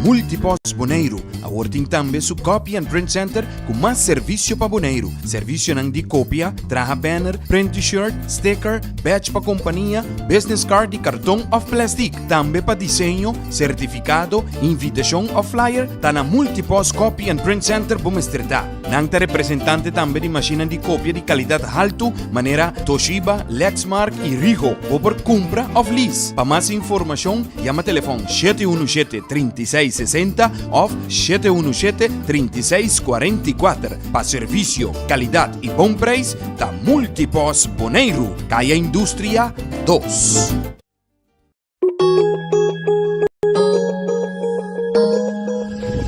Multipost Boneiru awor tin tambe su Copy and Print Center ku mas servisio pa Boneiru. Servisionan di kopia, traha banner, print T-shirt, sticker, badge pa kompania, business card di karton òf plèstik. Tambe pa diseño, sertifikado, invitashon òf flyer, ta na Multipost Copy and Print Center bo mester ta. Nan ta representante tambe di mashinnan di kopia di kalidat haltu manera Toshiba, Lexmark i Ricoh. Bo por kumpra òf lease. Pa mas informashon yama telefòn 717 36 60 òf 717 36 44. Pa servisio, kalidat i bon preis ta Multipost Boneiru, Kaya Industria dos.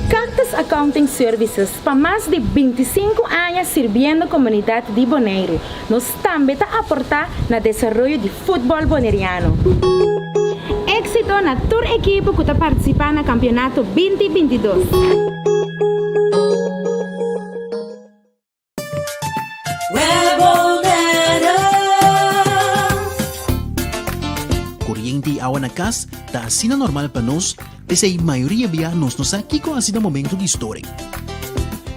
Cactus Accounting Services pa mas di 25 aña sirbiendo komunidat di Boneiru. Nos tambe ta aportá na desaroyo di futbòl boneriano. Éksito na tur ekipo ku ta partisipá na kampionato binti 22. Koriente i awa na kas ta asina normal pa nos, p'esei mayoria bia nos no sa kiko hasi na momento di storing.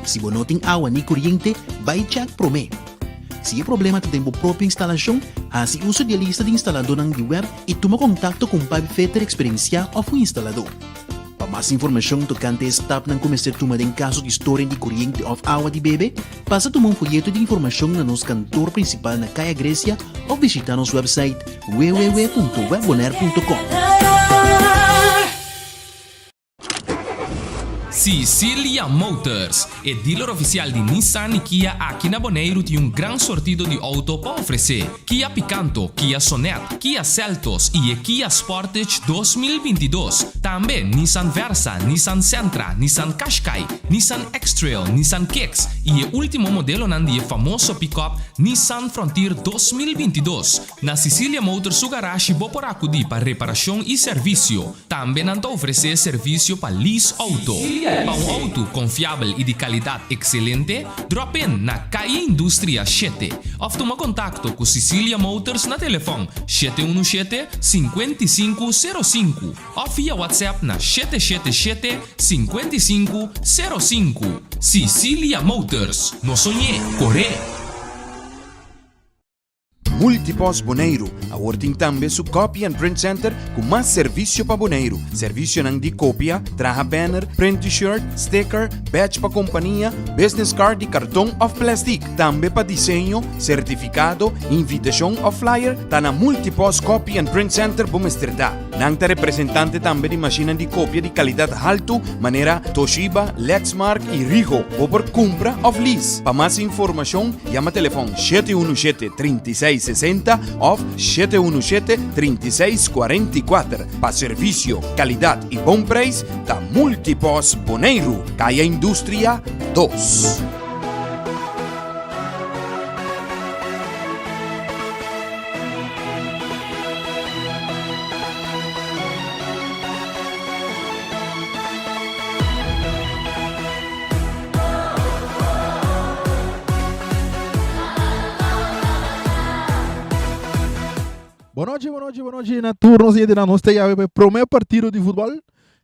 Si bo no tin awa ni koriente, bai chèk promé. Si e problema ta den bo propio instalashon, hasi uso di e lista di instaladónan di web i tuma kontakto ku un pipefitter eksperensiá òf un instaladó. Pa mas informashon tokante e stapnan ku mester tuma den kaso di storing di koriente òf awa di bebe, pasa tuma un foyeto di informashon na nos kantor prinsipal na Kaya Grecia òf bishitá nos wèpsait www.webbonaire.com. Sicilia Motors, e dealer oficial di Nissan y Kia aki na Boneiru tin un gran sortido di auto pa ofrece. Kia Picanto, Kia Sonet, Kia Seltos y e Kia Sportage 2022. Tambe Nissan Versa, Nissan Sentra, Nissan Qashqai, Nissan X-Trail, Nissan Kicks y e ultimo modelonan di e famoso pick-up Nissan Frontier 2022. Na Sicilia Motors su garashi bo por acudi pa reparacion y servicio. Tambe nan ta ofresé servisio pa lease outo. Pa un outo konfiabel i di kalidat ekselente, drop in na Calle Industria shete òf tuma kontakto ku Sicilia Motors na telefòn 717 55 05 òf via WhatsApp na 777 55 05. Sicilia Motors, no soñ'é, kor'é! Multipost Boneiru awor tin tambe su Copy and Print Center ku mas servisio pa Boneiru. Servisionan di kopia, traha banner, print T-shirt, sticker, badge pa kompania, business card di karton òf plèstik. Tambe pa diseño, sertifikado, invitashon òf flyer, ta na Multipost Copy and Print Center bo mester ta. Nan ta representante tambe di mashinnan di kopia di kalidat haltu manera Toshiba, Lexmark i Ricoh. Bo por kumpra òf lease. Pa mas informashon yama telefòn 717 36 60 òf 717 36 44. Pa servisio, kalidat i bon preis ta Multipost Boneiru, Kaya Industria 2. Bon nochi, bon nochi, bon nochi na tur nos gente nos ta yawe pa e prome partido di futbol.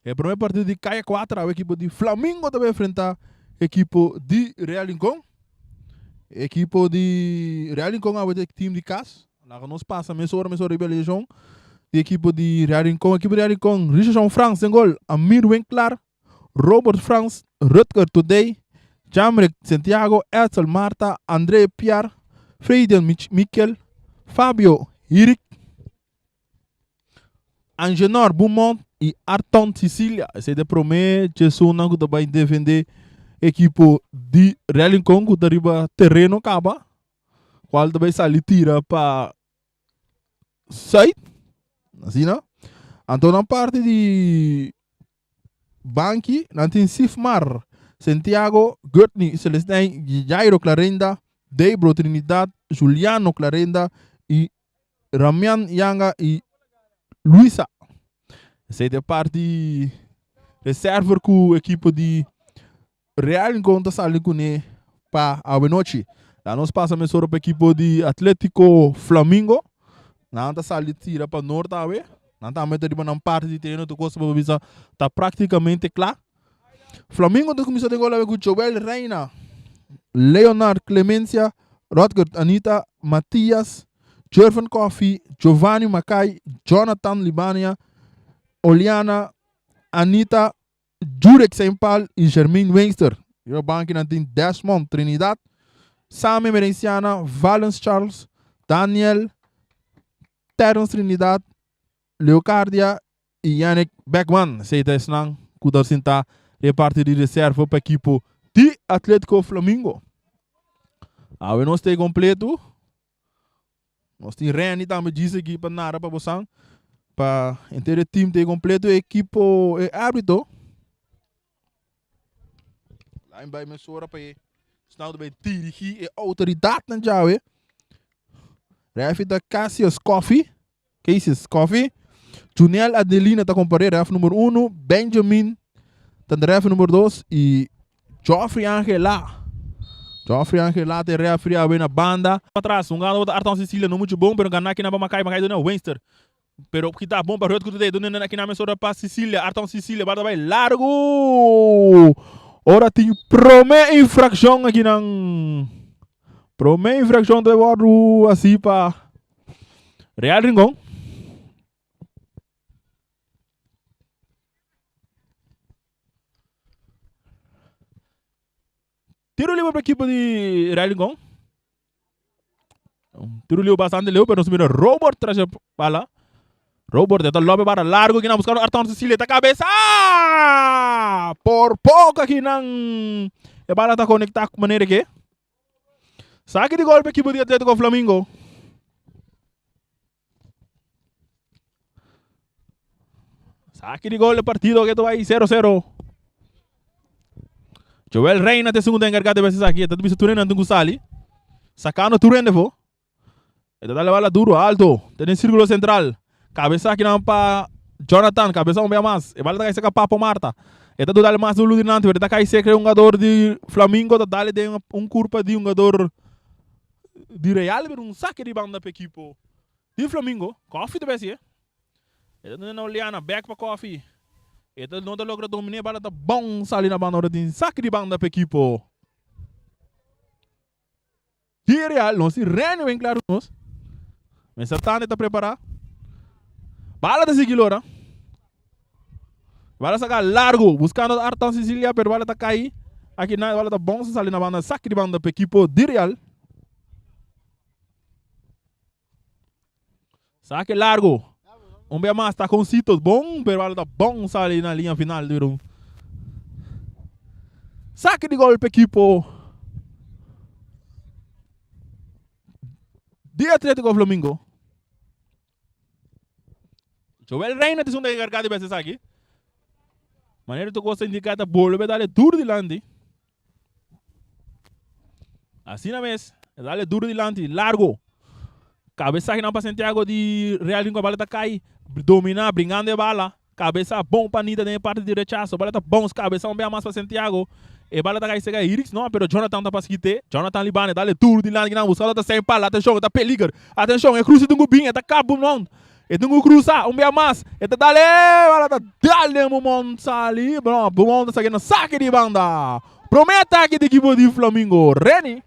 E prome partido di Kaya 4, awe ekipo di Flamingo ta bay enfrenta ekipo di Real Rincon. Ekipo di Real Rincon awe ta e team di kas. Laga nos pasa mesora mesora riba alineacion di ekipo di Real Rincon. Ekipo di Real Rincon, Richardson Frans den gol, Amir Winklar, Robert Frans, Rutger Today, Jamrick Santiago, Edsel Marta, André Piar, Freden Miquel, Fabio Hirik, Angenor Beaumont y Arton Cecilia. Esei ta e prome djesunnan ku ta bai defende ekipo di Real Rincon ku ta riba tereno kaba, kual ta bai sali tira pa Zuid. Asina. Anto na parti di banki nan tin Sifmar, Santiago, Gutney, Celestijn, Jairo Clarenda, Debro Trinidad, Juliano Clarenda y Ramian Yanga y Luisa. Esei ta e parti reserver ku ekipo di Real Rincon ta sali kuné pa awenochi. La nos pasa mesora pa ekipo di Atletico Flamingo. Nan ta sali tira pa Noord awe. Nan tambe ta riba nan parti di tereno tur kos bo bisa ta praktikamente kla. Flamingo ta kuminsá den gol awe ku Joel Reina, Leonard Clemencia, Rutger Anita, Matias, Jerven Coffie, Giovanni Makai, Jonathan Libania, Oliana, Anita, Jurek Seinpaal i Jermaine Wingster. Riba bankinan tin Desmond Trinidad, Sammy Merenciana, Valens Charles, Daniel, Terrence Trinidad, Leocardia i Yannick Beckman. Esei ta esnan ku ta sinta den parti di reserva pa ekipo di Atletico Flamingo. Awe nos ta e kompleto. Nos tin Renny tambe djis aki pa nara pa bosan. Pa henter e team ta e kompleto e ekipo e arbitro. Lain bai mesora pa e esnan ku ta bai dirigí e outoridatnan djawe. Refi ta Cassius Coffee. Cassius Coffee. Junel Adelina ta komparé ref number uno. Benjamin ta ref number dos. I Geoffrey Angela. Geoffrey Angela ta e refri awe na banda. Patras, un gana ta Arton Cecilia no mucho bon, pero gana kina pa Makai, Makai duna Winster. Pero kita bon pa Rutger today, duna na kina mesora pa Cecilia, Arton Cecilia, bata bai largo. Ora tin prome infraccion aki nan. Prome infraccion ta wordu asi pa Real Rincon. Tiro libre pa equipo di Real Rincon. Un tiro libre bastante leu, pero nos mira Robert tras e bala. Robert eta lobe bara largo kinan buscando Arton Cecilia ta cabeza. Por poco kinan e bala ta conecta manera que. Saque de golpe equipo di Atletico Flamingo. Saque de gol e partido que vai 0-0. Joel Reina te segundo encargado de veces aqui. Está bisa turena antes sali. Sacando turena fo. Está dale bala duro, alto. Tiene círculo central. Cabeza aqui não pa Jonathan, cabeza um bem mais. E bala tá cai Papo Marta. Está do dale mais do Ludinante, pero está cai seca um jogador de Flamengo, tá dale de um curva de um jogador di Real pero un saque di banda pa equipo di Flamingo. Koffie ta besi eh. E ta duna na Oliana, back pa Koffie. E ta no ta logra domina e bala ta bon sali na banda ora tin saque di banda pa equipo di Real. Nos tin Renny ben claro nos. Mester Tande ta prepara. Bala ta sigui lora. Bala saca largo, buscando Artan Sicilia, pero bala ta cai. Aki na bala ta bon sa sali na banda, saque di banda pa equipo di Real. Saque largo. Un bia mas, taconcitos, bon, pero bala ta bon sali na linha final. Duro. Saque di gol pa equipo di Atletico Flamingo. Joel Reina ta esun ta enkargá di bes esaki. Manera tur kos ta indiká ta bolbe dale duru dilanti. Asina mes, e dale duru dilanti, largo. Kabesa kinan pa Santiago di Real Rincon, bala ta kai, dominá, bringando e bala. Kabesa bon pa Nita den e parti di rechaso. Bala ta bounce kabesa un bia mas pa Santiago. E bala ta kai sega Irix no, pero Jonathan ta pas kite. Jonathan Libane dale duru dilanti kinan buscando ta sen pala. Atencion, e ta peliger. Atencion, e cruce dungu bin, e ta kap bumon. E dungu crusa un bia mas. E ta dale, bala ta dal den bumon sali. No, bumon ta saki na saki di banda. Prome atake di ekipo di Flamingo. Reni.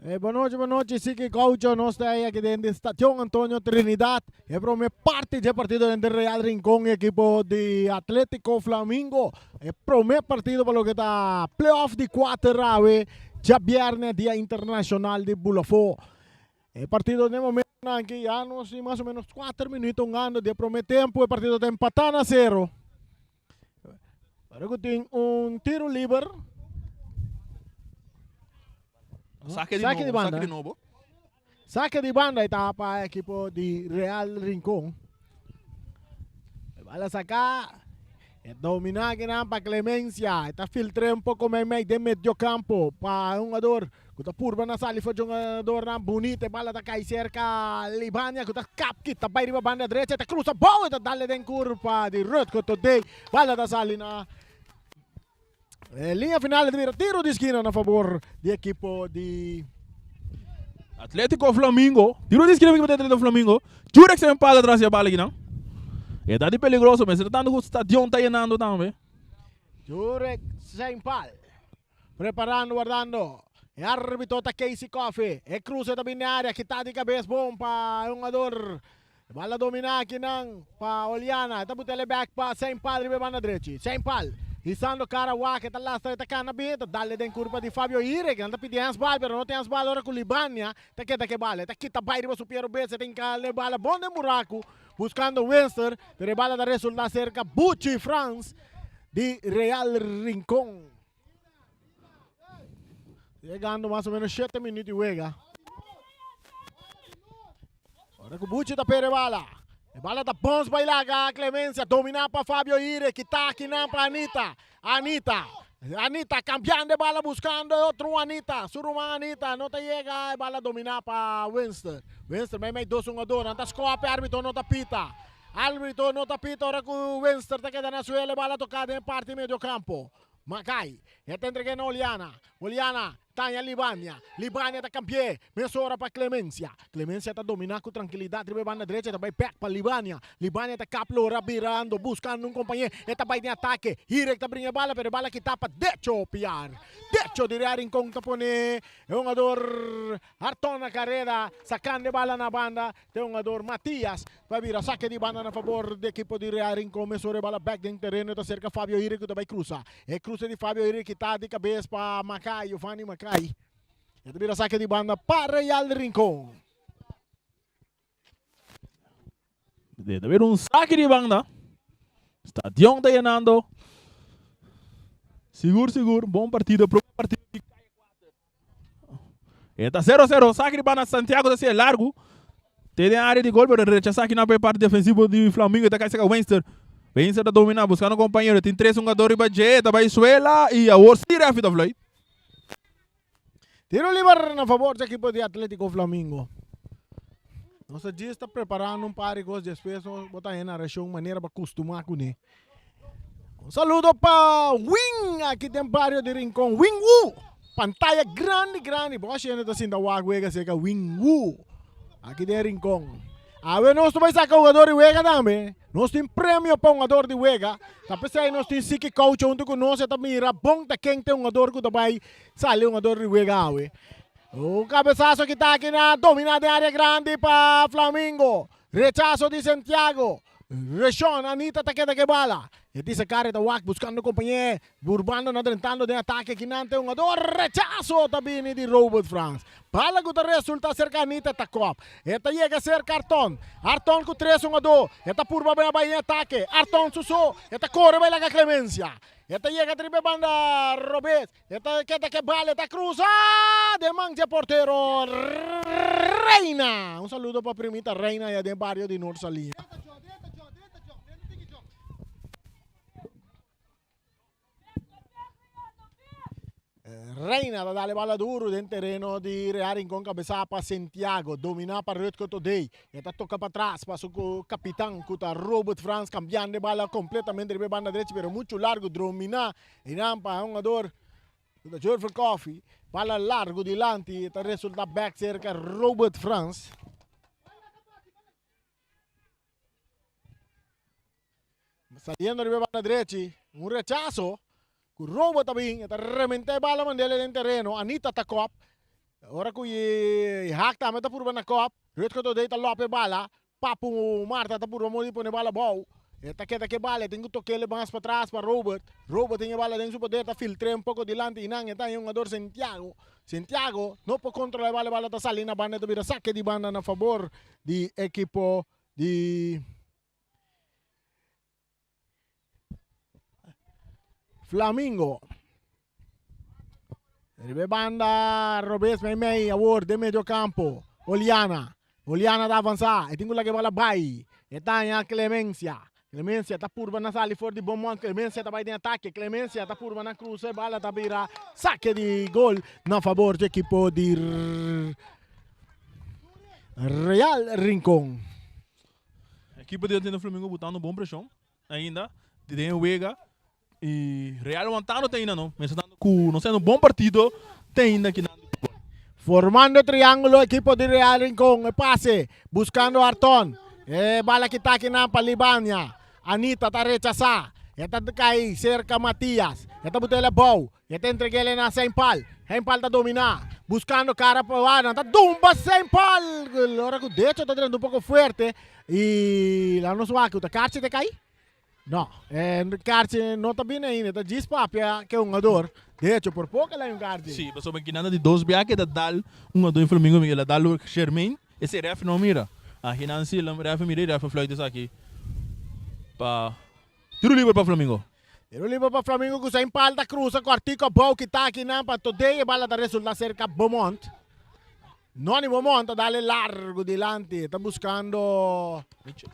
Eh, bon nochi, bon nochi, Siki Gaucho. Nos ta aki den di Stadion Antonio Trinidad. E prome parti dje partido entre Real Rincón y equipo di Atlético Flamingo. E prome partido pa loke ta playoff di kuater awe djabierne, Dia Internacional di Bulafó. E partido den momentonan aki ya nos tin mas o menos kuater minuto hungando di e prome tempo. E partido ta empatá na sero. Pero ku tin un tiro liber. Saque di Saque di nobo, banda. saque di nobo. Saque di banda está pa equipo di Real Rincón. Bala saca. E domina kinan pa Clemencia. Está filtre un poco mei mei den medio campo pa un jugador ku ta purba na sali for jugadornan bonito. E bala ta kai cerca Libania ku ta kap kita bai riba banda derecha. Ta cruza bou e ta dale den curpa di Rutger Todey. Bala ta sali na eh, linea final di mira tiro di esquina na favor di equipo di Atletico Flamingo. Tiro di esquina di Atletico Flamingo. Jurek se pala atrás e bala kinan. E ta di peligroso, mester tanto ku stadion ta yenando tambe. Jurek Seinpal preparando wardando. E arbitro ta Casey Coffey. E cruce ta bini area, kita di cabes bon pa e hungador. E bala domina akinan pa Oliana. E ta butele back pa Seinpal riba e banda drechi. Seinpal hisando cara wak, e ta lastra, e ta cana bin, e ta dale den curpa di Fabio Hirek. Nan ta pidi handsbal, pero no tin handsbal ora cu Libania ta keda ke bala. E ta kita bay riba su pie robes, e ta hinca e bala bon den buracu. Buscando Winster, pero e bala ta resulta cerca Buchi Frans di Real Rincon. Llegando mas o menos 7 minuut di wega. Ora cu Buchi ta pere bala. E bala ta bons bailaga Clemencia domina pa Fabio Ire, kita akinan pa Anita. Anita, Anita cambiando e bala buscando e otro Anita, su ruman Anita no ta yega, e bala domina pa Winston. Winston mei mei dos hungador, nan ta scope, arbitro no ta pita. Arbitro no ta pita ora cu Winston ta keda na suelo, e bala toca den parti medio campo. Makai, e ta entrega na Oliana, Oliana Tanya Libania, Libania ta cambi'é mesora pa Clemencia. Clemencia ta domina cu trankilidad riba e banda drecha, ta bay bek pa Libania. Libania ta kap lora birando, buscando un compañé. E ta bay den atake. Hirek ta bringa e bala, pero e bala kita pa Decho Piar. Decho di Real Rincon ta pone e hungador Arton na careda, sacando e bala na banda. Te hungador Matias pa bira sake di banda na fabor di ekipo di Real Rincon. Mesora e bala bek den tereno e ta serka Fabio Hirek cu ta bay crusa. E cruce di Fabio Hirek kita di cabes pa Makai, Giovanni Makai. E ta bira sake di banda pa Real Rincon. E ta bira un sake di banda. Stadion ta yenando. Sigur sigur bon partido prome partido di Kaya 4. E ta 0 0 saki di banda Santiago ta sigue largo. Te den área di gol pero rechasa aki na pa e parte defensivo di Flamingo ta kai saka Weinster. Weinster ta domina buscando compañero. Tin tres hungador riba dje ta bai suela y awor si refi ta fluit. Tiro liber na favor di ekipo di Atletico Flamingo. Nos ta djis ta preparando un par di kos despues nos bo ta hena reshon manera pa kustumá kuné. Un saludo pa Wing aki den bario di Rincon. Wing Wu! Pantaya grandi grandi. Bo hende ta sinta wak wega cerca Wing Wu. Aki den Rincon. Awe nos ta bai saca hugador di wega tambe. Nos tin premio pa hugador di wega. Ta pesey nos tin Siki Coucho hunto cu nos. E ta mira bon ta ken ta e hugador cu ta bai sali hugador di wega awe. Un cabezazo ki ta aki na domina den area grandi pa Flamingo. Rechazo di Santiago. Reshon, Anita ta keda ke bala. E disa kare ta wak buskando kompañé, burbando na drentando den atake kinan te hungador. Rechaso ta bini di Robert Frans. Bala ku ta resulta serka Anita ta kòp. E ta yega serka Arton. Arton ku tres hungadó. E ta purba bai bai den atake. Arton su so. E ta kore bai laga Clemencia. E ta yega riba e banda robes. E ta keda ke bala, e ta krusa den man dje portero Reina. Un saludo pa primita Reina ya den bario di Noord Saliña. Reina ta dale bala duro den tereno di Real Rincon kabesa pa Santiago domina pa Rutger Todey e ta toka pa tras pa su kapitan ku ta Robert Frans kambiando e bala kompletamente riba e banda drechi pero muchu largu dromina Einan pa hungador ku ta Jurgen Coffey, bala largu dilanti ta resulta bek serka Robert Frans. Saliendo riba e banda drechi, un rechaso ku Robert ta bin, e ta rementa e bala mandele den tereno, Anita ta kop. Ora ku Hak tambe ta purba na kop, Rutger Todey ta lop e bala, Papu Marta ta purba modo di pone bala abou. E ta keda ke bala, e tin ku tok'el mas patras pa Robert. Robert tin e bala den su poder, ta filtr'é un poko dilanti i nan e ta haña hungador Santiago. Santiago no por kontrolá e bala, e bala ta sali na banda, e ta bira sake di banda na fabor di ekipo di Flamingo. Riba e banda robes meimei awor den medio campo. Oliana. Oliana ta avansa. E tin ku laga e bala bai. E ta haña Clemencia. Clemencia ta purba na sali for di bon man. Clemencia ta bai den atake. Clemencia ta purba na krusa e bala ta bira sake di gol na fabor di ekipo di Real Rincon. Ekipo di Argentino Flamingo botando bon preshon ainda den e wega y Real wantando te ainda no. Mester dando cu nos un bon partido te ainda aki nan di futbol. Formando triángulo ekipo di Real Rincon e pase buscando Arton e bala kita akinan pa Libania. Anita ta rechasá. E ta kai serka Matias. E ta but'el abou. E ta entreg'el na Seinpal. Heinpal ta dominá. Buskando kara pa wak. Nan ta dumba Seinpal. Ora ku Decho ta drenta un poko fuerte. I laga nos wak ku ta karchi ta kai. No, e karchi no ta bini ainda. Ta djis papia ku e hungador. Decho por poko el a un karchi. Sí, pasobra kinan ta di dos biaha ku e ta dal un hungador di Flamingo. El a dal Shermaine. Esei ref no mira. Akinan si ref mira y ref a fluit esaki pa tiro liber pa Flamingo. Tiro liber pa Flamingo ku Saint Paul ta krusa kòrtiku abou kita akinan pa Todey e bala ta resulta serka Beaumont. Noni Beaumont ta dale largu dilanti ta buskando. Mitchell.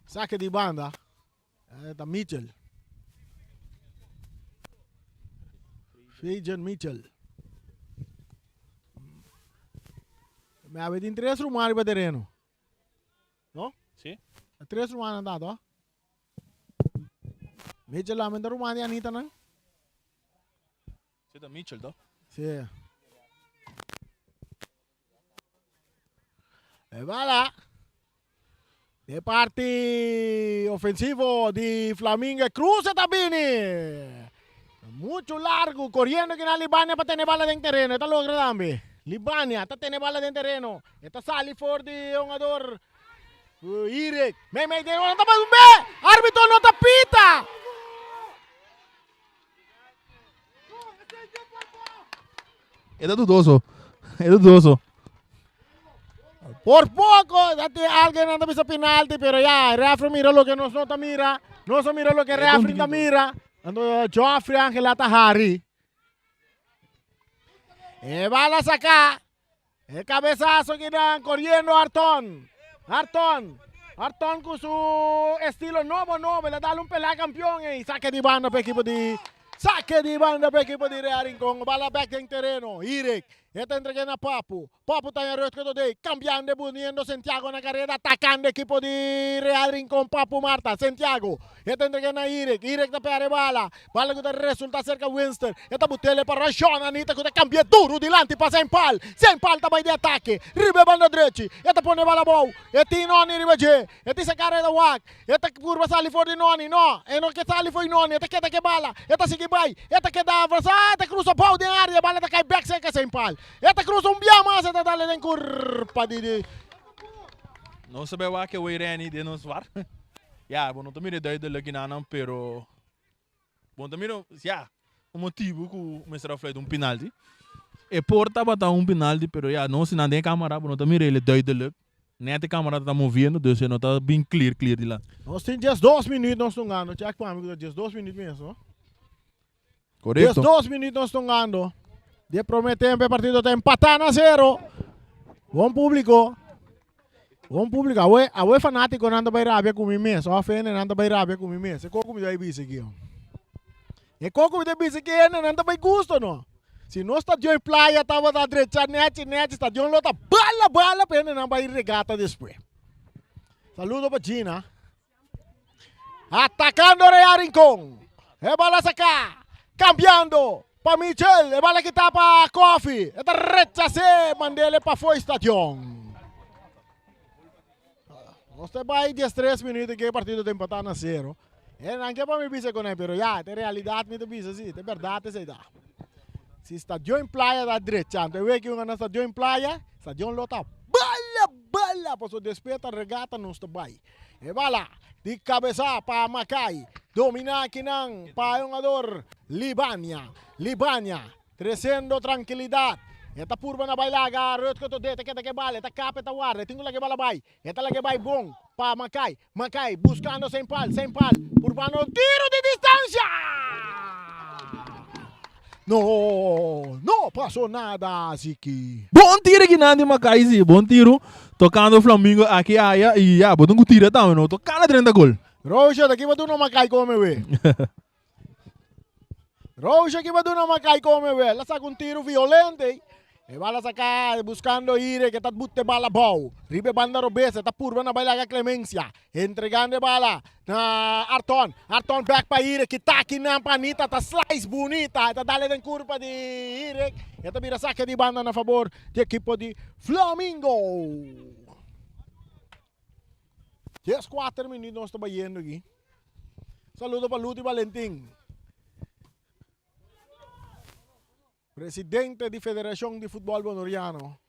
Saque di banda. Eh, ta Mitchell. Fajan Mitchell. Me awe tin tres ruman riba tereno. No? Sí. Tres ruman nan ta, to? Mitchell lamenta ruman di Anita nan. Si ta Mitchell to? Si. E bala. De parti ofensivo di Flamingo. Cruza ta bini. Mucho largo. Corriendo kina Libania pa tene bala den tereno. E ta logra tambe. Libania ta tene bala den tereno. E ta sali for di hungador Irek. Mei mei den ta be. Arbitro no ta pita. E ta dudoso. E ta dudoso. Por poco, dat tin alguien anda bisa penalti, pero ya, referee mira loke nos no ta mira. Nos a mira loke referee ta mira. Ando Geoffrey Angela ta hari. E bala saca. E cabezazo que dan corriendo Arton. Arton. Arton con su estilo nobo nobo. Le da un pelá campeón y saque di banda para equipo di Saque di banda pa equipo di Real Rincon. Bala back den tereno. Irek. E ta entrega na Papu. Papu ta en Rutger Dodé. Cambiando poniendo Santiago na carrera. Atacando equipo di Real Rincon. Papu Marta. Santiago. E ta entrega na Irek. Irek ta perde bala. Bala ku ta resulta serka Winston. E ta butele pa Rashon Anita ku ta kambia duru dilanti pa Sempal. Sempal ta bai di atake riba e banda drechi. E ta pone bala abou. E tin Noni riba dje. E tin saka reda wak. E ta purba sali for di Noni. No, e no ke sali for di Noni. E ta keda ke bala. E ta sigui bai. E ta keda avansa. E ta krusa abou den area. E bala ta kai bek serka Sempal. E ta krusa un bia mas. E ta dale den kurpa di. Nos ta bai wak e wei Renny den nos var. Ya, bo no ta mira e duidelijk kinanan, pero Bon ta mira, ya, un motibu ku mester a fluit un penalti. E por tabata un penalti, pero ya, nos si nan den e kamara bo no ta mira el duidelijk. Net e kamara ta moviendo, dus e no ta bin clear clear di la. Nos tin diesdos minuut nos tungando. Check pa mi ku ta diesdos minuut mes, no? Korekto. Diesdos minuut nos tungando. Di e prome tempo e partido ta empatá na sero. Bon publiko. Bon publico, awe awe fanaticonan ta bay rabia cu mi mes, of hendenan ta bay rabia cu mi mes. E coco mi ta bay bisa aki. E coco mi ta bisa aki hendenan ta bay gusto no. Si nos stadion y playa tabata drecha nechi nechi, stadion lo ta bala bala pa hendenan bay regata despues. Saludo pa Gina. Atacando Real Rincon. E bala saca. Cambiando pa Michel. E bala kita pa Kofi. E ta rechase. Mandele pa foi stadion. Nos te bai 13 minutos que partido te empatá na cero. E nan ke pa mi bisa con pero ya, te realidad mi te bisa si, te verdad te da. Si stadion playa da drecha, anto we que un na stadion playa, stadion lo ta bala bala, paso despeta regata nos te bai. E bala di kabesa pa Makai. Domina akinan pa e hungador Libania. Libania tresiendo trankilidat. E ta purba na bai laga Rutger Todé ta keda ke bala. E ta kap e ta warda. E tin ku laga e bala bai. E ta laga e bai bon pa Makai. Makai buskando Sempal. Sempal purbando un tiro di distansia. No, no pasó nada Ziki. Bon tiro kinan di Makai si, bon tiro. Tocando Flamingo aki aya y ya, bo tin cu tira tambe no, tocando 30 gol. Roosje, ta kiba duna Makai come we? Roosje kiba duna Makai come we? La saca un tiro violente. E bala saca buscando Ire que ta bute bala abou. Riba e banda robes e ta purba na bai laga Clemencia. Entregando e bala na Arton. Arton back pa Ire ki ta kinan pa Anita ta slice bunita. E ta dale den curpa di Ire. E ta bira saque di banda na fabor di ekipo di Flamingo. 14 minuut nos ta bayendo aki. Saludo pa Luti Valentin. Presidente di Federacion di Futbol Bonoriano.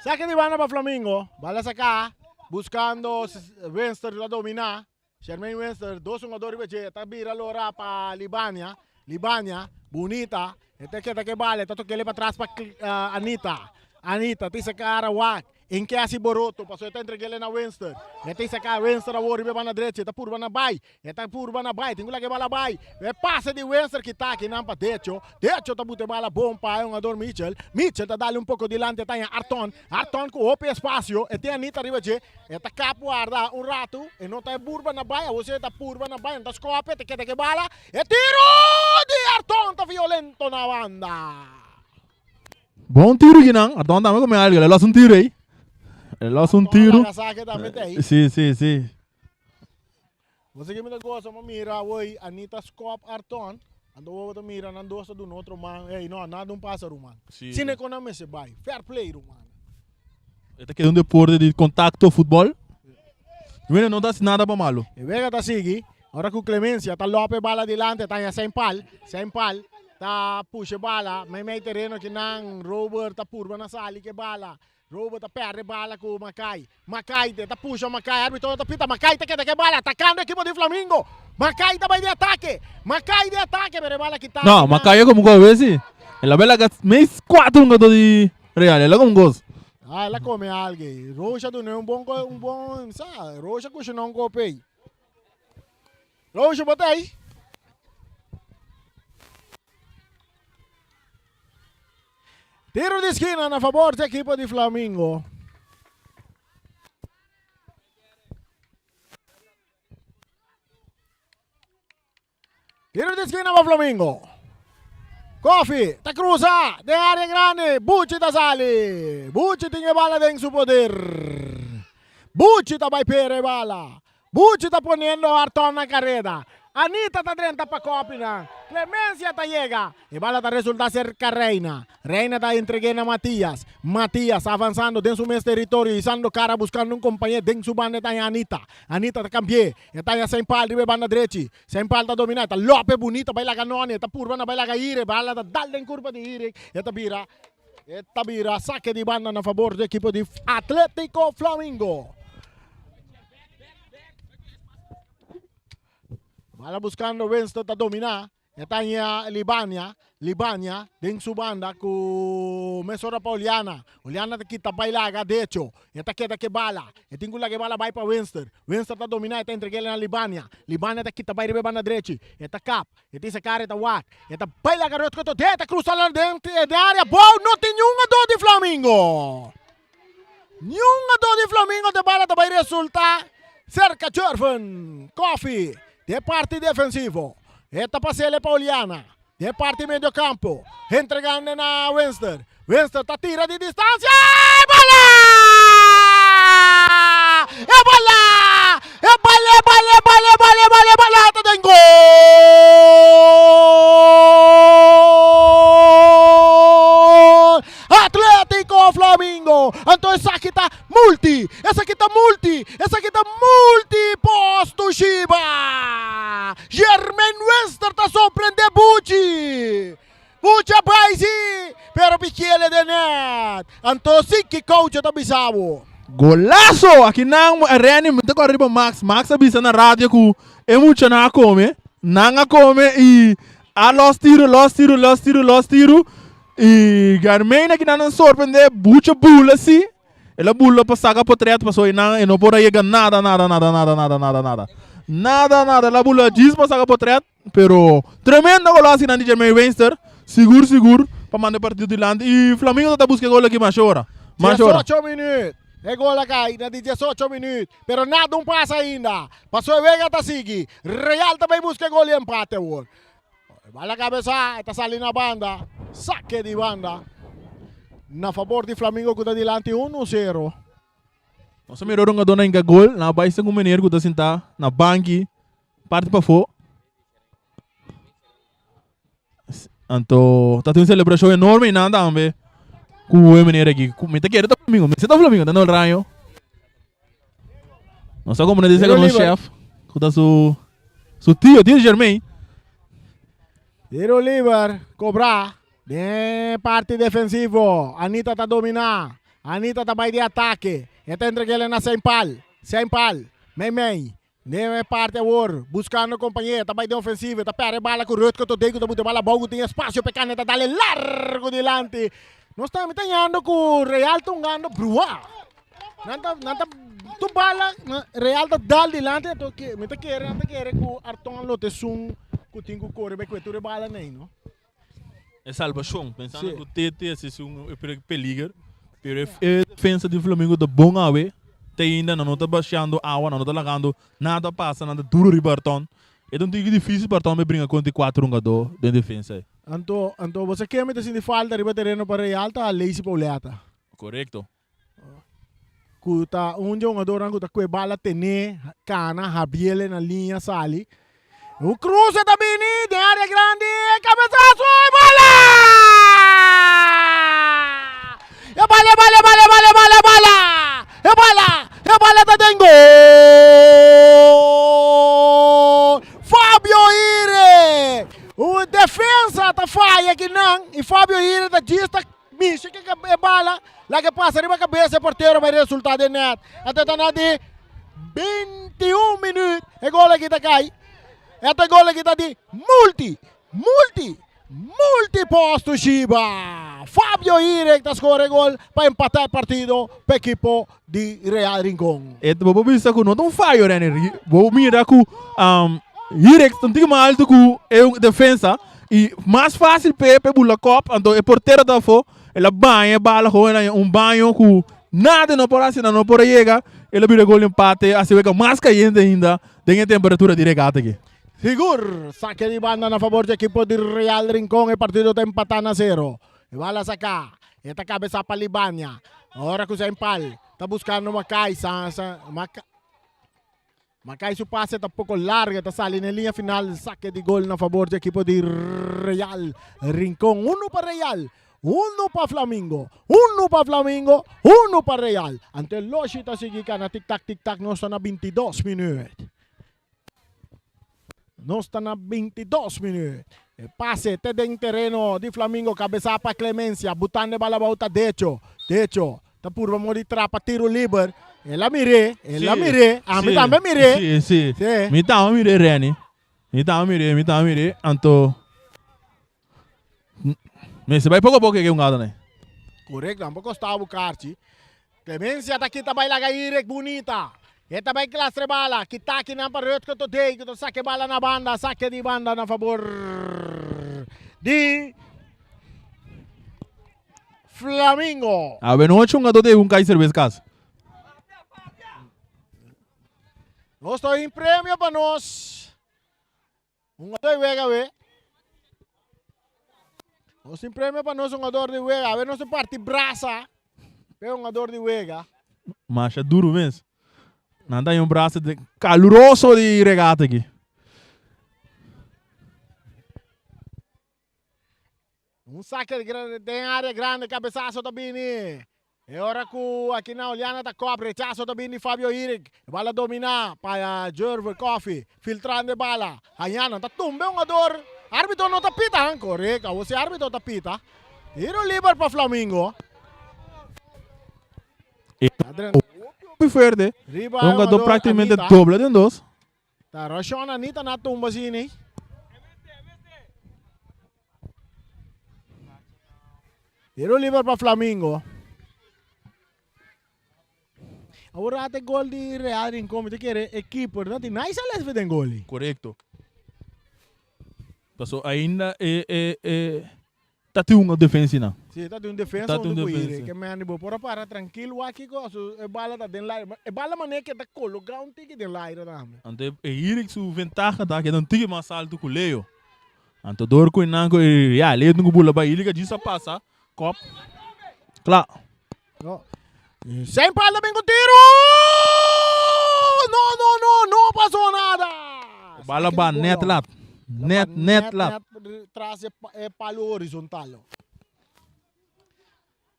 Saque di banda pa Flamingo. Bala saca. Buscando Winster la domina. Shermaine Winster, dos jugador riba dje. Ta bira lora pa Libania. Libania, bunita. E ta keda ke bala. E ta tokele pa tras pa Anita. Anita ta saca Arawak. En ke hasi boroto, pasobra e ta entreg'el na Winston. E ta isaka Winston awor riba e banda drechi, e ta purba na bai, e ta purba na bai, tin ku laga e bala bai. E pase di Winston kita aki nan pa Decho. Decho ta buta e bala bon pa e hungador Mitchell. Mitchell ta dal un poko dilanti, e ta haña Arton. Arton ku hopi espasio, e tin Anita riba dje. E ta kap warda un ratu, e no ta e burba na bai, awor si e ta purba na bai, e no ta skope, e ta keda ku e bala. E tiro di Arton ta violento na banda. Bon tiro kinan. Arton tambe come algo. Le los un tiro ahí. Le los un tiro. Sí, sí, sí. Você que me da goza, ma mira, woi, Anita Scop Arton. Ando wo ta mira nan dos ta duna otro man. Hey, no, nada un pasa ruman. Sí. Sine con nan mester bai. Fair play ruman. E ta keda un deporte di contacto futbol. Bueno, no ta haci nada pa malo. E wega ta sigui. Ora cu Clemencia ta lope bala dilanti ta haña Saint Paul. Saint Paul ta pusha e bala meimei tereno kinan Robert ta purba na sali cu e bala. Robert ta perde bala cu Makai. Makai ta pusha Makai. Arbitro ta pita. Makai ta keda cu e bala atacando ekipo di Flamingo. Makai ta bay di atake. Makai di atake pero e bala kita No, kinan. Makai a como un gol si. El a bela mes cuatro hungador di Real. El a como un gol. Ah, el a come alge. Rocha duna un bon, un bon, sa, Rocha cushina un koop ey. Roosje, bo ta ei? Tiro di skina na favor di ekipo di Flamingo. Tiro di skina pa Flamingo. Kofi ta cruza den area grandi. Buchi ta sali. Buchi tin e bala den su poder. Buchi ta bai pera e bala. Buchi ta poniendo Arton na careda. Anita ta drenta pa kopinan. Clemencia ta yega. E bala ta resulta cerca Reina. Reina ta entreg'é na Matias. Matias avansando den su mes teritorio hisando cara buscando un compañé den su banda e ta haña Anita. Anita ta cambi'é. E ta haña Saint Paul riba e banda drechi. Saint Paul ta dominá. E ta lope bunita bai laga Noni. E ta purba na bai laga Ire. Bala ta dal den curpa di Ire. E ta bira e ta bira sake di banda na fabor di ekipo di Atletico Flamingo. Bala buscando Winston ta domina. E ta haña Libania. Libania den su banda ku mesora pa Oliana. Oliana ta kita bai laga decho. E ta keda ke bala. E tin ku laga e bala bai pa Winston. Winston ta domina e ta entreg'el na Libania. Libania ta kita bai riba e banda drechi. E ta kap. E tin saka e ta wak. E ta bai laga rot ku e ta krusa la den den area. Bou no tin niun adó di Flamingo. Niun adó di Flamingo te bala ta bai resulta serka Jervin Coffee den parti defensivo. E ta pasele pa Oliana den parti medio campo. Entregando na Winston. Winston ta tira di distancia. E bala! E bala! E bala, e bala, e bala, e bala, e bala, e bala ta den gol! Atletico Flamingo. Anto esaki ta multi. Esaki ta multi. Esaki ta multi posto Shiba. Jermaine Wester ta sorprende Buchi. Buchi a bai si, pero Pichiele den net. Anto si ki coach ta bisa bo. Golazo! Aki nan Renny mi ta kòrda riba Max. Max a bisa na radio ku e muchanan a kome. Nan a kome i a los tiro, los tiro, los tiro, los tiro. I Garmena ki nan a sorprende bucha bula si. El a bula pa saka potret pasobra einan e no por a yega nada nada nada nada nada nada nada. Nada nada el a bula djis pa saka potret pero tremendo golazo kinan di Jermaine Weinster sigur sigur pa manda e partido dilanti i Flamingo ta ta buska e gol aki masha ora masha ora. 18 minuut e gol a kai na di 18 minuut pero nada un pasa ainda pasobra e wega ta sigui Real ta bay buska e gol di empate awor. Bala kabesa, e ta sali na banda. Sake di banda. Na fabor di Flamingo ku ta dilanti 1-0. Nos a mira ora un gadó na hinka gol, nan a bai segun meneer ku ta sintá na banki parti pafó. Anto ta tin un selebrashon enorme i nan tambe ku e meneer aki. Mi ta kere ta Flamingo, mi si ta Flamingo, ta na Oranje. Nos a komprende di nos chef ku ta su su tio, tio Germain. Tiro liber, kobra den parti defensivo. Anita ta dominá. Anita ta bai di atake. E ta entreg'el na Seinpal. Seinpal, mei mei. Den e parti awor, buskando kompañé, ta bai den ofensivo. Ta pèrdè bala ku Rutger Todé ku ta buta bala abou ku tin espasio p'e kane ta dale largu dilanti. Nos ta mi ta yando ku Real ta hungando bruá. Nan ta nan ta tur bala Real ta dal dilanti anto ke mi ta kere nan ta kere ku Arton lo ta esun ku tin ku kore bai kue tur e bala nei no. E salbashon, pensando ku Tete a sesi un peliger, pero e defensa di Flamengo ta bon awe, te ainda nan no ta bashando awa, nan no ta lagando nada pasa, nan ta duro riba Arton. E ta un tiki dificil pa Arton bai bringa kontra e kuater hungadó den defensa ei. Anto anto bo sa ken mi ta sinti falta riba tereno pa Real ta Lacy Pauletta. Korekto. Ku ta un dje hungadornan ku ta kue bala tene, kana, habiele na liña sali. Un kruse ta bini den área grandi, kabesaso i bala! E bala, e bala, e bala, e bala, e bala, e bala! E bala, e bala ta den gol! Fabio Ire! Un defensa ta faya akinan i Fabio Ire ta djis ta Mishi ke e bala laga e pasa riba kabesa e portero bai resulta den net. Ata ta na di 21 minuut e gol aki ta kai. Eta gol aki ta di multi, multi, multi posto Shiba. Fabio Irek ta score e gol pa empata e partido pa ekipo di Real Rincon. E bo por bisa ku no ta un fayo Renny. Bo mira ku um, Hirek ta un tiki mas alto ku e defensa i mas fácil p'e p'e bula kòp anto e portero ta afó el a baña e bala gewoon el a haña un baño ku nada no por hasi nan no por a yega el a bira gol empate hasi wega mas kayente ainda den e temperatura di regata aki. Sigur, sake di banda na fabor di ekipo di Real Rincon e partido ta empatá na sero. E bala saká. E ta kabesá pa Libania. Ora ku Saint Paul ta buskando Makai, sa, sa, Maka, Makai su pase ta poko largo, ta sali na e liña final, sake di gol na fabor di ekipo di Real Rincon. Uno pa Real, uno pa Flamingo, uno pa Flamingo, uno pa Real. Ante Loshi ta sigui kana tik tak tik tak, nos ta na 22 minuut. Nos ta na 22 minuut. E pase te den tereno di Flamingo, kabesa pa Clemencia, butando e bala abou ta Decho. Decho ta purba mo di trapa tiro liber. El a mir'é, el a mir'é, ami tambe a mir'é. Sí, sí. Sí. Mi tambe mir'é, Renny. Mi tambe mir'é, mi tambe mir'é. Anto, mester bai poko a poko ke un gato nei. Korekto, tampoco staba bu karchi. Clemencia ta kita bai laga Irek bunita. E ta bai klastre bala. Kita akinan pa Rutger Todey ku ta saka e bala na banda. Sake di banda na fabor di Flamingo. Awe nochi un gato ta yega un kai serbes kas. Nos ta oin premio pa nos. Hungador di wega awe. Nos tin premio pa nos hungador di wega. Awe nos ta parti brasa pe hungador di wega. Masha duro mes. Nan ta un brasa de caluroso di regata aki. Un saque den área grande, cabezazo ta bini. E ora cu aki na Oliana ta cop, rechazo ta bini di Fabio Hirik. E bala domina pa Jerver Coffee, filtrando e bala. Hañana ta tumba e hungador. Arbitro no ta pita, han? Correcto, awor si arbitro ta pita. Tiro liber pa Flamingo. Hopi fuerte. Riba E hungador hungador practicamente Anita. dobla den dos. Ta Roshon Anita na tumba asina. Tiro liber pa Flamingo. Awor ate gol di Real Rincon, mi ta kere e keeper no tin nice les den goli. Korekto. Paso ainda e e e ta tin un defensa nan. Si, ta tin un defensa Ta tin un hunto ku Ire. defensa. Ke men di bo por a para trankil wak kiko su e bala ta den laire. E bala manera ke ta kologa un tiki den laire tambe. Anto e Ire su ventaha ta ke ta un tiki mas alto ku Leo. Anto dor ku nan ku ya le ku bula bai liga djis a pasa kop kla. No. Zijn pal bin ku tiro! No, no, no, no pasó nada. Bala ba net lat. Net, net lat. Tras e palo horizontal.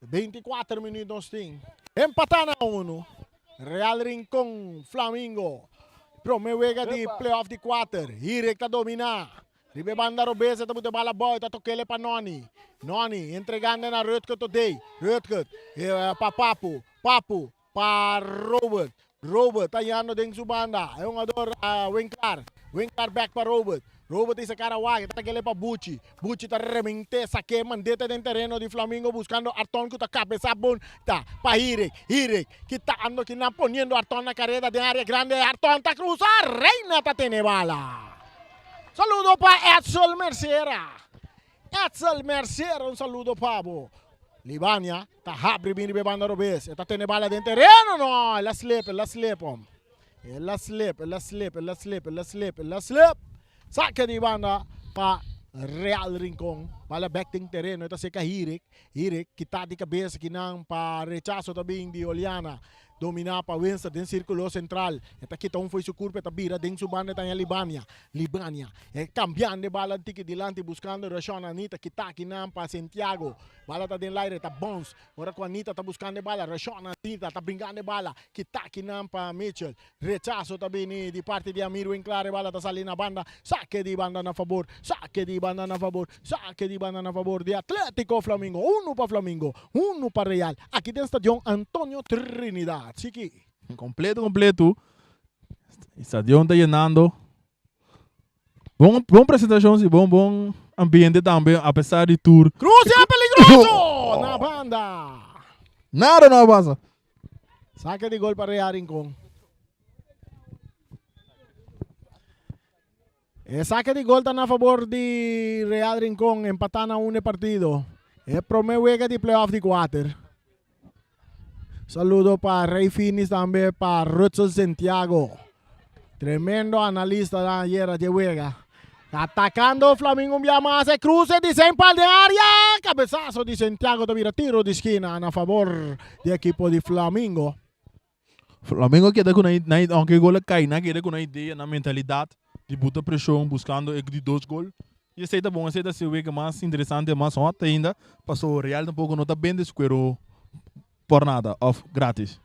24 minuut nos tin. Empatá na uno. Real Rincon, Flamingo. Prome wega di playoff di kuater. Hirik ta dominá. Riba e banda robes e ta buta e bala abou, e ta tok'el pa Noni. Noni entregando na Rutger Todey. Rutger pa Papu. Papu pa Robert. Robert ta yando den su banda. E hungador Winklar. Winklar bek pa Robert. Robert ta saca awak. E ta kele pa Buchi. Buchi ta remente sake mandete den tereno di Flamingo buscando Arton cu ta cabeza bon ta pa Hirik. Hirik kitando kinan poniendo Arton na careda den area grande. Arton ta cruza. Reina ta tene bala. Saludo pa Edsel Mercera. Edsel Mercera un saludo pa bo. Libania ta habri bin riba e banda robes. E ta tene bala den tereno. No, el a slip, el a slip hom. El a slip, el a slip, el a slip, el a slip, el a slip. Sake di banda pa Real Rincon. Bala bek den tereno. E ta seka Hirik. Hirik kita di kabes kinan pa rechaso ta bin di Oliana. Dominá pa Winster den sírkulo sentral. E ta kita un fo'i su kurpa, e ta bira den su banda e ta haña Libania. Libania e kambiando e bala tiki dilanti buskando Rashon Anita kita akinan pa Sentiago. Bala ta den laire, ta bounce. Ora ku Anita ta buskando e bala, Rashon Anita ta bringando e bala. Kita akinan pa Mitchell. Rechaso ta bini di parti di Amir Winklaar, e bala ta sali na banda. Sake di banda na fabor, sake di banda na fabor, sake di banda na fabor di Atletico Flamingo. Unu pa Flamingo, unu pa Real. Aki den stadion Antonio Trinidad. Chiki. Completo completo. Stadion ta yenando. Bon bon presentacion si, bon bon ambiente tambe a pesar di tur. Cruce peligroso na banda. Nada no a pasa. Saque di gol pa Real Rincon. E saque di gol ta na favor di Real Rincon, empatá na un e partido. E prome wega di playoff di kuater. Saludo pa Rey Finis tambe pa Rutsel Santiago. Tremendo analista dan ayer di wega. Atacando Flamingo un bia mas e cruce di Saint Paul den area. Cabezazo di Santiago ta bira tiro di esquina na favor di equipo di Flamingo. Flamingo keda cu nan, nan, aunke e gol a cay, nan keda cu nan idea, nan mentalidad di buta presion buscando e di dos gol. Y esey ta bon, esey ta haci e wega mas interesante, mas hot ainda, paso Real tampoco no ta bende su cuero por nada of gratis.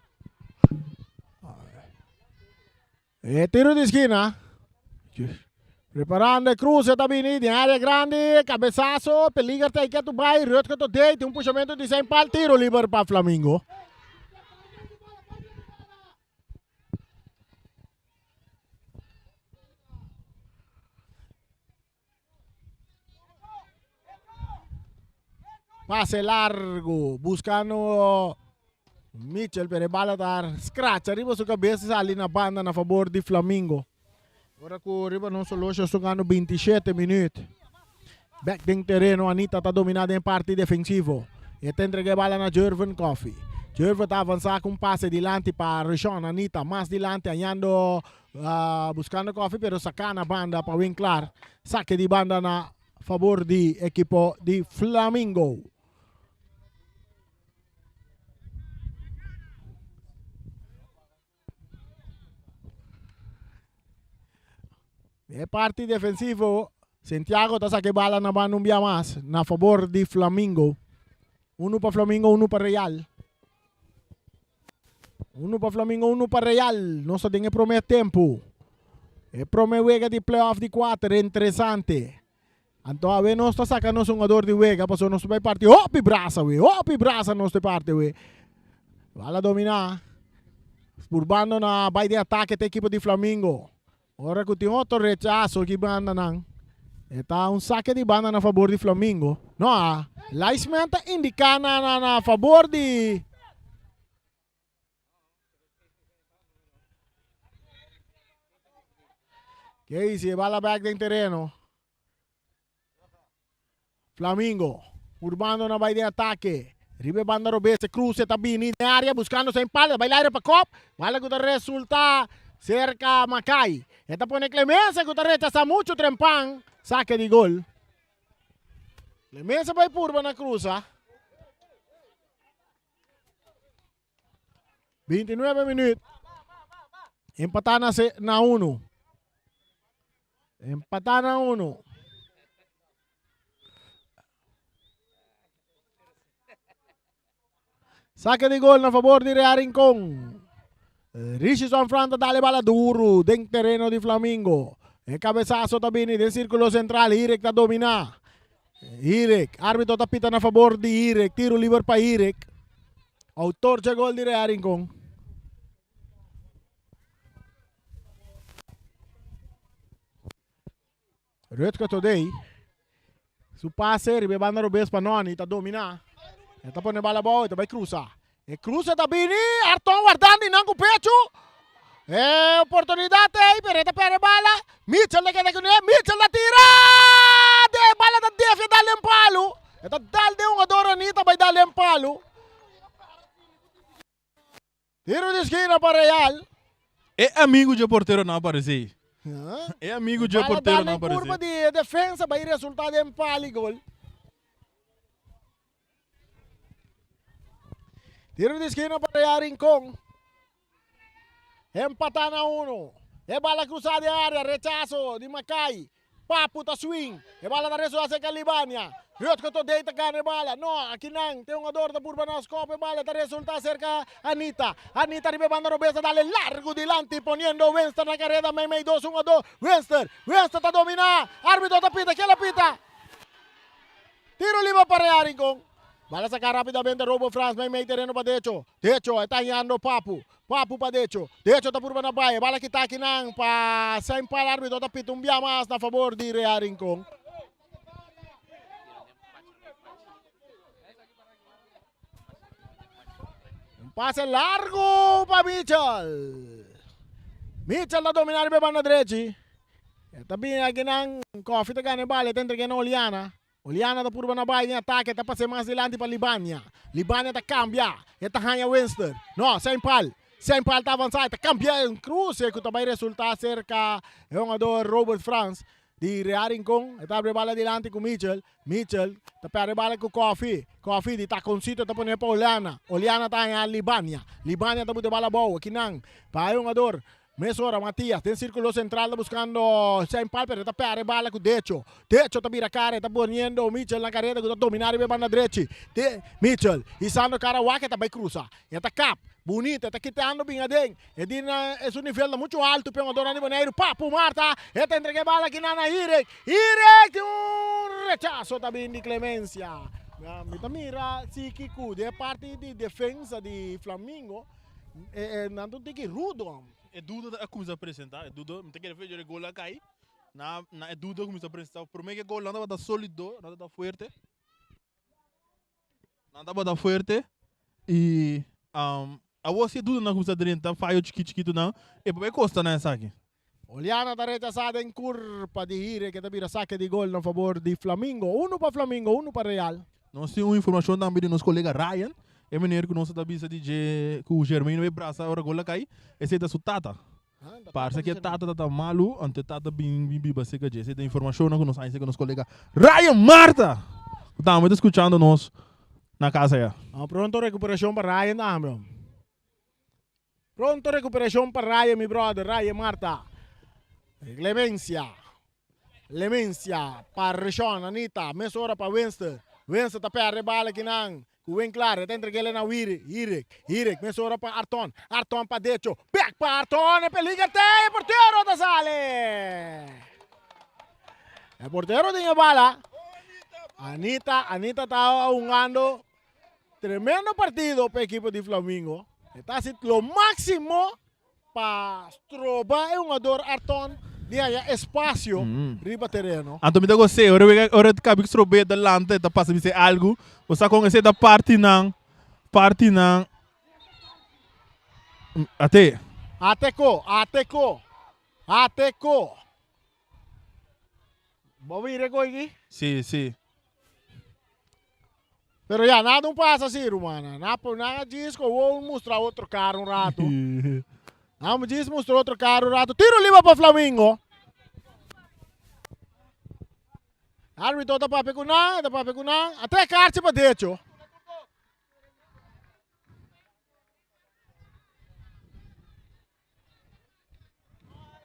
E tiro di skina. Preparando e cruce ta bini den area grandi. Cabezazo. Peliger ta ike tu bai. Rutger to dei. Tin un pushamento di zijn pal. Tiro liber pa Flamingo. Pase largo, buscando Mitchell, pero e bala ta scratch arriba su cabeza y sali na banda na favor di Flamingo. Ora cu riba nos horloge nos tocando 27 minuut. Back den tereno, Anita ta domina den parti defensivo. E ta entrega e bala na Jervin Coffee. Jervin ta avansa cu un pase dilanti pa Rishon. Anita mas dilanti hallando Buscando Coffee pero saca na banda pa Winklaar. Saque di banda na favor di equipo di Flamingo. E parti defensivo, Santiago ta saca e bala na banda un bia mas na favor di Flamingo. Uno pa Flamingo, uno pa Real. Uno pa Flamingo, uno pa Real. Nos ta den e prome tempo. E prome wega di playoff di kuater, interesante. Anto awe nos ta saka nos hungador di wega, pasobra nos ta bai parti hopi brasa we, hopi brasa nos ta parti we. Bala dominá. Purbando na bai den atake ta ekipo di Flamingo. Ora ku tin otro rechaso ki banda nan, e ta un sake di banda na fabor di Flamingo. No a, linesman ta indiká na na na fabor di. Casey e bala bek den tereno. Flamingo, Urbano na bai den atake. Riba e banda robes e cruce ta bini den area buscando zijn pal. Bai laire pa kop. Bala cu ta resulta cerca Mackay. E ta pone Clemencia cu ta rechasa mucho trempan. Saque di gol. Clemencia bai purba na cruza. 29 minuut. Empatá na, se, na 1. Empatá na 1. Saque di gol na favor di Real Rincón. Richardson Fran ta dale bala duro den tereno di Flamingo. E cabezazo ta bini den círculo central. Hirek ta domina. Hirek, arbitro ta pita na favor di Hirek. Tiro liber pa Hirek. Autor dje gol di Real Rincón. Rutger Todey su pase riba e banda robes pa Noni ta domina. E ta pone bala abou, e ta bai cruza. E cruza ta bini, Arton wardando y nan cu pecho. E oportunidad ei, pero e ta perde bala. Mitchell ta keda cune, Mitchell ta tira! De bala ta defia dal den palo. E ta dal den hungador Anita bai dal den palo. Tiro di skina pa Real. E amigo dje portero no aparece. E amigo dje portero no aparece. Curva di defensa bai resulta den pali gol. Tiro di skina pa Real Rincon. Empata na uno. E bala cruza di area, rechazo di Mackay. Papu ta swing. E bala ta resto acerca Libania. Rutger Todey ta gana e bala. No, akinan tin hungador ta purba na skop e bala ta resulta acerca Anita. Anita riba e banda robes ta dale largo dilanti poniendo Wenster na careda meimei dos hungador. Wenster, Wenster ta domina. Arbitro ta pita, kiel a pita? Tiro liber pa Real Rincon. Bala saca rapidamente Robo Frans meimei tereno pa Decho. Decho e ta hañando Papu. Papu pa Decho. Decho ta purba na bai. E bala kita akinan pa Saint Paul. Arbitro ta pita un bia mas na fabor di Real Rincon. Un pase largo pa Mitchell. Mitchell ta domina riba e banda drechi. E ta bini akinan. Koffie ta gana e bala. E ta entrega na Oliana. Oliana ta purba na bai den atake, ta pas'é mas dilanti pa Libania. Libania ta kambia, e ta haña Winston. No, Saint Paul. Saint Paul ta avansá, e ta kambia un kruse ku ta bai resultá serka e hungador Robert Frans di Real Rincon. E ta abri e bala dilanti ku Mitchell. Mitchell ta pèrdè e bala ku Koffie. Koffie di takoncito ta pon'é pa Oliana. Oliana ta haña Libania. Libania ta buta e bala abou akinan pa e hungador Mesora Matias den circulo central ta buscando Shane Piper e ta perde bala cu Decho. Decho ta bira cara e ta poniendo Mitchell na careda cu ta domina riba e banda drechi. De Mitchell hisando cara wak e ta bay cruza. E ta kap. Bunita e ta kitando bin aden. E di na e su nivel ta mucho alto p'e hungadornan di Boneiru. Papu Marta e ta entrega e bala aki na na Hirek. Hirek tin un rechazo ta bin di Clemencia. Mi ta mira siki cu den e parti di defensa di Flamingo. E nan ta un tiki rudo. E duda a cuminsa presenta, e duda, mi ta kere fecha e gol a cay, na na e duda a cuminsa presenta, prome ke gol nan tabata solido, nan tabata fuerte, nan tabata fuerte y awor si e duda nan a cuminsa drenta fayo chikito chikito nan, e por bay costa nan esaki. Oliana ta rechasa den curpa di Hire ke ta bira sake di gol na fabor di Flamingo. Uno pa Flamingo, uno pa Real. Nos tin un informacion tambe di nos colega Ryan, e meneer cu nos ta bisa di dje cu Germaine bay brasa ora gol a cay, esey ta su tata. Parce cu e tata ta ta malu, anto e tata bin bin biba cerca dje. Esey ta informacionnan cu nos haña cerca nos colega Ryan Marta, cu tambe ta scuchando nos na casa ya. Pronto recuperacion pa Ryan tambe. Pronto recuperacion pa Ryan mi brother, Ryan Marta. Clemencia. Clemencia pa Rishon, Anita, mesora pa Winston. Winston ta perde bala kinan ku Winklar, e ta entreg'el na Wiri, Hirek, Hirek mesora pa Arton, Arton pa Decho, bek pa Arton, e peliger te, e portero ta sali. E portero tin e bala. Anita, Anita ta hungando Tremendo partido pa ekipo di Flamingo. E ta hasi lo máksimo pa stroba e hungador Arton di haña espasio riba tereno. Anto mi ta gos'é, ora wega ora kabi strob'é ta lanta e ta pasa bis'é algu, bo sa kon esei ta partinan, partinan, ate. Ate ko, ate ko, ate ko. Bo mira e koi aki? Si, si. Pero ya, nada un pasa así, rumana. Na, na djis ko wou mustra otro cara un rato. Na djis mustra otro cara un rato. Tiro liber pa Flamingo. Arbitro ta papia ku nan, e ta papia ku nan. A trek karchi pa decho.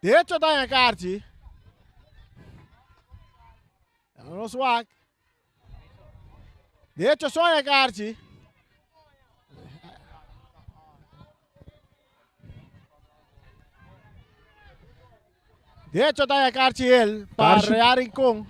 Decho ta haña karchi. Nos wak. Decho so haña karchi. Decho ta haña karchi el pa Real Rincon.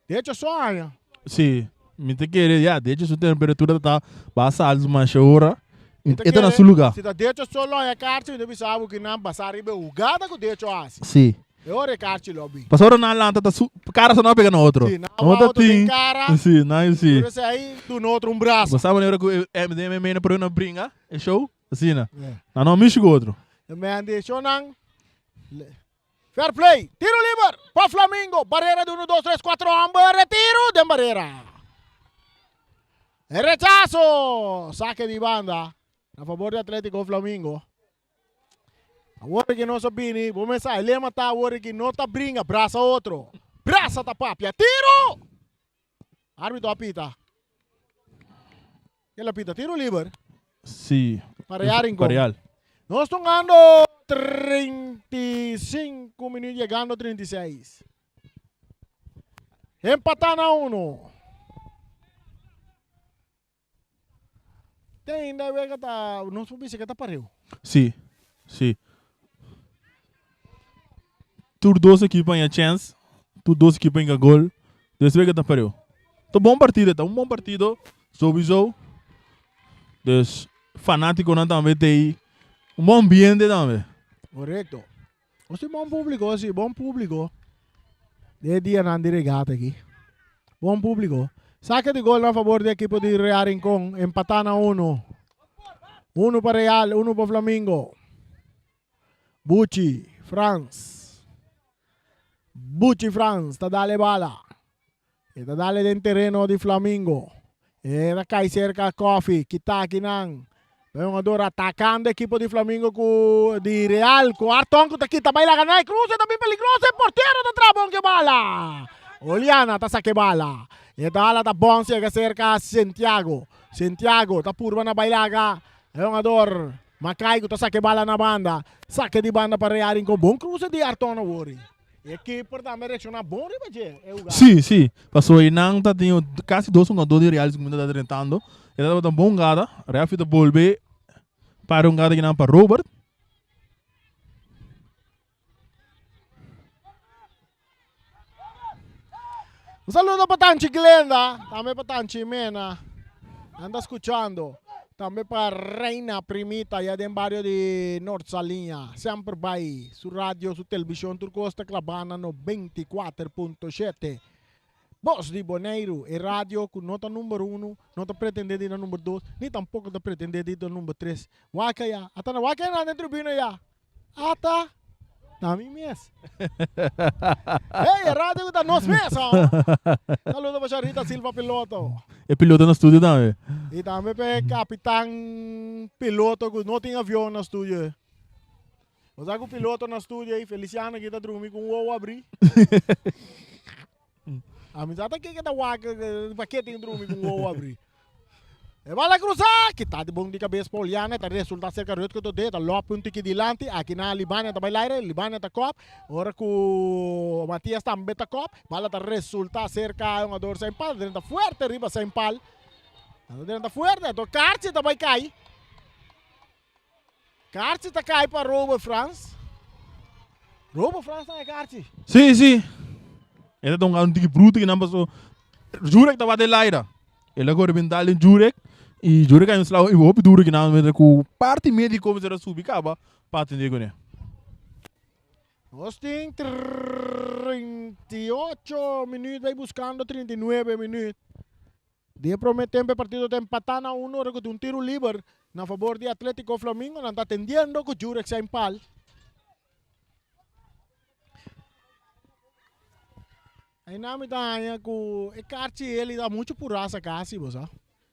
De hecho, so aña. Sí, mi ta kere, ya, de hecho su temperatura ta basa alto masha ora. E ta na su lugar. Si ta de hecho solo aña karchi, mi ta bisa bo ki nan basa riba e hugada ku de hecho hasi. Sí. E ora e karchi lo bin. Pasobra ora nan lanta ta su kara sa no a pega na otro. Sí, nan a wak otro den kara. Sí, nan sí. Tur esei duna otro un brasa. Bo sa manera ku e MDMA na por na bringa e show? Asina. Nan no a mishi ku otro. E men di shownan. Fair play, tiro liber pa Flamingo, barera di uno, dos, tres, cuatro homber, e tiro den barera. E rechazo, saque di banda na favor di Atletico Flamingo. Awor ki nos a bini, bo mesa, e lema ta awor ki no ta bringa, brasa otro. Brasa ta papia, tiro! Arbitro a pita. El a pita tiro liber. Sí. Pa Real Rincón. Pa Real. Nos tungando 35 minuut llegando 36. Empata na uno. Te ainda e wega ta, nos por bisa ke ta pareu. Sí, sí. Tur dos ekipo haña chèns, tur dos ekipo hinka gol, dus wega ta pareu. Ta bon partido, ta un bon partido, souiso. Dus fanátikonan tambe t'ei, un bon ambiente tambe. Korekto. Nos tin bon públiko, sí, bon públiko. Den e dianan di regata aki. Bon públiko. Sake di gol na fabor di ekipo di Real Rincon. Empatá na uno. Uno pa Real, uno pa Flamingo. Buchi, Frans. Buchi Frans ta dal e bala. E ta dale den tereno di Flamingo. E ta kai serka Koffie. Kita akinan. E hungador atakando ekipo di Flamingo ku di Real ku Arton ku ta kita bai laga na e kruse ta bin peligroso e portero ta traha bon ke bala. Oliana ta saka e bala. E bala ta bon sega serka Santiago. Santiago ta purba na bai laga e hungador Makai ku ta saka e bala na banda. Saka di banda pa Real Rincon. Bon kruse di Arton awor. E keeper tambe reacciona bon riba dje e hugada. Sí, sí. Pasobra einan ta tin casi dos hungador di Real cu ta drentando. E tabata un bon hugada. Refi ta bolbe para un hugada kinan pa Robert. Un saludo pa Tanchi Glenda, tambe pa Tanchi Mena. Nan ta scuchando. Tambe pa Reina Primita ya den bario di Noord Saliña. Semper bai su radio, su televishon tur kos ta klabá na 94.7. Bos di Boneiru, e radio ku no ta number uno, no ta pretendé di ta number dos, ni tampoko ta pretendé di ta number tres. Wak ya, ata na wak nan den tribuna ya. Ata ta mi mes. Hey, e radio ku ta nos mes, oh. Saludo pa Sharita Silva piloto. E piloto na studio tambe. Y tambe pa e kapitan piloto ku no tin avion na studio. Bo sa ku piloto na studio ei, Feliciano ki ta drumi ku un wowo abrí. A mi sa ta ke ke ta wak pa ke tin drumi ku un wowo abrí. E bala cruza, kita di bon di cabes pa Oliana, ta resulta cerca Rutger Todé, ta lop un tiki dilanti, aki na Libania ta bay laire, Libania ta kop, ora cu Matias tambe ta kop, bala ta resulta cerca hungador Saint Paul, drenta fuerte riba Saint Paul, ta drenta fuerte, to Kartje ta bay cay, Kartje ta cay pa Robert Frans, Robert Frans ta e Kartje. Sí, sí. E ta un tiki bruto ki nan paso. Jurek tabata e laira. El a kore bin dal den Jurek y Jurek a un sla hopi duro ki nan mester ku parti medico mester a subi kaba pa atende kuné. Nos tin 38 minuut bay buscando 39 minuut. Di e prome tempo e partido ta empata na uno ora cu tin un tiro liber na fabor di Atletico Flamingo. Nan ta atendiendo cu Jurek Sainpal. Aina mi ta haña ku e karchi eli ta muchu purasa kasi bo sa.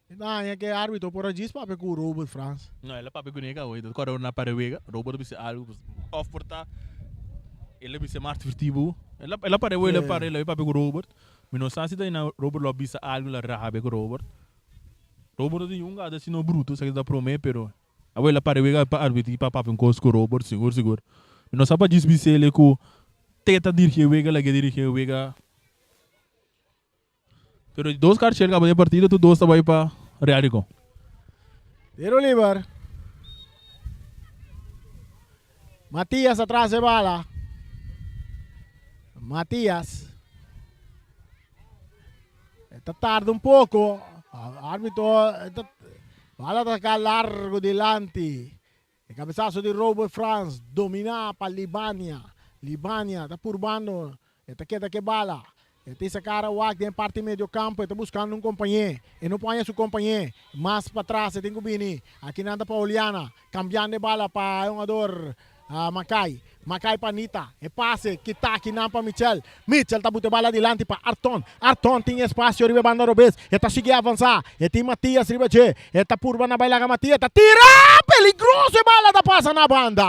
Mi ta haña ku e arbitro por a djis papia ku Robert Frans. No, el a papia kuné ka oe. Kòrda ora nan para wega, Robert a bisa algu, of por ta el a bisa mas advertí bo. El a el a par'é el a par'é el a papia ku Robert. Mi no sa si ta ina Robert lo a bisa algu el a rabia ku Robert. Robert ta tin un gata asina bruto esaki ta promé pero awe el a par'é wega pa arbitri pa papia un kos ku Robert sigur sigur. Mi no sa pa djis bis'el ku te ta dirigí e wega lag'é dirigí e wega. Pero di dos karchel kaba den partido tur dos ta bai pa Real Rincon. Tiro liber. Matias atras e bala. Matias. Ta tarda un poco. Arbitro bala ta saca largo dilanti. E cabesazo di Robert Frans domina pa Libania. Libania ta purbando, e ta keda ke bala. E ta isa cara wak den parti medio campo, e ta buscando un compañe. E no por haña su compañe. Mas patras e tin cu bini. Aki nan ta pa Oliana, cambiando e bala pa e hungador Makai. Makai pa Anita. E pase kita aki nan pa Michel. Michel ta buta e bala dilanti pa Arton. Arton tin espacio riba e banda robes. E ta sigui avansa. E tin Matias riba dje. E ta purba na bai laga Matias. Ta tira! Peligroso e bala ta pasa na banda.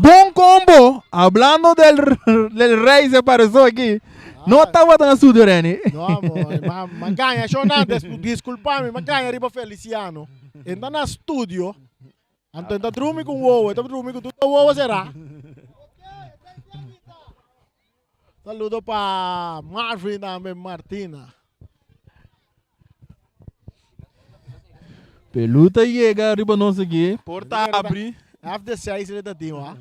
Bon combo! Hablando del del rey se pareció aki. No tabata na studio Renny. No amor, ma ma gaña shonnan, disculpa mi, ma gaña riba Feliciano. E ta na studio. Anto e ta drumi ku un wowo, e ta drumi ku tur wowo será. Saludo pa Marvin tambe Martina. Peluta yega riba nos aki. Porta abri. Half de seis le ta tin wa.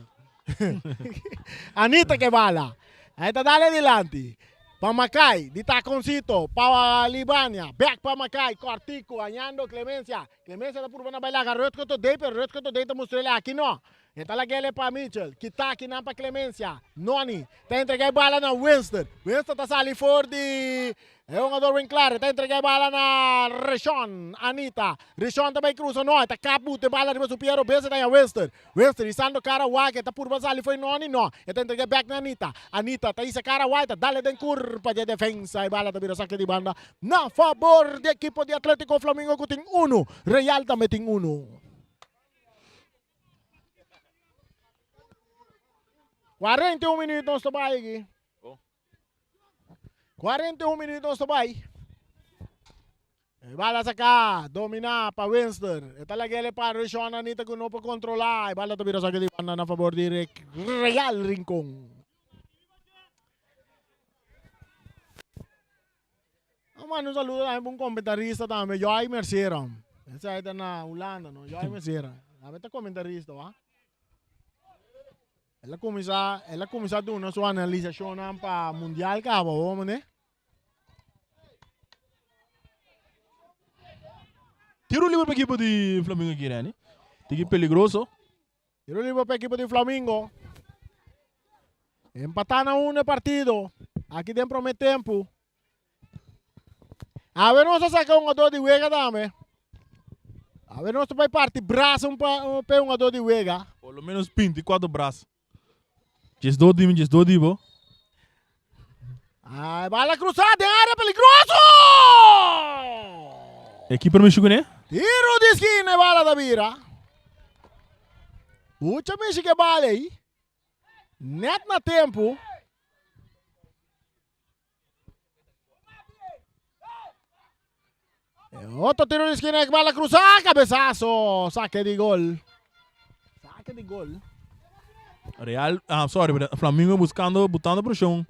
Anita ke bala. Ahí ta dale dilanti. Pa Makai, di taconcito, pa Libania, back pa Makai, cortico, añando Clemencia. Clemencia ta purba na bai laga Rutger Todey, pero Rutger Todey ta mustr'el aki no. E ta lag'el pa Mitchell. Kita akinan pa Clemencia. Noni ta entrega e bala na Winston. Winston ta sali for di e hungador Winclar. E ta entrega e bala na Rishon. Anita. Rishon ta bai cruza. No, e ta kap buta e bala riba su pia robes. E ta haña Winston. Winston hisando kara wak. E ta purba sali for Noni. No, e ta entrega bek na Anita. Anita ta hisa kara wak. E ta dale den kurpa di e defensa. E bala ta bira sake di banda na fabor di ekipo di Atletico Flamingo ku tin unu. Real tambe tin unu. 41 minuut nos ta bai aki. 41 minuut nos ta bai. E bala saca, domina pa Winston. E ta lag'el e pa Rishon Anita ku no por kontrolá. E bala ta bira saque di banda na fabor di Real Rincon. A manda un saludo tambe pa un comentarista tambe, Joy Mercera. Esei ta na Hulanda, no? Joy Mercera. Tambe ta comentarista, wa. El a kuminsá, el a kuminsá duna su analisashonnan pa Mundial kaba, ho, mane. Tiro libre pa equipo di Flamingo aki, Randy. Tiki peligroso. Tiro libre pa equipo di Flamingo. Empatá na uno e partido. Aki den prome tempo. Awe nos a saca un jugador di wega tambe. Awe nos ta bai parti brasa un pa un jugador di wega. Por lo menos 24 brasa. 12 di mi, 12 di bo. Ay, bala cruzá den área peligroso! E keeper mishi kuné? Tiro di esquina e bala ta bira. Mucha mishi ke bala ei. Net na tempo. E otro tiro di esquina, bala cruzá, cabezazo, saque di gol. Saque di gol. Real, ah, sorry, Flamingo buscando, botando presión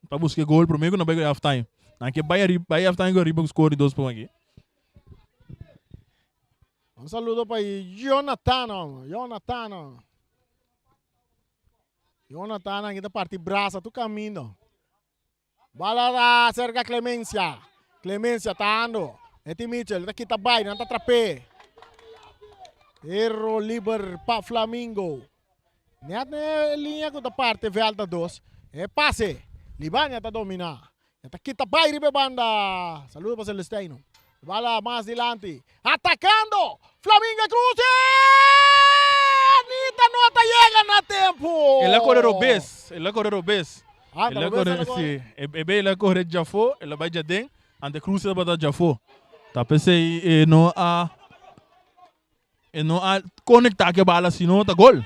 pa busca gol primeiro que não vai half time. Nan ke bai arriba, bai half time arriba score di dos pon aqui. Un saludo pa Jonathan, Jonathan. Jonathan aki ta parti brasa tur camino. Bala ta cerca Clemencia. Clemencia ta ando. E tin Mitchell ta kita bai nan ta trape. Tiro liber pa Flamingo. Net na e linea cu ta parti veld na dos. E pase. Libania ta domina. E ta kita bai riba e banda. Saludo pa Celestino. Bala mas dilanti. Atacando! Flamingo Cruz! Anita no ta yega na tempo! El a corre robes. El a corre robes. Ah, el a corre, si. E be el a corre djafo, el a bai djaden, ante Cruz tabata djafo. Ta p'esei e no a e no a conecta ke bala sino ta gol.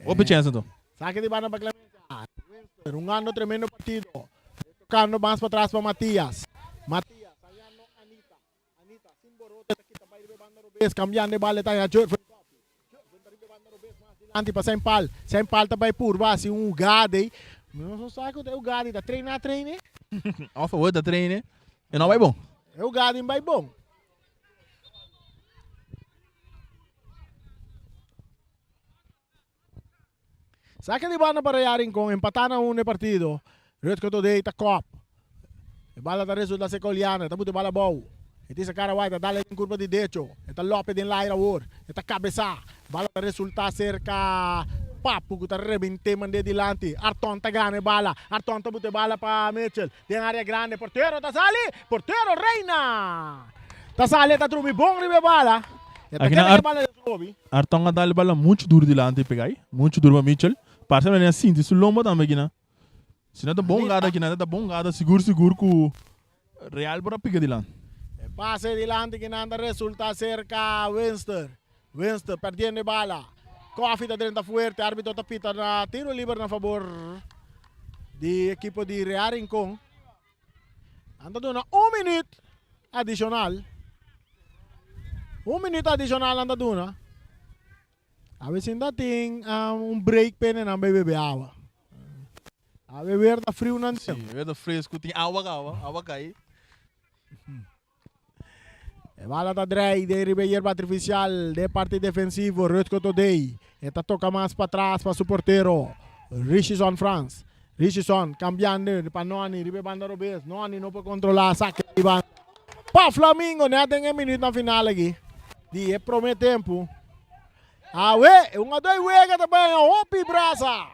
Hopi chance anto. Saki di banda pa Clemencia. Hungando tremendo partido. Tocando mas patras pa Matias. Matias hallando Anita. Anita sin borote ta kita bay riba e banda robes. Cambiando e bala e ta haya Jurven Coffie. Jurven ta riba e banda robes mas dilanti pa Sempal. Sempal ta bay purba haci un hugada ey. Nos no sa cu ta e hugada ey ta traina traine. Of awor ta traine e no bay bon. E hugada ey bay bon. Saque di banda pa Real Rincon, empatá na un e partido. Rutger Todey ta kòp. E bala ta resulta ser Coliano, e ta buta e bala abou. E tin sa kara wai, ta dal den kurpa di decho. E ta lope den laira awor. E ta kabesá. Bala ta resulta serka Papu ku ta rebent'é mand'é dilanti. Arton ta gana e bala. Arton ta buta e bala pa Mitchell. Den área grande, portero ta sali! Portero Reina! Ta sali, e ta drumi bon riba e bala. E ta keda ku e bala den su lobi. Arton a dal e bala muchu duru dilanti pega ai. Muchu duru pa Mitchell. Parse manera a sinti su lomba tambe akina. Si no ta bon gada akina, ta bon gada sigur sigur ku Real por a pika dilanti. E pase dilanti kinan ta resulta serka Winster. Winston perdiendo e bala. Coffee ta drenta fuerte. Arbitro ta pita na tiro liber na fabor di ekipo di Real Rincon. Nan ta duna un minuut adicional. Un minuut adicional nan ta duna. A ver si ta tin un break p'e nan bay bebe awa. A ver weer ta friu nan Sí, weer ta fresco. Tin awa awa, awa kai. E bala ta drei den riba e yerba artificial den parti defensivo. Rutger Todey e ta toca mas patras pa su portero Richison Frans. Richison cambiando pa Noni riba e banda robes. Noni no por controla saque di banda pa Flamingo net den e minuutnan final aki di e prome tempo. Awe un a doi wega ta baña hopi brasa.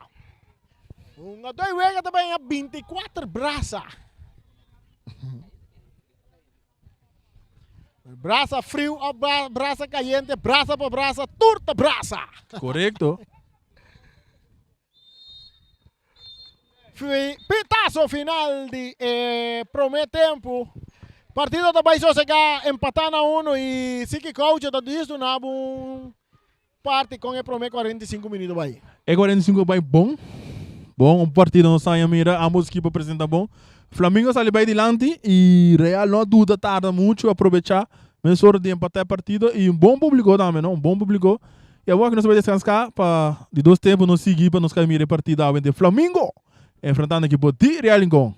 Un a doi wega ta baña 24 brasa. Brasa friu of brasa caliente, brasa pa brasa, tur ta brasa. Correcto. Pitazo final di e prome tempo. Partido ta bai sosega, empata na uno y Siki Coucho ta disto na un Parti con e prome 45 minuto bai. E 45 bai bon. Bon, un partido nos haña mira, ambos equipo presenta bon. Flamingo sali bai dilanti y Real no a duda tarda mucho, aprobecha mesora di empata e partido y un bon publico tambe, no? Un bon publico. Y awor aki nos ta bai descansa pa di dos tempo nos sigui pa nos kai mira e partido awe entre Flamingo enfrentando equipo di Real Rincon.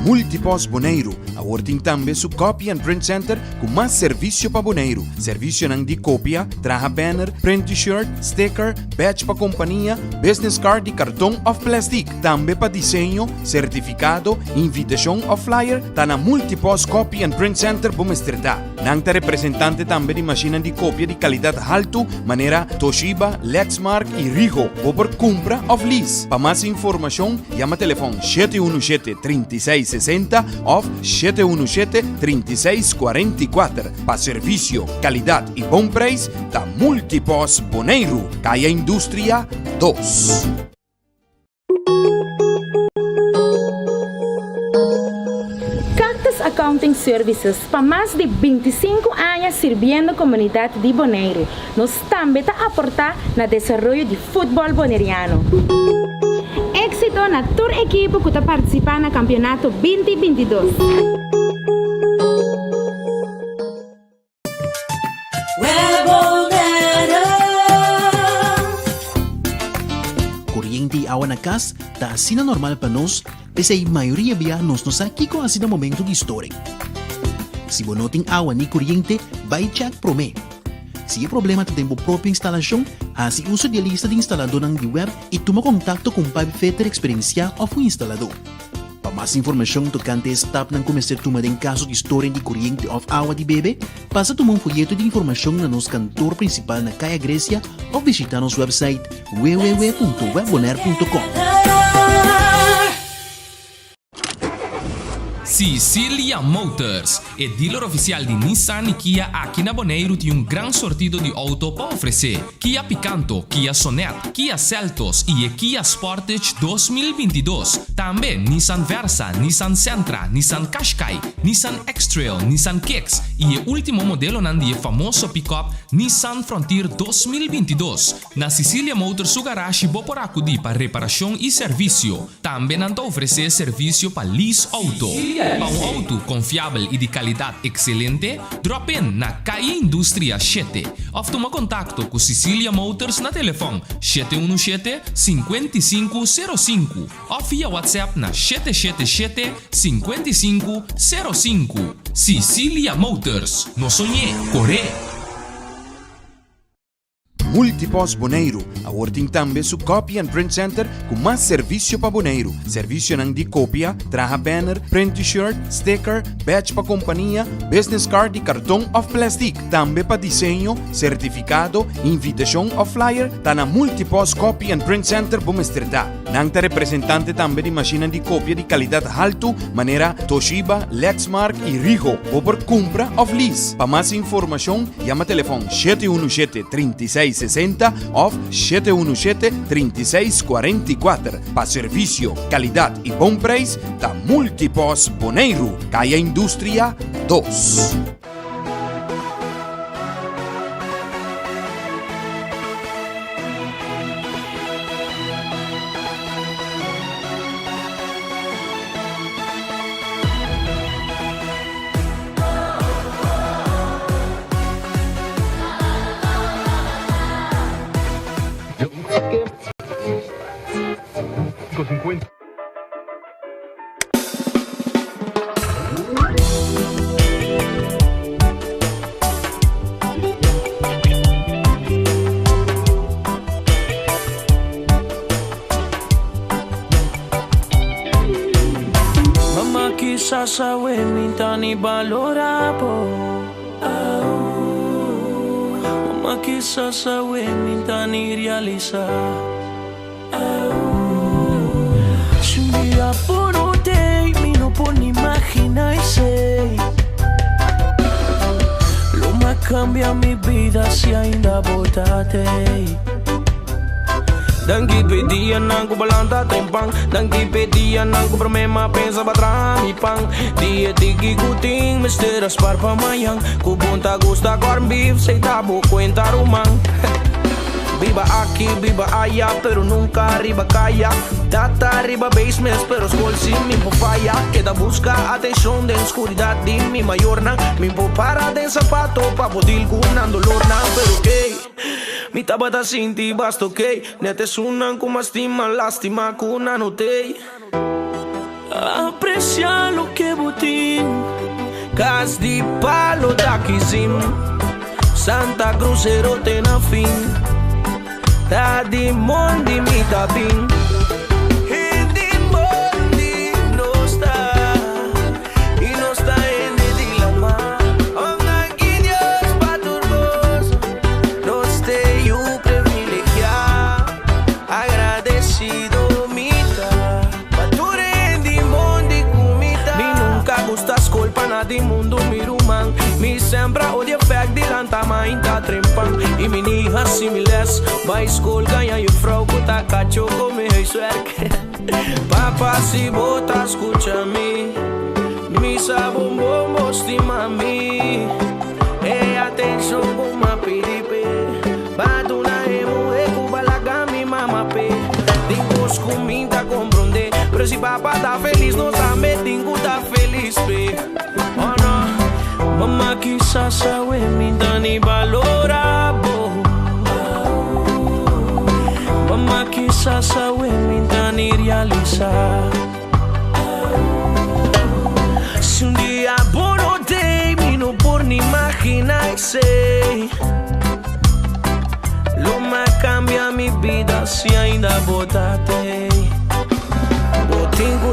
Multipost Boneiru awor tin tambe su Copy and Print Center ku mas servisio pa Boneiru. Servisionan di kopia, traha banner, print t-shirt, sticker, badge pa kompania, business card di karton òf plèstik. Tambe pa diseño, sertifikado, invitashon òf flyer ta na Multipost Copy and Print Center bo mester ta. Nan ta representante tambe di mashinnan di kopia di kalidat haltu manera Toshiba, Lexmark i Ricoh. Bo por kumpra òf lease. Pa mas informashon yama telefòn 717 36 60 òf 717 36 44. Pa servisio, kalidat i bon preis ta Multipos Boneiru, Kaya Industria 2. Cactus Accounting Services pa mas di 25 aña sirbiendo komunidat di Boneiru. Nos tambe ta aportá na desaroyo di futbòl boneriano. Éksito na tur ekipo ku ta partisipá na kampionato 20 22. Koriente i awa na kas ta asina normal pa nos, p'esei mayoria bia nos no sa kiko hasi na momento di storing. Si bo no tin awa ni koriente, bai chèk promé. Si e problema ta den bo propio instalashon, hasi uso di e lista di instaladónan di wèb i tuma kontakto ku un pipefitter eksperensiá òf un instaladó. Pa. mas informashon tokante e stapnan ku mester tuma den kaso di storing di koriente òf awa di bebe, pasa tuma un foyeto di informashon na nos kantor prinsipal na Kaya Grecia òf bishitá nos wèpsait www.webbonaire.com. Sicilia Motors, e dealer ofisial di Nissan i Kia aki na Boneiru tin un gran sortido di outo pa ofresé. Kia Picanto, Kia Sonet, Kia Seltos i e Kia Sportage 2022. Tambe Nissan Versa, Nissan Sentra, Nissan Qashqai, Nissan X-Trail, Nissan Kicks i e último modelonan di e famoso pick-up Nissan Frontier 2022. Na Sicilia Motors su garashi bo por akudí pa reparashon i servisio. Tambe nan ta ofresé servisio pa lease outo. Pa un outo konfiabel i di kalidat ekselente, drop in na Calle Industria shete òf tuma kontakto ku Sicilia Motors na telefòn 717 55 05 òf via WhatsApp na 777 55 05. Sicilia Motors, no soñ'é, kor'é! Multipost Boneiru awor tin tambe su Copy and Print Center ku mas servisio pa Boneiru. Servisionan di kopia, traha banner, print T-shirt, sticker, badge pa kompania, business card di karton òf plèstik. Tambe pa diseño, sertifikado, invitashon òf flyer, ta na Multipost Copy and Print Center bo mester ta. Nan ta representante tambe di mashinnan di kopia di kalidat haltu manera Toshiba, Lexmark i Rigo. Bo por kumpra òf lease. Pa mas informashon, Yama telefòn 717 36 60 òf 717 36 44. Pa servisio, kalidat i bon preis ta Multipos Boneiru, Kaya Industria 2. Mama kisas awe mi ta ni balora bo Mama kisas awe mi ta ni realisa Si un dia bo no tey mi no por ni imagina esey Lo m'a cambia mi bida si ainda bo ta tey. Danki p'e dianan ku balanta trempan Danki p'e dianan ku promé m'a pensa pa traha mi pan Di e tiki ku tin mester a spar pa mañan Ku bon ta gusta corn beef sey ta bo kuenta ruman Biba aki biba aya pero nunka riba kaya Tata riba basement pero skol si mi por faya Keda buska atenshon den skuridat di mi mayornan Mi por para den sapato pa por deal ku nan dolornan Pero ey. Mi tabata sinti basta ok Net esunnan ku mas stima lastima ku nan no tei. Aprecia loke bo tin. Kas di palo ta kizim. Santa Cruz ero te na fin. Ta di mondi mi ta bin. Hende mondi nos ta. Y nos ta hende di lama. Oh danki Dios pa tur cos. Nos te yu privilegia. Agradecido mi ta. Pa tur hende mondi cu mi ta. Mi nunca gusta scol pa na di mundo mi ruman. Mi sempre a odia fact di lanta mainta trempan. Y mi ni haci mi les. Bay scol gaña juffrouw cu ta cacho come huiswerk. Papa si bo ta scucha mi Mi sa bon bon bo stima mi E atencion cu m'a pidi p'e Ba duna e muhe cu ba laga mi mama p'e Tin cos cu mi ta compronde Pero si papa ta feliz nos tambe tin cu ta feliz p'e Oh no Mama kisas awe mi ta ni balora bo Mama kisas awe mi ta ni realisa Si un dia bo no tey mi no por ni imagina esey Lo m'a cambia mi bida si ainda bo ta tey Bo tin cu.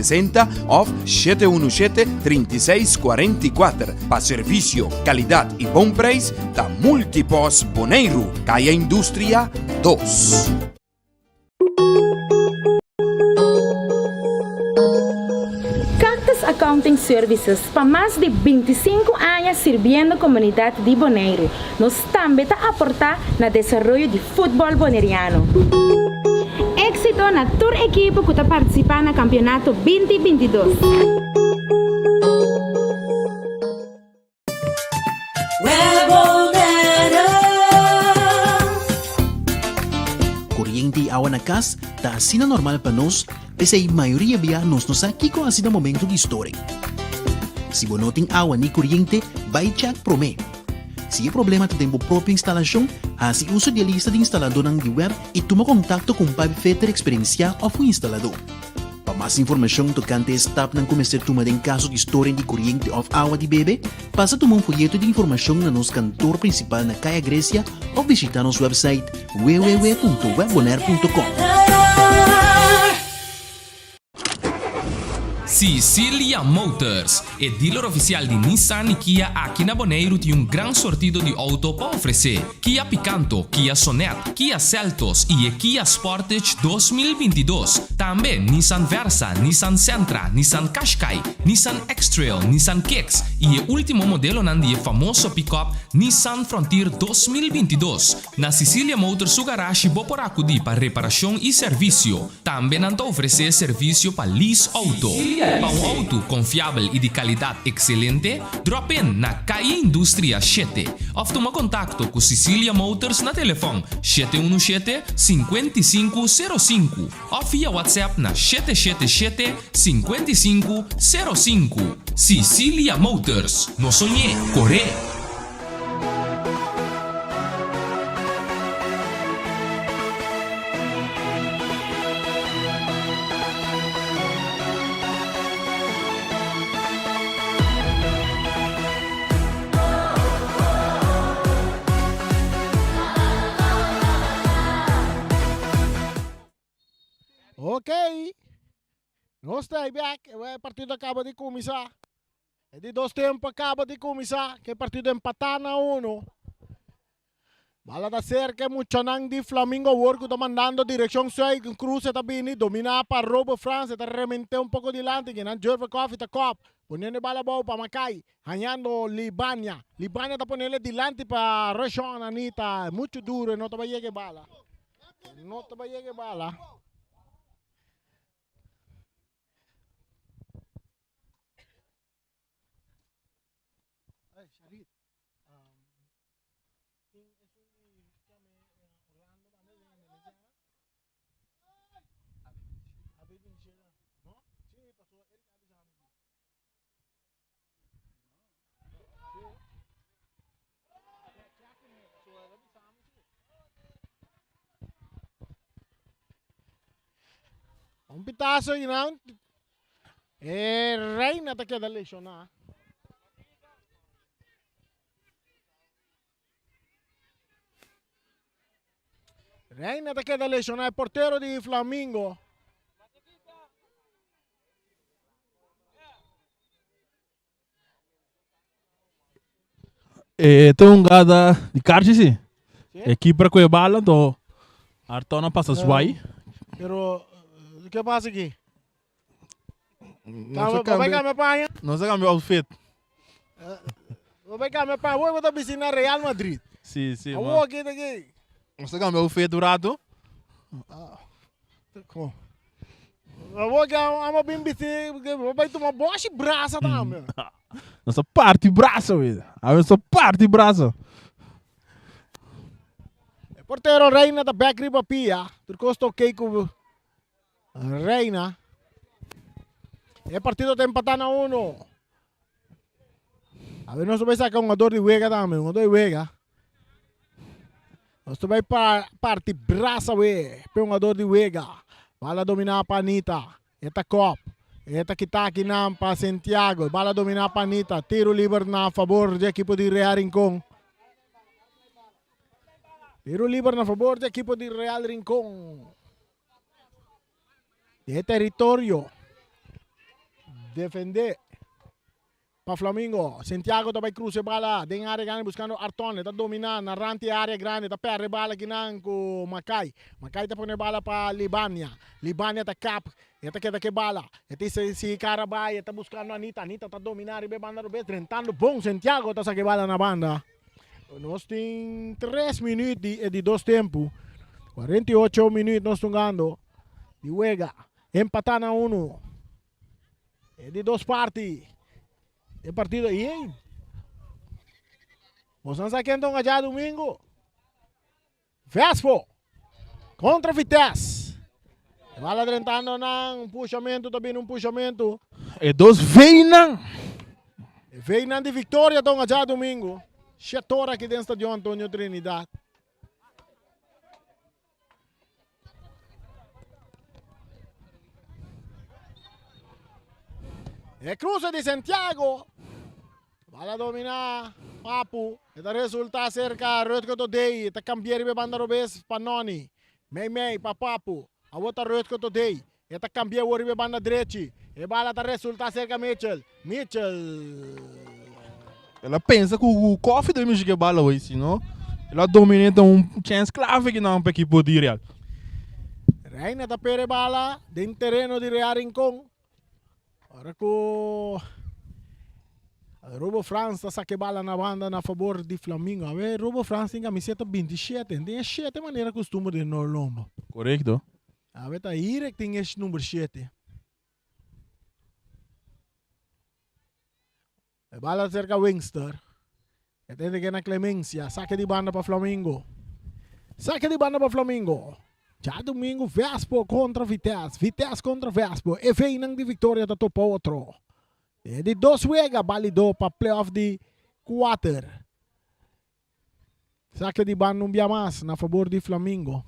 60 òf 717 36 44. Pa servisio, kalidat i bon preis ta Multipos Boneiru, Kaya Industria dos. Cactus Accounting Services pa mas di 25 aña sirbiendo komunidat di Boneiru. Nos tambe ta aportá na desaroyo di futbòl boneriano. Éksito na tur ekipo ku ta partisipá na kampionato binti 22. Koriente i awa na kas ta asina normal pa nos, p'esei mayoria bia nos no sa kiko hasi na momentu di storing. Si bo no tin awa ni koriente, bai chèk promé. Si e problema ta den bo propio instalashon, hasi uso di e lista di instaladónan di web i tuma kontakto ku un pipefitter eksperensiá òf un instaladó. Pa mas informashon tokante e stapnan ku mester tuma den kaso di storing di koriente òf awa di bebe, pasa tuma un foyeto di informashon na nos kantor prinsipal na Kaya Grecia òf bishitá nos wèpsait www.webbonaire.com. Sicilia Motors, e dealer oficial di Nissan y Kia aki na Boneiru tin un gran sortido di auto pa ofrece. Kia Picanto, Kia Sonet, Kia Seltos y e Kia Sportage 2022. Tambe Nissan Versa, Nissan Sentra, Nissan Qashqai, Nissan X-Trail, Nissan Kicks y e ultimo modelonan di e famoso pick-up Nissan Frontier 2022. Na Sicilia Motors su garashi bo por acudi pa reparacion y servicio. Tambe nan ta ofresé servisio pa lease outo. Pa un outo konfiabel i di kalidat ekselente, drop in na Calle Industria shete òf tuma kontakto ku Sicilia Motors na telefòn 717 55 05 òf via WhatsApp na 777 55 05. Sicilia Motors, no soñ'é, kor'é! Ok. Nos ta back. E partido acaba di cuminsa. E di dos tempo acaba di cuminsa. Ke partido empata na uno. Bala ta cerca e muchanan di Flamingo awor cu ta mandando direccion zuid. Un cruce ta bini domina pa Robo Frans. E ta remente un poco dilanti. Kinan Jerve Coffee ta kop. Poniendo e bala abou pa Makai. Hañando Libania. Libania ta ponele dilanti pa Reshon Anita. Mucho duro e no ta bay yega e bala. No ta bay yega e bala. Un pitazo y nan e Reina ta keda lesioná. Reina ta keda lesioná, e portero di Flamingo. E ta un gada di karchi si. E keeper ku e bala to Arton a pasa zwai. Pero ke pasa aki? Nos a Bo bai cambia, cambia paña? nos a cambia outfit. Bo bai cambia paña? Awor bo ta bisti na Real Madrid. Si, si. Awor aki ta ki? Nos a cambia outfit un rato. Ko. Awor ki amo bin bisti, bo bai tuma boshi brasa tambe. Nos a parti brasa, we. A nos a parti brasa. E portero Reina ta bek riba pia. Tur kos ta ok ku Reina. E partido ta empatá na uno. A ver, nos bai saca un jugador di wega tambe, un jugador di wega. Nos bai pa parti brasa we, pe un jugador di wega. Bala dominá pa Anita. E ta kop. E ta kita aki nan pa Santiago. Bala dominá pa Anita. Tiro liber na favor di ekipo di Real Rincon. Tiro liber na favor di ekipo di Real Rincon. De territorio. Defende pa Flamingo. Santiago ta bai cruza e bala den area grandi buscando Arton. E ta domina na rand di area grandi. Ta perde e bala kinan cu Makai. Makai ta pone e bala pa Libania. Libania ta kap. E ta keda cu e bala. E ta sigui cara bai. E ta buscando Anita. Anita ta domina riba e banda robes. Drentando bon. Santiago ta saca e bala na banda. Nos tin tres minuut di e di dos tempu. 48 minuut nos tungando di wega. Empatá na unu. E di dos parti. E partido ei. Boso sa ken ta hunga djadumingu? Vespo kontra Vitesse. E bala drentando nan un pushamentu ta bini un pushamentu. E dos V'nan. E V'nan di Victoria ta hunga djadumingu. Shetora aki den Stadion Antonio Trinidad. E cruce di Santiago. Bala domina Papu. E ta resulta cerca Rutger Todey. E ta cambia riba e banda robes pa Noni. Mei mei pa Papu. Awor ta Rutger Todey. E ta cambia awor riba e banda drechi. E bala ta resulta cerca Mitchell. Mitchell. El a pensa cu Koffie ta mishi cu e bala hoy, si no el a domina ta un chance clave ki nan pa ekipo di Real. Reina ta pere bala den tereno di Real Rincon. Ora cu Robo Frans ta saca e bala na banda na fabor di Flamingo. Awe Robo Frans tin camiseta 27. Tin e shete manera custumber den Noorlombo. Correcto. Awe ta Hirek tin e number shete. E bala cerca Wingster. E ta entrega na Clemencia. Saque di banda pa Flamingo. Saque di banda pa Flamingo. Djadumingu Vespo contra Vitesse. Vitesse contra Vespo. E veinan di victoria ta topa otro. E di dos wega balido pa playoff di kuater. Saque di banda un bia mas na fabor di Flamingo.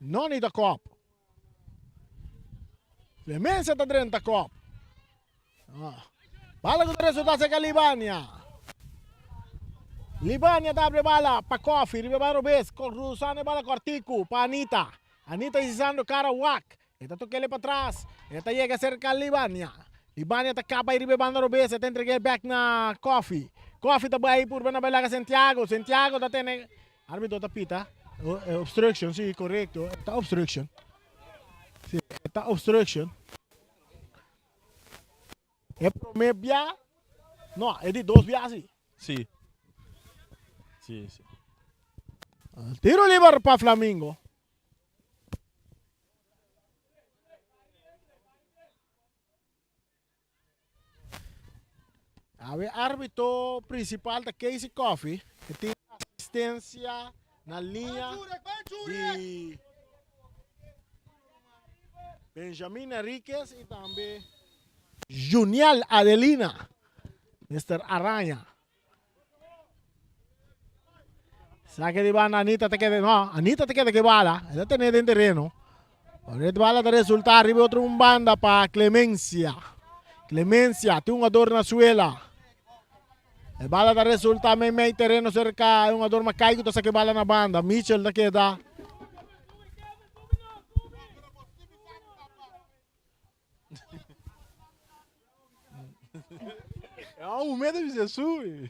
Noni ta kop. Clemencia ta drenta kop. Ah. Bala ku ta resulta serka Libania. Libania ta abre bala pa Kofi, riba bala robes, cruzando e bala kortiku pa Anita. Anita isisando kara wak. E ta tok'el e patras. E ta yega serka Libania. Libania ta kaba ei riba e banda robes. E ta entreg'é bèk na Kofi. Kofi ta bai purba na bai laga Santiago. Santiago ta tene. Arbitro ta pita. Obstruction, si, korekto. E ta obstruction. Si, e ta obstruction. E promé bia, no, e di dos bia si. Si. Si, si. Tiro liber pa Flamingo. Awe arbitro principal ta Casey Coffey e tin asistencia na liña di Benjamin Enriquez y tambe Juniel Adelina, Mister Araña. Saque di banda Anita ta keda, no, Anita ta keda ke bala, e ta tene den tereno. Ora e bala ta resulta riba otro un banda pa Clemencia. Clemencia tin un jugador na suela. E bala ta resulta mei mei tereno cerca e un jugador Makai ku ta saca e bala na banda. Mitchell ta keda. É um medo de Jesus.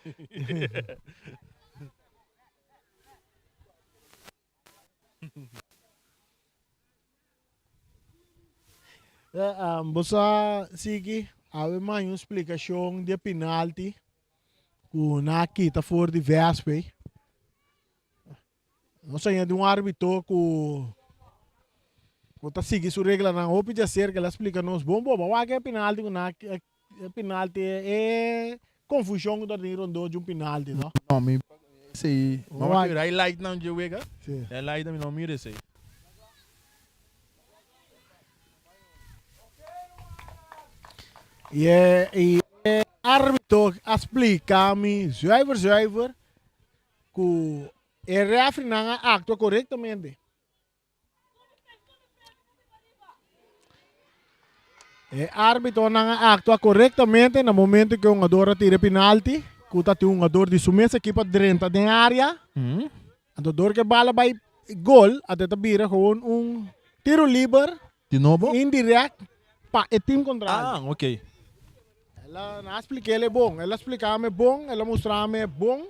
Bo sa sigui awe maña un splikashon di e penalti ku nan a kita for di Vespe. Nos a di un arbitro ku ku ta sigui su reglanan hopi djaserka. El a splika nos bon bon. Bo a wak e penalti ku nan e penalti e konfushon ku ta tin rondó di un penalti no. No mi esei no a mira highlightnan dje wega. Highlightnan mi no a mira esei. I e arbitro a splika mi zuiver zuiver ku e refrinan a aktua korektamente. E árbitonan a aktua korektamente na momento ku e hungador a tira e penalti, ku ta tin un hungador di su mes ekipo a drenta den área. Anto dor ku e bala bai. gol, a ta bira gewoon un tiro liber. Di nobo? Indirect pa e team contrario. Ah, ok. El a, nan a splik'é bon. El a splika mi bon, el a mustra mi bon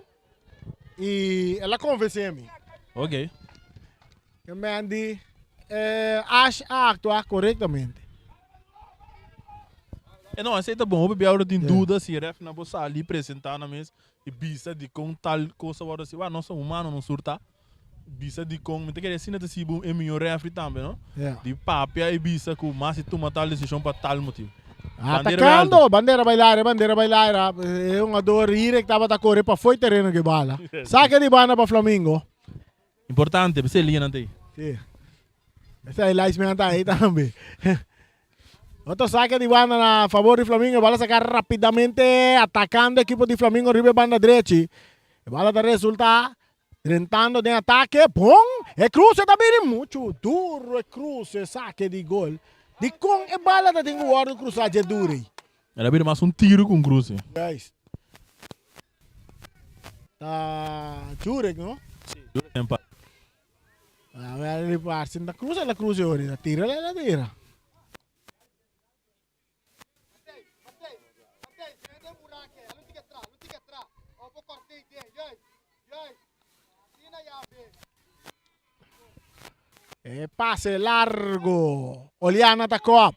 i el a konvensé mi. Ok. E man di, eh, Ash a aktua korektamente. E no, esei ta bon. Hopi bia ora tin duda si e ref nan por sali presentá nan mes i bisa dikon tal kos a wòrdu hasi. Wak, nos ta humano, nos tur ta. Bisa dikon, mi ta kere asina ta sibi e mihó refri tambe, no? Di papia i bisa ku mas i tuma tal desishon pa tal motibu. Atakando! Bandera bai laira, bandera bai laira. E hungador Hirek tabata kore pa fo'i tereno ku e bala. Sake di banda pa Flamingo. Importante, p'esei liñanan ta ei. Si. Esei linesman ta ei tambe. Otro sake di banda na favor di Flamingo. E bala saka rapidamente atakando ekipo di Flamingo riba e banda drechi. E bala ta resulta Drentando den atake, bon! E kruse ta bini muchu duru e kruse, sake di gol. Dikon e bala ta tin ku wòrdu krusá dje duru ei? El a bira mas un tiru ku un kruse. Juist. Ta Jurek, no? Si, Jurek den pa. A wer di parse ta krusa el a krusa e ora, ta tira el a tira. E pase largo. Oliana ta kop.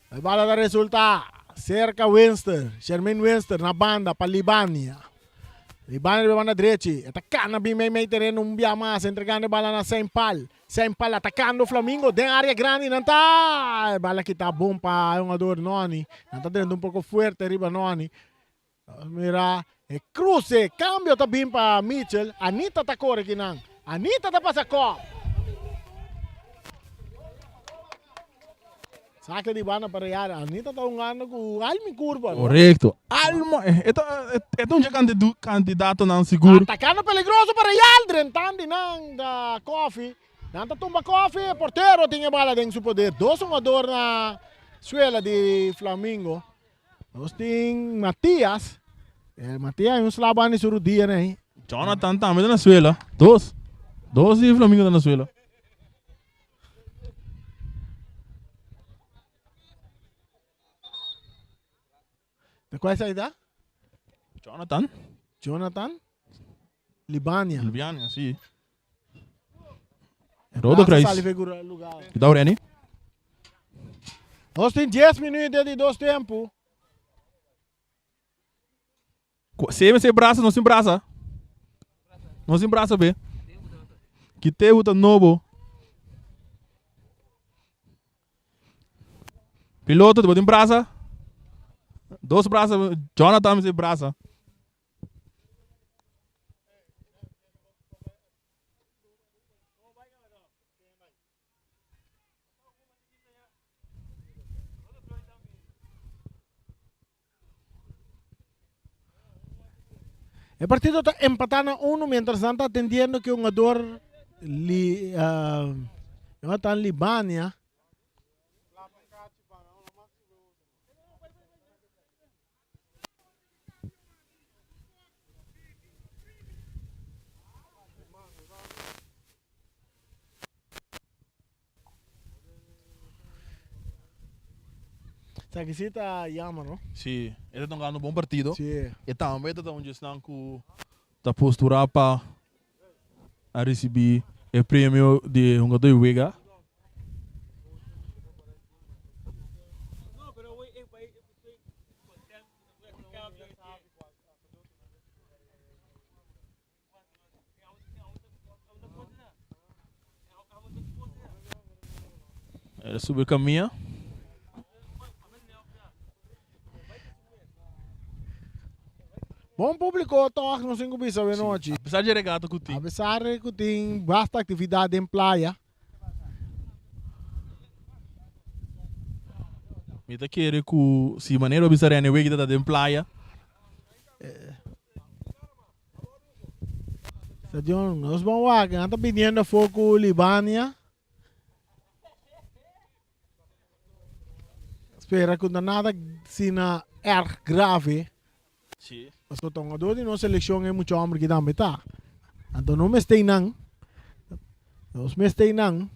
E bala ta resulta cerca Winster. Shermaine Winster na banda pa Libania. Libania riba banda drechi. E ta cana bin mei mei tereno un bia mas entregando e bala na Seinpal. Sempal atacando Flamingo den area grandi nan ta e bala kita bon pa e hungador Noni nan ta drenta un poco fuerte riba Noni mira e cruce cambio ta bin pa Mitchell Anita ta core kinan Anita ta pasa kop Sake di banda pa Real. Anita ta hungando ku alma i kurpa. Korekto. Alma. E ta e ta un dje kandidatonan sigur. Atakando peligroso pa Real. Drentan di nan da Koffie. Nan ta tumba Koffie. E portero tin e bala den su poder. Dos hungador na suela di Flamingo. Nos tin Matias. Matias un sla banda di su rudia nei. Jonathan tambe ta na suela. Dos. Dos di Flamingo ta na suela. De cual side da? Jonathan. Jonathan. Libania. Libania, sí. Rodo Kruis. Cuidado, Renny. Nos tin 10 minutos di dos tempo. Sebe se brasa, no sin brasa. No sin brasa be. Kite ta nobo. Piloto, te botin brasa. Dos brasa, Jonathan se brasa. E partido ta empatá na uno mientras nan ta atendiendo ku e hungador Li, uh, Jonathan Libania. Esaki si ta jammer no. Si, e ta tongando bon partido. Si. E tambe ta un djesnan ku ta postura pa a risibí e premio di hungadó di wega. El a subi camia. Bon publico toch nos tin cu bisa awe nochi. A pesar di e regata cu tin. A pesar cu tin basta actividad den playa. Mi ta kere cu si manera bo bisa Rene Wiki ta ta den playa. Stadion, nos bon wak, nan ta biniendo afo cu Libania. Spera cu no nada sina erg grave. Si. Pasobra ta un jugador di nos seleccion e mucha homber ki tambe ta. Anto no mester nan. Nos mester einan.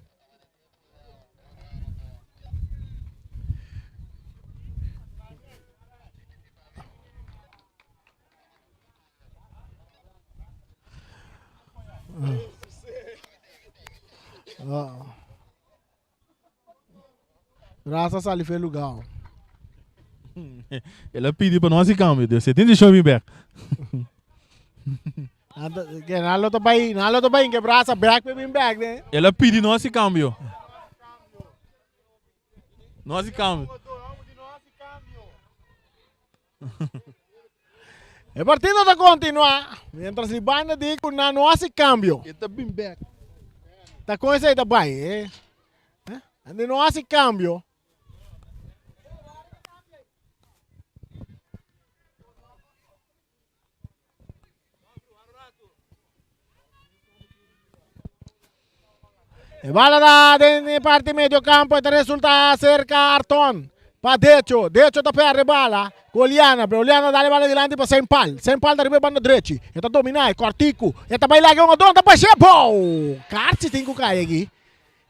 Ah. Raza sali fe lugar. El a pidi pa no hasi cambio, dus e tin di show mi back. Que na lo ta bai, na lo ta bai que brasa back pe bin back de. El a pidi no hasi cambio. No hasi cambio. E partido ta continua mientras di banda di cu nan no haci cambio. E ta bin back. Ta con esey ta bay eh. Nan no haci cambio. E bala da den e parte medio campo e ta resulta cerca Arton. Pa Decho, Decho ta perde bala. Ku Oliana, pero Oliana dale bala dilanti pa Sempal. Sempal ta riba e banda drechi. E ta domina e kortiku. E ta bai laga un otro, ta pas'é bou! Karchi tin ku kai aki.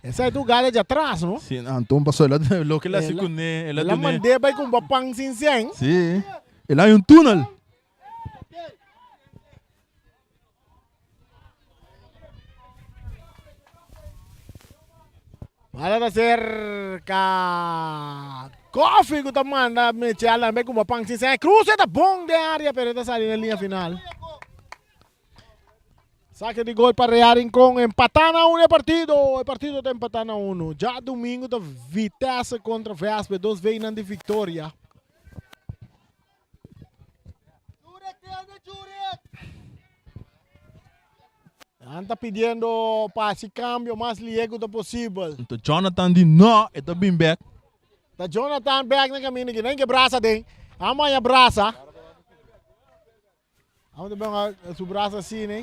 Esei tu gale dje atras, no? Si, Anton pasó el a loke el a hasi kuné, el a El a dun'é. mand'é bai kumpra pan sin sen. Si, el a haña un túnel. Bala ta cerca Koffie ku ta manda Michel tambe kuma pan sin sen. Cruce ta bon den area pero e ta sali na linea final. Saque di gol pa Real Rincon. Empatá na uno e partido. E partido ta empatá na uno. Djadumingu ta Vitesse kontra VSB. Dos veinan di viktoria. Nan ta pidiendo pa haci cambio mas lihe cu ta posibel. Anto Jonathan di no, e ta bin bek. Ta Jonathan bek na caminda aki. Nan ke brasa den. Amo haña brasa. Amo ta ben su brasa asina.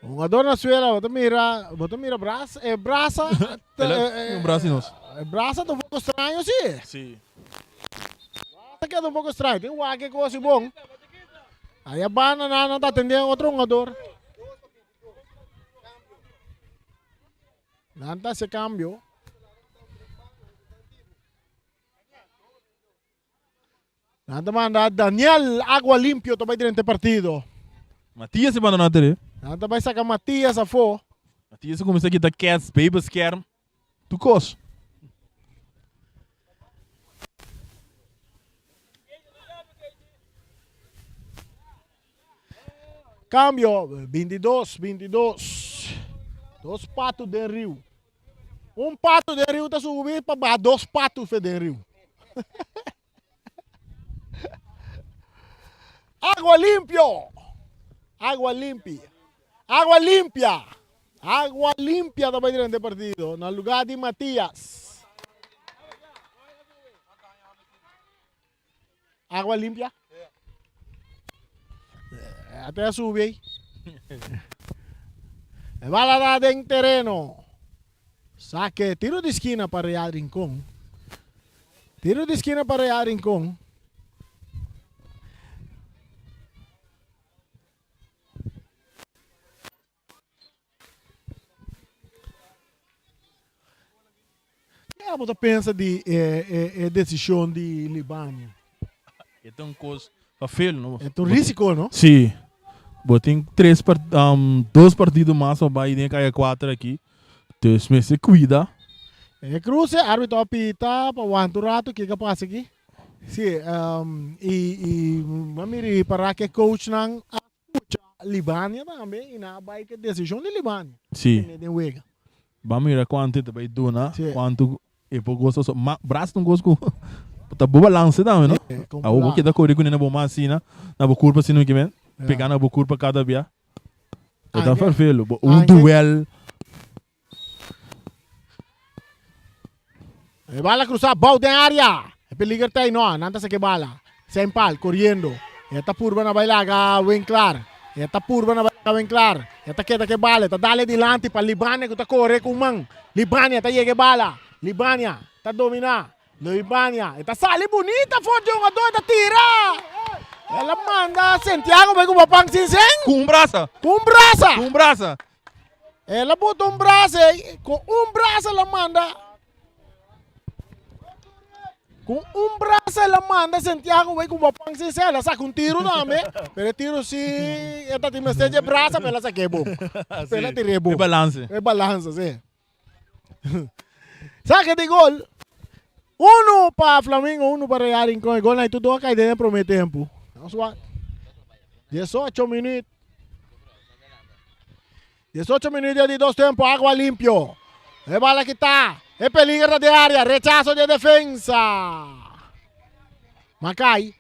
Hungador na suela, bo ta mira, bo ta mira brasa, e brasa, Un brasa di nos. E brasa ta un poco straño si. Si. Brasa keda un poco straño, tin wak e cosa bon. Aya banda nan nan ta atende otro hungador. Nan ta haci cambio. Nan ta manda Daniel Agua Limpio ta bai drenta e partido. Matias e banda nan tere. Nan ta bai saka Matias afó. Matias a kuminsá kita kets, baby skerm, tur kos. Kambio, 22, 22. Dos patu den riu. Un patu den riu ta subi pa baha dos patu fe den riu. Agua limpio. Agua limpia. Agua limpia. Agua limpia ta bai durante e partido na lugar di Matias. Agua limpia? Ate a subi ahí. E bala da den tereno. Saque, tiro di esquina pa Real Rincón. Tiro di esquina pa Real Rincón. Ke abo ta pensa di e desishon di Libania? E ta un kos pa fel, no? E ta un risiko, no? Si. Bo tin tres dos partido mas pa bai den e kaya kuater aki. Dus mester kuida. E kruse, arbitro a pita pa wanta un rato, kiko a pasa aki? Si, i i mira para ke coachnan a Scucha Libania tambe y nan a bay cu e decision di Libania. Sí. Tene den wega. Ban mira cuanto e ta bay duna, Sí. cuanto e por gosa so. Ma bras ta un cos cu ta bo balance tambe, no? Sí, con Awor bo balance. keda core cune na bo man asina, na bo curpa asina mi kimen, Ja. pega na bo curpa cada bia. E ta Anke- fervelo. Bo un anke- duel. E bala cruza bou den area. E peliger ta no, nan ta saca e bala. Sempal coriendo. E ta purba na bay laga Winklar. E ta purba na bay laga Winklar. E ta keda cu e bala. E ta dale dilanti pa Libania cu ta core cu un man. Libania ta yega e bala. Libania ta dominá. Libania e ta sali bunita for di hungadó e ta tira. El a manda Santiago bai ku papan sin sen. Ku un brasa. Ku un brasa. Ku un brasa. El a bota un brasa ei, ku un brasa el a manda. Ku un brasa el a manda Santiago bai ku papan sin sen. El a saka un tiro tambe, pero e tiro si e ta tin mester dje brasa, pero el a sak'é bon. Pero el a tir'é bon. E balanse. E balanse, si. Saque di gol. Uno pa Flamingo, uno pa Real Rincón. E golnan tur dos a kai den e prome tempu. Nos wak. 18 minuut. 18 minuut di dos tempo. Agua limpio. E bala kita. E peligro ta den area. Rechazo di defensa. Makai.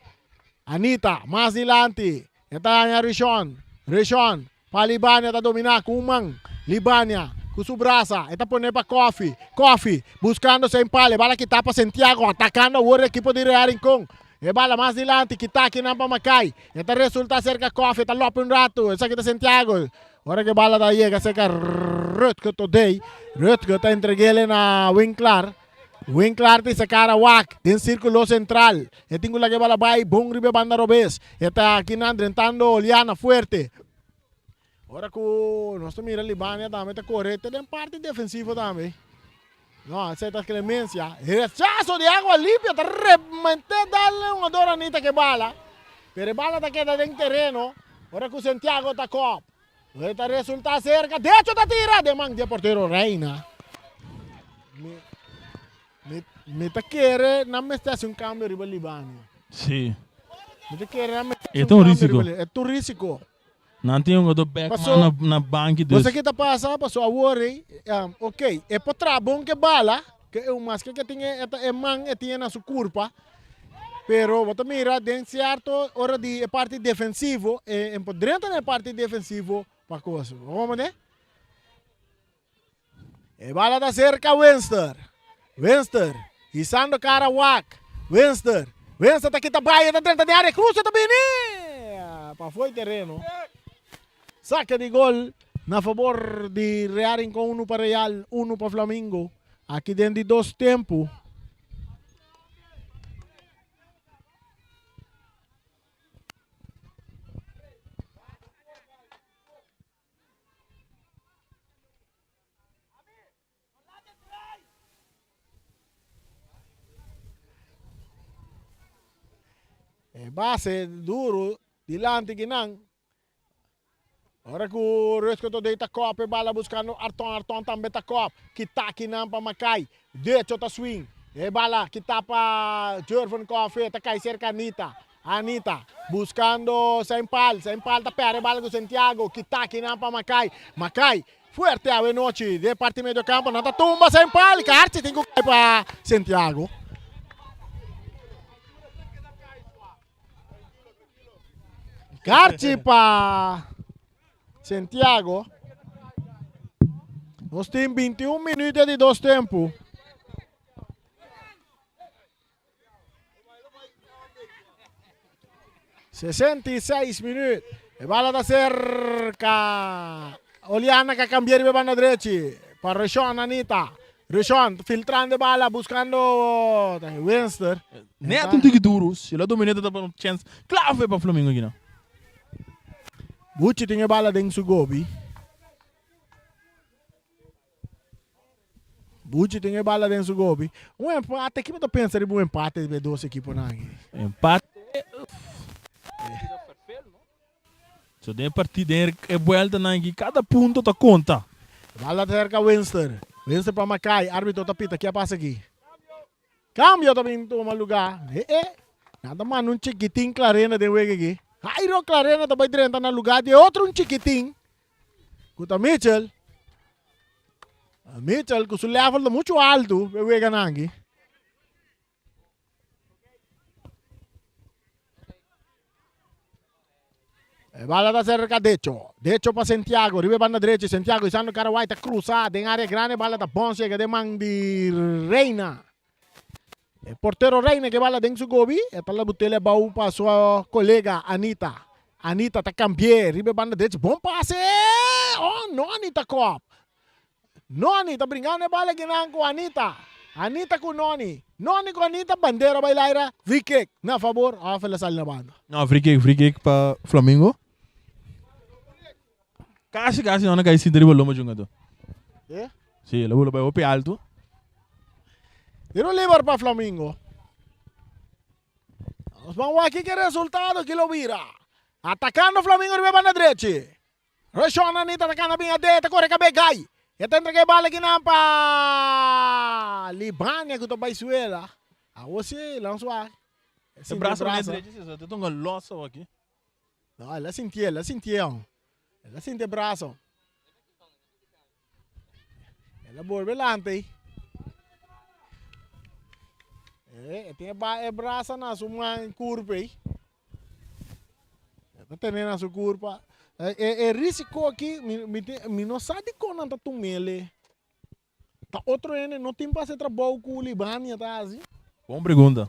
Anita, mas dilanti. E ta haña Rishon. Rishon pa Libania ta dominá ku un man. Libania ku su brasa e ta pone pa Koffy. Koffy buskando Saint Paul. E bala kitá pa Santiago atakando awor e ekipo di Real Rincon. E bala mas dilanti kitá akinan pa Makai. E ta resultá serka Koffy. E ta lopi un ratu. Esaki ta Santiago. Ora ku e bala ta yega serka Rutger Todey. Rutger ta entreg'é na Winklar. Winklar ta isa kara wak den sirkulo sentral. E tin ku laga e bala bai bon riba e banda robes. E ta akinan drentando Oliana fuerte. Ora ku nos ta mira Libania tambe ta kore te den parti defensivo tambe. No, esei ta Clemencia. Rechaso di Agua Limpia ta remente dal hungador Anita ke bala. Pero e bala ta keda den tereno ora ku Santiago ta kop. E ta resulta cerca. Decho ta tira den man di e portero Reina. Mi, mi, mi ta kere nan mester haci un cambio riba Libania. Sí. Mi ta kere nan mester E ta un risico. E ta un risico. Nan tin un jugador Beckman Paso, na, na banki dus. Bo sa ki ta pasa? Paso awor ei, um, ok, e por traha bon ke bala, ke e un maske ke tin e, e man e tin na su curpa, Pero bo ta mira den cierto ora di e parti defensivo, e en por drenta den e parti defensivo pa cos. Bo comprende? E bala ta cerca Winster. Winster, hisando cara wak. Winster, Winster ta kita bai, e ta drenta den area, cruza ta bini! Pafó e tereno. Saque di gol na favor di Real Rincon, uno pa Real, uno pa Flamingo. Aki den di dos tempo. E base duro dilanti kinan. Ora ku Rusco Todey ta kop e bala buskando Arton, Arton tambe ta kop. Kita kinan pa Makai. Decho ta swing. E bala kita pa Jurven Coffee ta kai serka Anita. Anita buskando Saint Paul. Saint Paul ta perde e bala ku Santiago. Kita kinan pa Makai. Makai fuerte awe nochi den parti medio kampo. Nan ta tumba Saint Paul. Karchi tin ku kai pa Santiago. Karchi pa Santiago. Nos tin 21 minuut di dos tempo. 66 minuut. E bala ta cerca. Oliana que cambia riba banda drechi. Pa Reshon Anita. Reshon filtrando e bala buscando Winster. Net un tiki duro. Si lo domina ta un chance clave pa Flamingo aki no. Buchi tin e bala den su gobi. Buchi tin e bala den su gobi. Un empate, ki bo ta pensa riba un empate di e dos ekiponan aki? Empate. So den e partida, den e bueltanan aki, kada punto ta konta. Bala ta serka Winster. Winster pa Makai. Arbitro ta pita. Ke a pasa aki? Kambio ta bin tuma lugá. E e. Nan ta manda un chikitin Clarena den wega aki. Jairo Clarena ta bai drenta na lugá di e otro un chikitin ku ta Mitchell. Mitchell ku su level ta muchu altu pa e weganan aki. E bala ta cerca Decho. Decho pa Santiago. Riba e banda drechi. Santiago isando Caraguay ta cruza den area grande. Bala ta bon ciega den man di Reina. E portero Reina ke bala den su gobi. E ta la butele abao pa su colega Anita. Anita ta cambie riba e banda drechi. Bon pase. Oh no Anita Kop. No Anita bringando e bala kinan cu Anita. Anita ku Noni. Noni ku Anita, bandera bai laira, free kick na fabor òf el a sali na banda? No, free kick, free kick pa Flamingo. Kasi kasi no na kai sinta riba lomba jungadó. Eh? Sí, el a bula bai hopi alto. Tiro liber pa Flamingo. Nos ban wak ki resultado ki lo bira. Atacando Flamingo riba banda drechi. Reshon Anita ta cana bin ade, ta core cabe gai. E ta entrega e bala kinan pa Libania cu ta bay suela. Awo si, lan suak. E brasa banda drechi si, so ta tunga los awo aki. No, el a sintié, el a sintié aun. El a sinti e braso. El a bolbe lanta ei. E, e tin e ba e brasa na su man kurpa ei. E ta tene na su kurpa. E, e, e risiko aki, mi, mi, mi no sa dikon nan ta tum'el. Ta otro hende no tin pa hasi e trabou ku Libania ta hasi? Bon pregunta.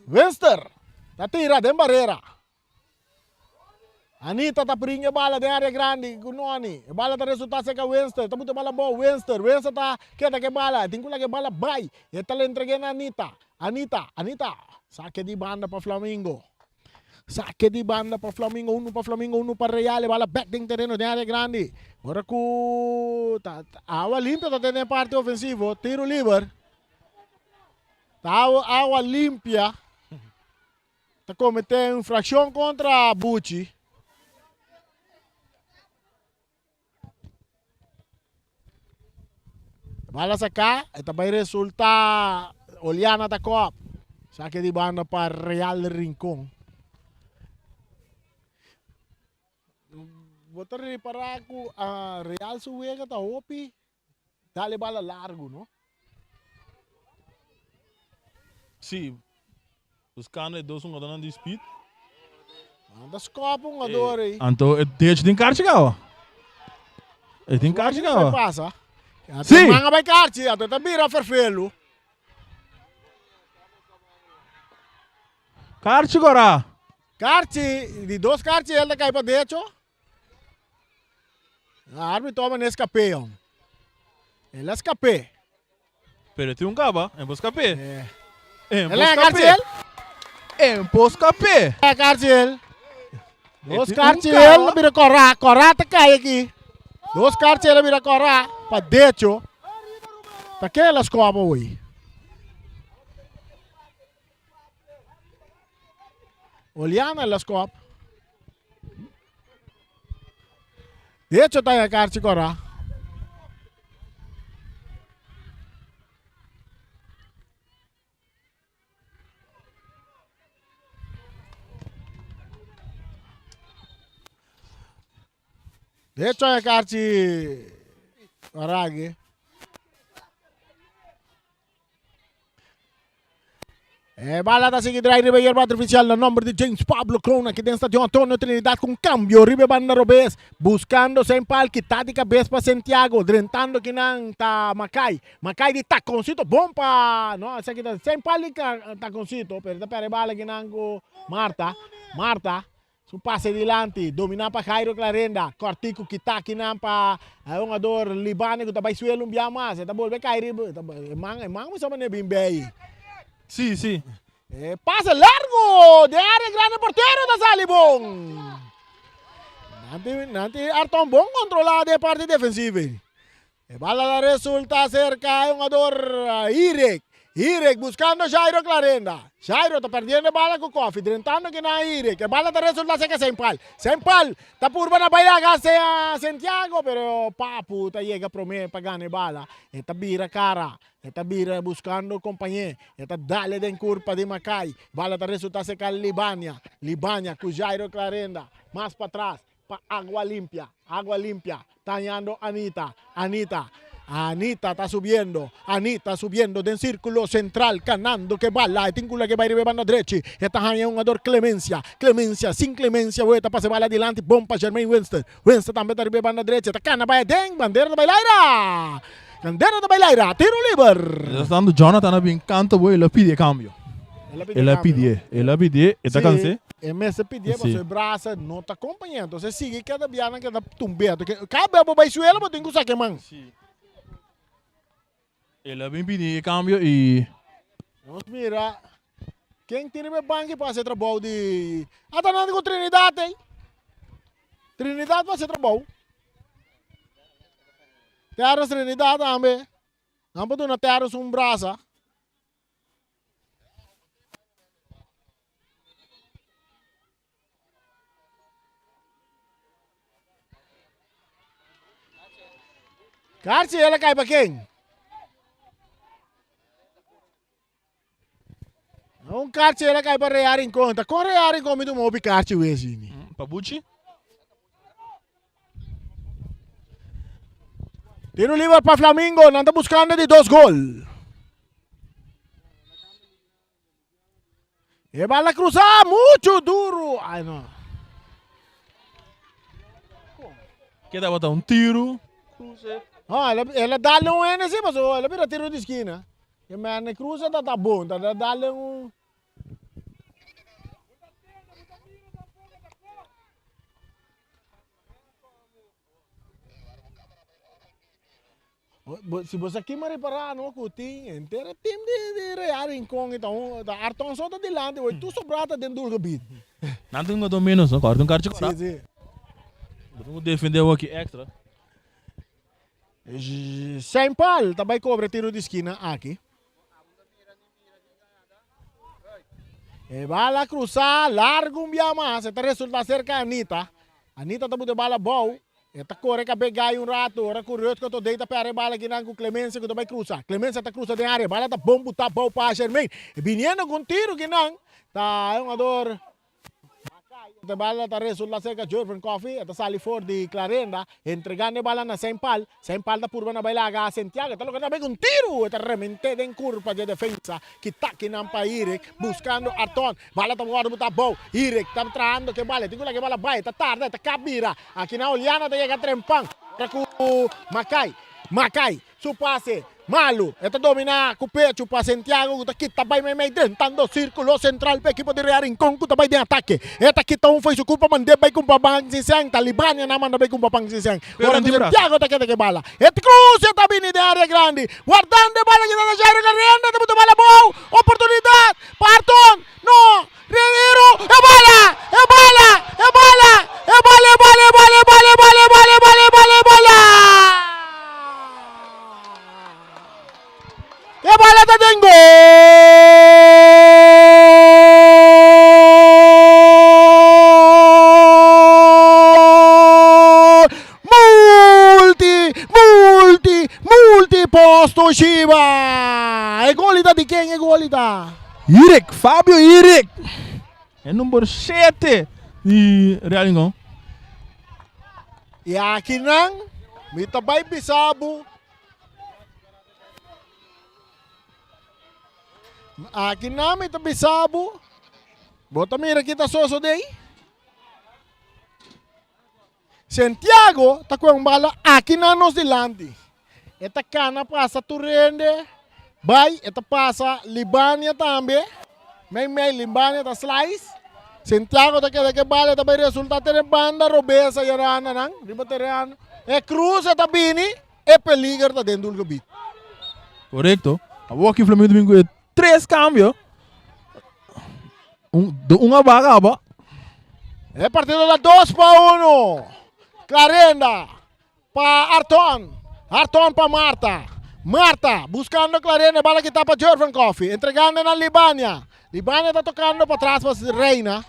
Winster ta tira den barera. Anita ta pringa e bala den area grandi ku Noni. E bala ta resulta serka Winster. Ta buta e bala abou. Winster, Winster ta keda ku e bala. E tin ku laga e bala bai. E ta entreg'é na Anita. Anita, Anita sake di banda pa Flamingo. Sake di banda pa Flamingo, unu pa Flamingo, unu pa Real. E bala bek den tereno den area grandi. Ora ku ta Agua Limpia ta tene parti ofensivo, tiro liber. Ta Agua Limpia ta komete infrakshon kontra Buchi. Bala saká, e ta bai resultá Oliana ta kòp. Sake di banda pa Real Rincon. Bo ta repará ku Real su wega ta hopi dal e bala largu, no? Sí, Buscando e dos hungadornan di speed. Nan ta skop hungador ei. Anto e derecho tin karchi kawa. E tin karchi kawa. Pasa. Sí. Manga bai karchi, anto ta bira ferfelu. Karchi gora. Karchi, di dos karchi el ta kai pa derecho. Arbitro a escapé, jong. El a escapé. Pero tin un caba, en por escapé. Eh. En por El a escapé. cárcel. En por escapé. A cárcel. Dos tin un cárcel, caba. mira corá, corá ta cae aquí. Dos cárcel mira corá, pa decho. Ta que las copa hoy? Oliana las kop. De hecho ta e karchi kora. De hecho e karchi kora aki. E bala ta sigui drai riba yerba artificial na nomber di James Pablo Kroon aki den Stadion Antonio Trinidad cu un cambio riba e banda robes buscando zijn pal kita di cabes pa Santiago drentando kinan ta Makai Makai di taconcito bon pa no esaki ta zijn pal di taconcito pero ta perde bala kinan cu Marta Marta Su pase dilanti, dominá pa Jairo Clarenda. Kòrtiku kitá kinan pa e hungador Libani ku ta bai suelo un bia mas. E ta bolbe kai riba. E man, e man kuminsá manera bin bei. Sí, sí. E pase largo den área grandi portero ta sali bon. Nan tin, nan tin Arton bon kontrolá den parti defensivo. E bala ta resulta serka e hungador Irek. Irek buscando Jairo Clarenda. Jairo ta perdiendo e bala cu Koffie, drentando kinan Irek. E bala ta resulta serka Sempal. Sempal ta purba na bay laga Santiago, pero Papu ta yega prome pa gana e bala. E ta bira cara, e ta bira buscando compañe. E ta dale den curpa di Makai. Bala ta resulta serka Libania. Libania cu Jairo Clarenda mas patras. Pa agua limpia, agua limpia, tañando Anita, Anita, Anita ta subiendo, Anita subiendo den circulo central, canando ke bala, e tin cula ke bay riba e banda drechi, e ta haña un jugador Clemencia, Clemencia, sin Clemencia weta pasa e bala dilanti, bon pa Jermaine Winston, Winston tambe ta riba e banda drechi, e ta cana bay aden, bandera ta bay laira, bandera ta bay laira, tiro liber. Mientras tanto Jonathan a bin canta bo, el a pidi e cambio. El a pidié, el a pidié, e ta cansé. E mester pidié pasobra e brasa no ta kompañ'é. Entonces e sigui kada bia nan keda tumb'é. Kada bia bo bai suela bo tin ku saka e man. Sí. El a bin pidi e kambio i. Nos mira ken tin riba e banki pa hasi e trabou di. Ata nan ku Trinidad ei. Trinidad pa hasi e trabou. Terrence Trinidad tambe. Nan por duna Terrence un brasa. Karchi el a kai pa ken? Un karchi el a kai pa Real Rincon. Ta kon Real Rincon mi tuma hopi karchi wes ini? Pa Buchi? Tiro liber pa Flamingo. Nan ta buskando di dos gol. E bala cruza mucho duro. Ay no. Ke tabata un tiro. Cruze. No, el a, el a darle un N sí, paso el a bira tiro di esquina. E man cruza ta ta bon, ta ta darle un Si bo sa kima repará no ku tin henter e tim di di Real Rincon i ta un ta Arton so ta dilanti wei tur sobrá ta den doelgebied. Nan tin un gato menos no kòrta un karchi kòrá. Si si. Bo tin ku defendé awor aki extra. Shane Paul ta bai kobra tiro di skina aki. E bala krusá largu un bia mas e ta resultá serka Anita. Anita ta buta e bala abou. E ta kore kab'é gai un ratu ora ku Rutger Todey ta pèrdè e bala kinan ku Clemencia ku ta bai krusa. Clemencia ta krusa den área. Bala ta bon butá bou pa Germain. E biniendo ku un tiru kinan ta e hungador E bala ta resulta serka Jurven Coffie. E ta sali for di Clarenda entregando e bala na Saint Paul. Saint Paul ta purba na bai laga a Santiago. E ta logra ta bai ku un tiru. E ta rement'é den kurpa dje defensa. Kita kinan pa Eric buskando Arton. Bala ta wòrdu butá bou. Eric ta trahando ku e bala. E tin ku laga e bala bai. E ta tarda. E ta kap bira. Aki na Oliana ta yega trempan ora ku Makai. Makai su pase malu. E ta domina ku pechu pa Santiago ku ta kita bai meimei drentando sirkulo sentral pa ekipo di Real Rincon ku ta bai den atake. E ta kita un fo'i su kurpa mand'é bai kumpa Pang Sinseng. Ta Libania nan manda bai kumpa Pang Sinseng. Ora ku Santiago ta keda ku e bala. E cruce ta bini den area grandi. Wardando e bala kita ta Jairo Carrienda ta buta bala abou. Oportunidat pa Arton. No! Ribeiro, e bala! E bala! E bala! E bala, e bala, e bala, e bala, e bala, e bala, e bala, e bala, e bala! E bala ta den gol! Multi, multi, multi posto Shiba! E gol ta di ken e gol ta? Irik, Fabio Irik. E number 7 di Real Rincon. I akinan mi ta bai bisa bo. Akinan mi ta bisa bo. Bo ta mira ki ta sosodé. Santiago ta kue un bala aki na nos dilanti. E ta kana pasa tur hende bai, e ta pasa Libania tambe. Mei mei Libania ta slice. Santiago ta keda ke bala e ta bai resulta tene banda robes a yeranda nan riba tereno. E cruze ta bini, e peliger ta den doelgebied. Korekto. Awor aki Flamingo ta bin ku e tres kambio. Un, de un a baga aba. E partido ta 2 pa 1. Clarenda pa Arton. Arton pa Marta. Marta buscando Clarenda. E bala kita pa Jervin Coffee. Entregando na Libania. Libania ta tocando pa tras pa Reina.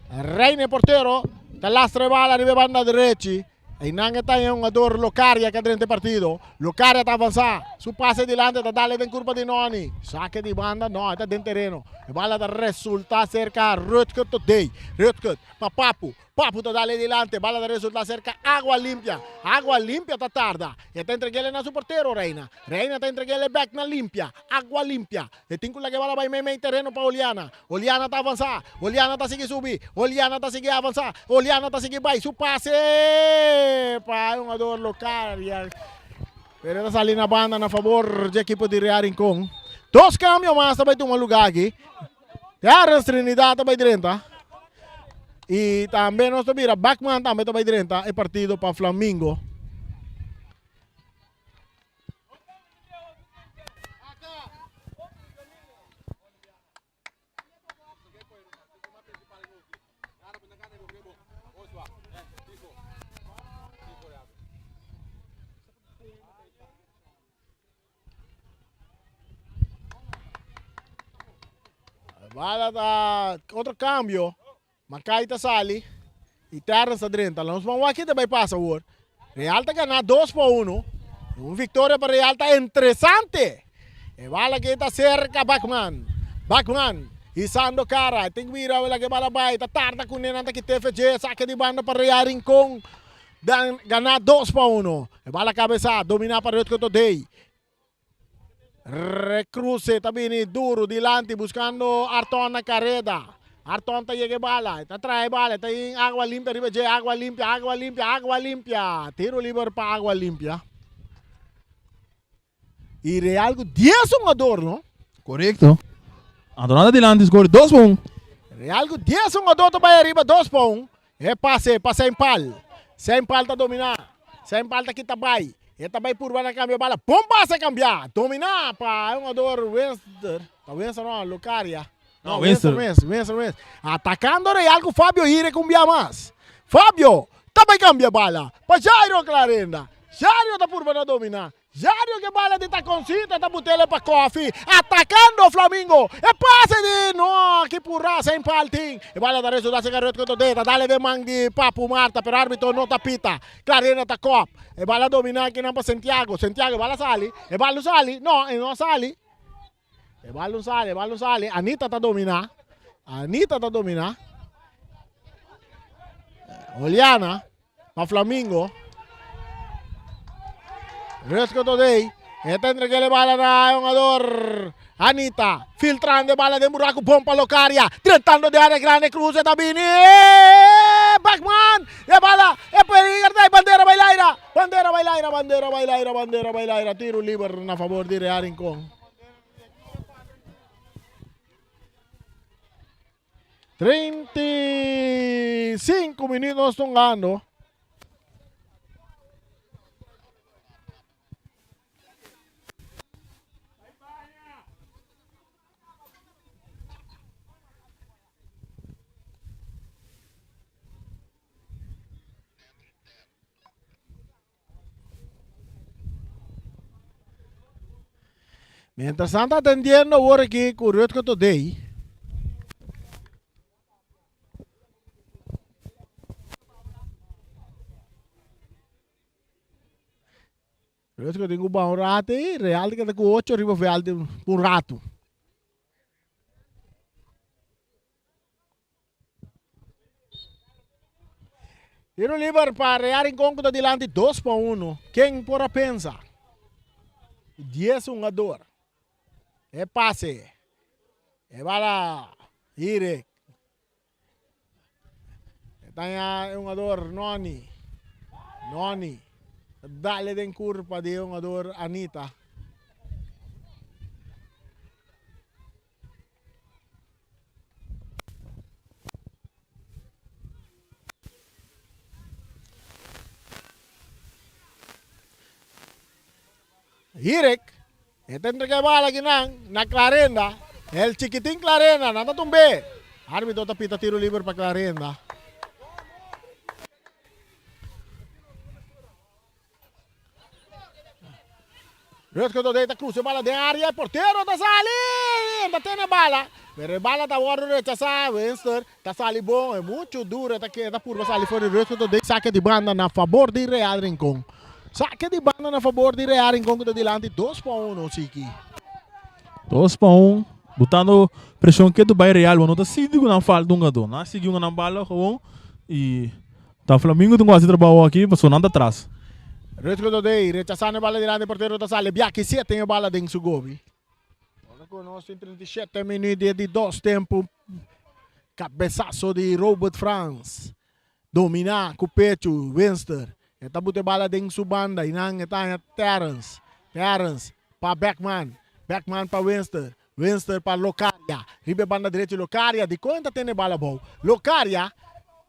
Reina e portero. Ta lastra e bala riba e banda derechi. Einan e ta e hungador Locaria ke a drenta e partido. Locaria ta avansa. Su pase dilanti ta dale den kurpa di Noni. Sake di banda, no, e ta den tereno. E bala ta resulta serka Rutger Todey. Rutger pa Papu. Papu ta dale dilanti. E bala ta resulta serka Agua Limpia. Agua Limpia ta tarda. E ta entreg'el na su portero Reina. Reina ta entreg'el bek na Limpia. Agua Limpia. E tin ku laga e bala bai meimei tereno pa Oliana. Oliana ta avansá. Oliana ta sigui subi. Oliana ta sigui avansá. Oliana ta sigui bai. Su pase pa e hungador lokal. Pero e ta sali na banda na fabor dje ekipo di Real Rincon. Dos kambio mas ta bai tuma lugá aki. Terrence Trinidad ta bai drenta. I tambe nos ta bira Bachmann tambe ta bai drenta e partido pa Flamingo. Bala ta otro cambio. Makai ta sali y Terrence ta drenta. Nos ban wak kita bay pasa awor. Real ta gana 2 pa 1. Un victoria pa Real ta interesante. E bala que ta cerca Bachman. Bachman hisando cara. Tin mira wela que bala bay. Ta tarda cu nenan ta kita FG. Saque di banda pa Real Rincon. Dan gana 2 pa 1. E bala cabeza domina pa Rutger Todey. Recruce ta bini duro dilanti buscando Arton na careda. Arton ta yega e bala, ta trae e bala, ta in Agua Limpia riba dje, Agua Limpia, Agua Limpia, Agua Limpia. Tiro liber pa Agua Limpia. Y Real cu 10 hungador, no? Correcto. Anto nan ta dilanti score 2 pa 1. Real cu 10 hungador ta bay ariba 2 pa 1. E pase pa Seinpal. Seinpal ta dominá. Seinpal ta kita bai. E ta bai purba na kambia bala. Bon pase kambia. Dominá pa e hungador Wenster. Ta Wenster no, Lucaria. No, Wenster. Wenster mes, Wenster mes. Atakando Real ku Fabio Hire ku un bia mas. Fabio ta bai kambia bala pa Jairo Clarenda. Jairo ta purba na dominá. Jario ke bala di taconcito ta butele pa Kofi atacando Flamingo e pase di no ki pura sin paltin e bala ta resulta ser Rutger Todé ta dale den man di Papu Marta pero arbitro no ta pita Clarena ta kop e bala domina kinan pa Santiago Santiago e bala sali e bala no sali no e no sali e bala no sali e bala no sali Anita ta domina Anita ta domina Oliana Pa Flamingo. Rutger Todey. E ta entrega e bala na hungador Anita. Filtrando e bala den buraco. Bon pa Locaria. Tratando de área grande. Cruze ta bini. Bachmann. E bala. E peliger ta. Bandera bay laira. Bandera bay laira. Bandera bay laira. Bandera bay laira. Tiro liber na favor di Real Rincon. 35 minuut nos tungando. Mientras tanto atendiendo awor aki ku Rutger Todey. Rutger tin ku baha un rato ei, Real ta keda ku ocho riba veld un rato. Tiro liber pa Real Rincon ku ta dilanti 2 pa 1. Ken por a pensa? 10 hungador. E pase. E bala Irek. E taña e hungador Noni. Noni. Dale den kurpa di e hungador Anita. Hirek, e ta entrega e bala akinan na Clarenda. El chikitin Clarenda, nan ta tumb'é. Arbitro ta pita tiro liber pa Clarenda. Rutger Dodé ta cruza e bala den area, e portero ta sali! E ta tene bala, pero e bala ta wordo rechasa. Winster ta sali bon, e mucho duro, e ta keda purba sali for di Rutger Dodé. Sake di banda na fabor di Real Rincon. Sake di banda na fabor di Real Rincon ku ta dilanti dos pa uno, Siki. Dos pa un, botando presion ketu bai Real, bo no ta sinti ku nan falta un gadó. Nan a sigui hunga nan bala gewoon y Ta Flamingo tin ku hasi trabou aki pasobra nan ta tras. Rutger Dodey rechasando e bala dilanti portero ta sali biaki siete e bala den su gobi. Ora ku nos tin 37 minuut di e di dos tempu kabesaso di Robert Frans domina ku pechu Winster e ta buta e bala den su banda i nan e ta haña Terrence Terrence pa Beckman Beckman pa Winster Winster pa Locaria riba e banda derecho Locaria dikon e ta tene bala abou Locaria.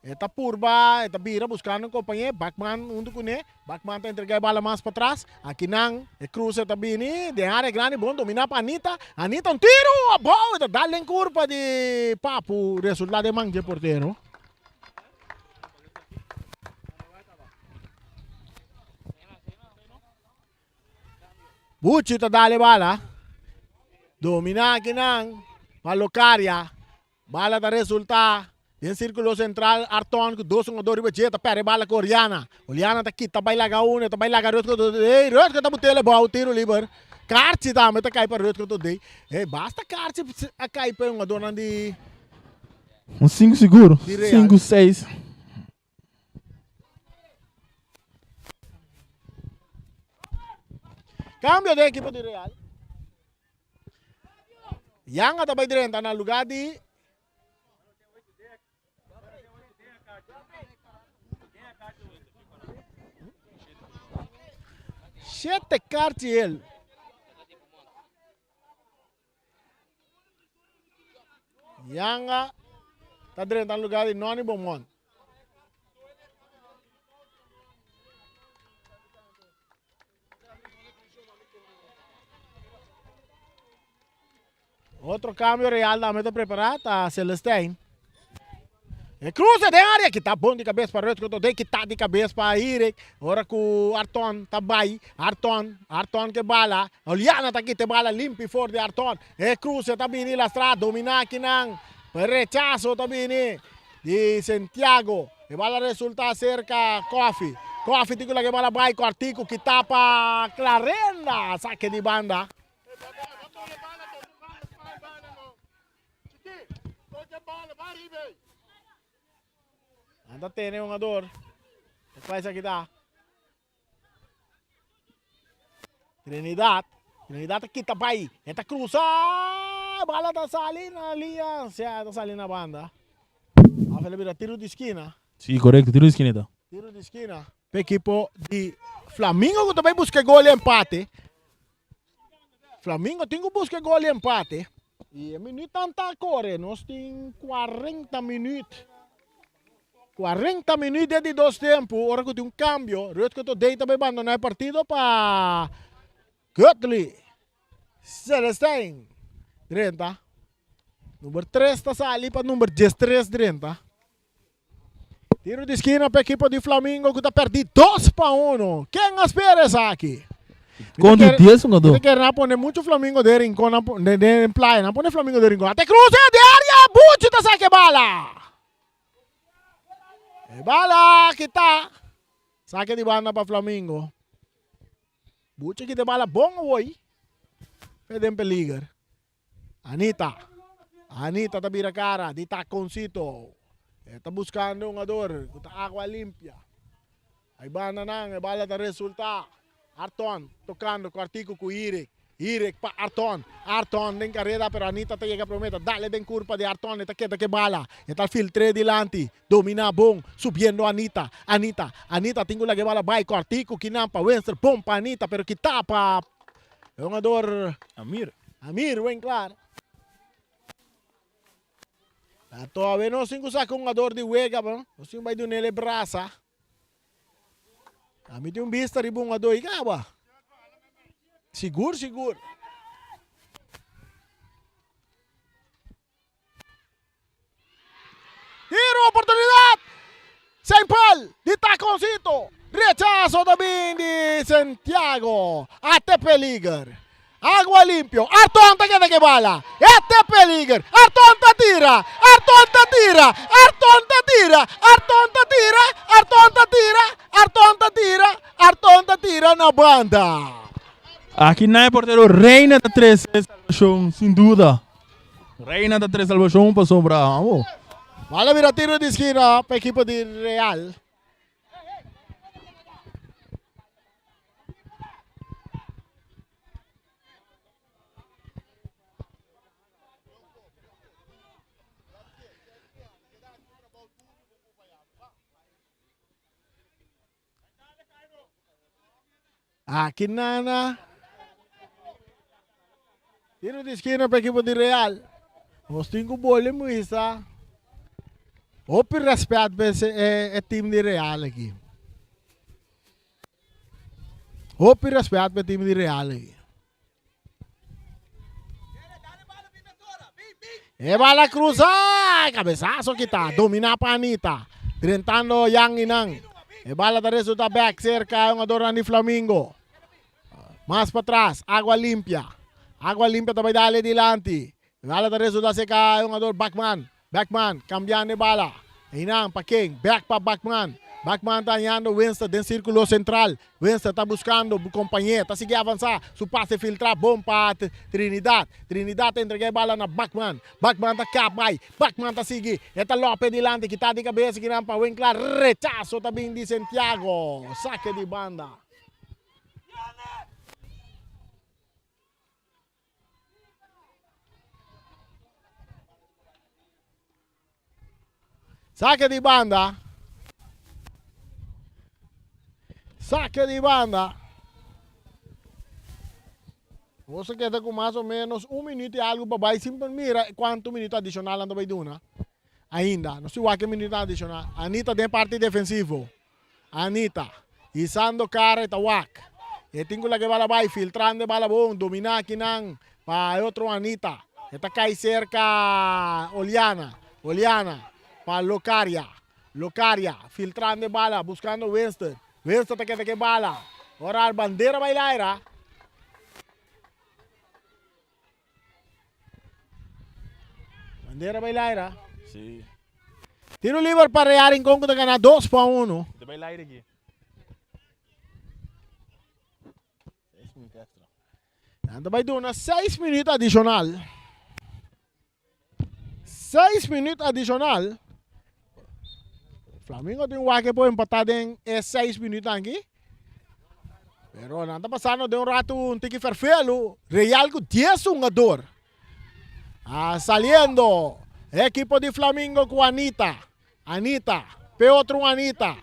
E ta purba, e ta bira buskando un kompañé, Bakman huntu kuné. Bakman ta entregá e bala mas patras. Akinan e kruse ta bini den área grandi, bon dominá pa Anita. Anita un tiru abou, e ta dal den kurpa di Papu, resultá den man dje portero. Buchi ta dal e bala. Dominá akinan pa Locaria. Bala ta resulta den circulo central Arton cu dos hungador riba dje ta perde bala cu Oriana. Oriana ta kita bay laga uno, ta bay laga Rutger Todey. Rutger ta butele abao, tiro liber. Karchi tambe ta cay pa Rutger Todey. Hey, basta karchi a cay pa e hungadornan di. Un sinku sigur, Di Real. sinku, seis. Cambio den ekipo di Real. Yanga ta bai drenta na lugar di Shete Cartiel. Yanga ta drenta na lugar di Noni Beaumont. Otro cambio Real tambe ta prepara ta Celestijn. E cruce den area kita bon di cabeza pa Rutger Todé kita di cabeza pa Erik. Ora cu Arton ta bay Arton Arton ke bala Oliana ta kita e bala limpi for di Arton. E cruce ta bini lastra domina akinan. Rechazo ta bini di Santiago. E bala resulta cerca Koffie. Koffie tin cu laga e bala bay cortico kita pa Clarenda. Saque di banda. Nan ta tene hungador. Despues esaki ta Trinidad. Trinidad ta kita bay. E ta cruza. Bala ta sali na liña. Sea ta sali na banda. Af el a bira tiro di skina. Si, korekto. Tiro di skina e ta. Tiro di skina pa ekipo di Flamingo ku ta bai buska e gol di empate. Flamingo tin ku buska e gol di empate. I e minütnan ta kore. Nos tin 40 minüt. 40 minüt den di dos tempu ora ku tin un kambio. Rutger Todey ta bai bandoná e partido pa Gutley Celestijn drenta. Number 3 ta sali pa number 13 drenta. Tiro di skina pa ekipo di Flamingo ku ta perdi 2-1. Ken a spera esaki? Kontra 10 hungadó. Mi ta kere nan pone mucho Flamingo den rincon, nan pone den playa, nan pone Flamingo den rincon. Ate cruce de area, Buchi ta saka e bala. E bala kita. Sake di banda pa Flamingo. Buchi kita e bala bon awoi. Fe den peliger. Anita. Anita ta bira cara di taconcito. E ta buscando un hungador cu ta agua limpia. Ay banda nan e bala ta resulta. Arton tocando cortico cu Irik. Irik pa Arton. Arton den careda pero Anita ta yega prome ta dale den curpa di Arton e ta keda cu e bala. E ta filtre dilanti. Domina bon. Subiendo Anita. Anita. Anita tin cu laga e bala bay cortico kinan pa Wenster. Bon pa Anita pero kita pa e hungador Amir. Amir Winklaar. Ta todavia nos tin cu saca un hungador di wega, nos tin bay dunele brasa. Ami tin un bista riba un hungador y caba. Sigur, sigur. Tiro oportunidad. Saint Paul di taconcito. Rechazo ta bin di Santiago. Ate peliger. Agua limpio. Arton ta keda ke bala. Ate peliger. Arton ta tira. Arton ta tira. Arton ta tira. Arton ta tira. Arton ta tira. Arton ta tira. Arton ta tira na banda. Aki na e portero Reina ta trece salvacion sin duda. Reina ta trece salvacion pasobra amo. Bala bira tiro di skina pa ekipo di Real. Aki nana. Tiro di esquina pa equipo di Real. Nos tin ku boli muisa. Hopi respet pa e team di Real aki. Hopi respet pa e team di Real aki. E bala cruza, cabezazo kita, domina pa Anita. Drentando Yang Inan. E bala ta resulta back cerca un ador di Flamingo. Mas pa tras, Agua Limpia. Agua Limpia ta bai dale dilanti. Bala ta resulta seca e hungador Bachman. Bachman cambiando e bala. Einan pa ken? Back pa Bachman. Bachman ta hañando Winston den circulo central. Winston ta buscando bu compañe. Ta sigui avansa. Su pase filtra bon pa Trinidad. Trinidad ta entrega e bala na Bachman. Bachman ta kap bay. Bachman ta sigui. E ta lope dilanti. Kita di cabeza kinan pa Winklar. Rechazo ta bin di Santiago. Sake di banda. Sake di banda. Sake di banda. Nos a keda ku mas o menos un minuut i algu pa bai sin por mira kuantu minuut adishonal nan ta bai duna. Ainda. Nos tin wak e minuut adishonal. Anita den parti defensivo. Anita, hisando cara e ta wak. E tin cu laga e bala bay, filtrando e bala bon, domina akinan pa e otro Anita. E ta cay cerca Oliana. Oliana pa Locaria. Locaria filtrando e bala, buscando Winston. Winston ta keda cu e bala. Ora bandera bay laira. Bandera bay laira. Sí. Tiro liber pa Real Rincon ku ta gana 2 pa 1. Ta bay laira aki. Nan ta bay duna 6 minuut adicional. 6 minuut adicional. Flamingo tin wak por empatá den e 6 minuut aki. Pero nan ta pasando den un rato un tiki ferfelu. Real ku 10 hungador. Ah, saliendo equipo di Flamingo ku Anita. Anita, pe otro Anita.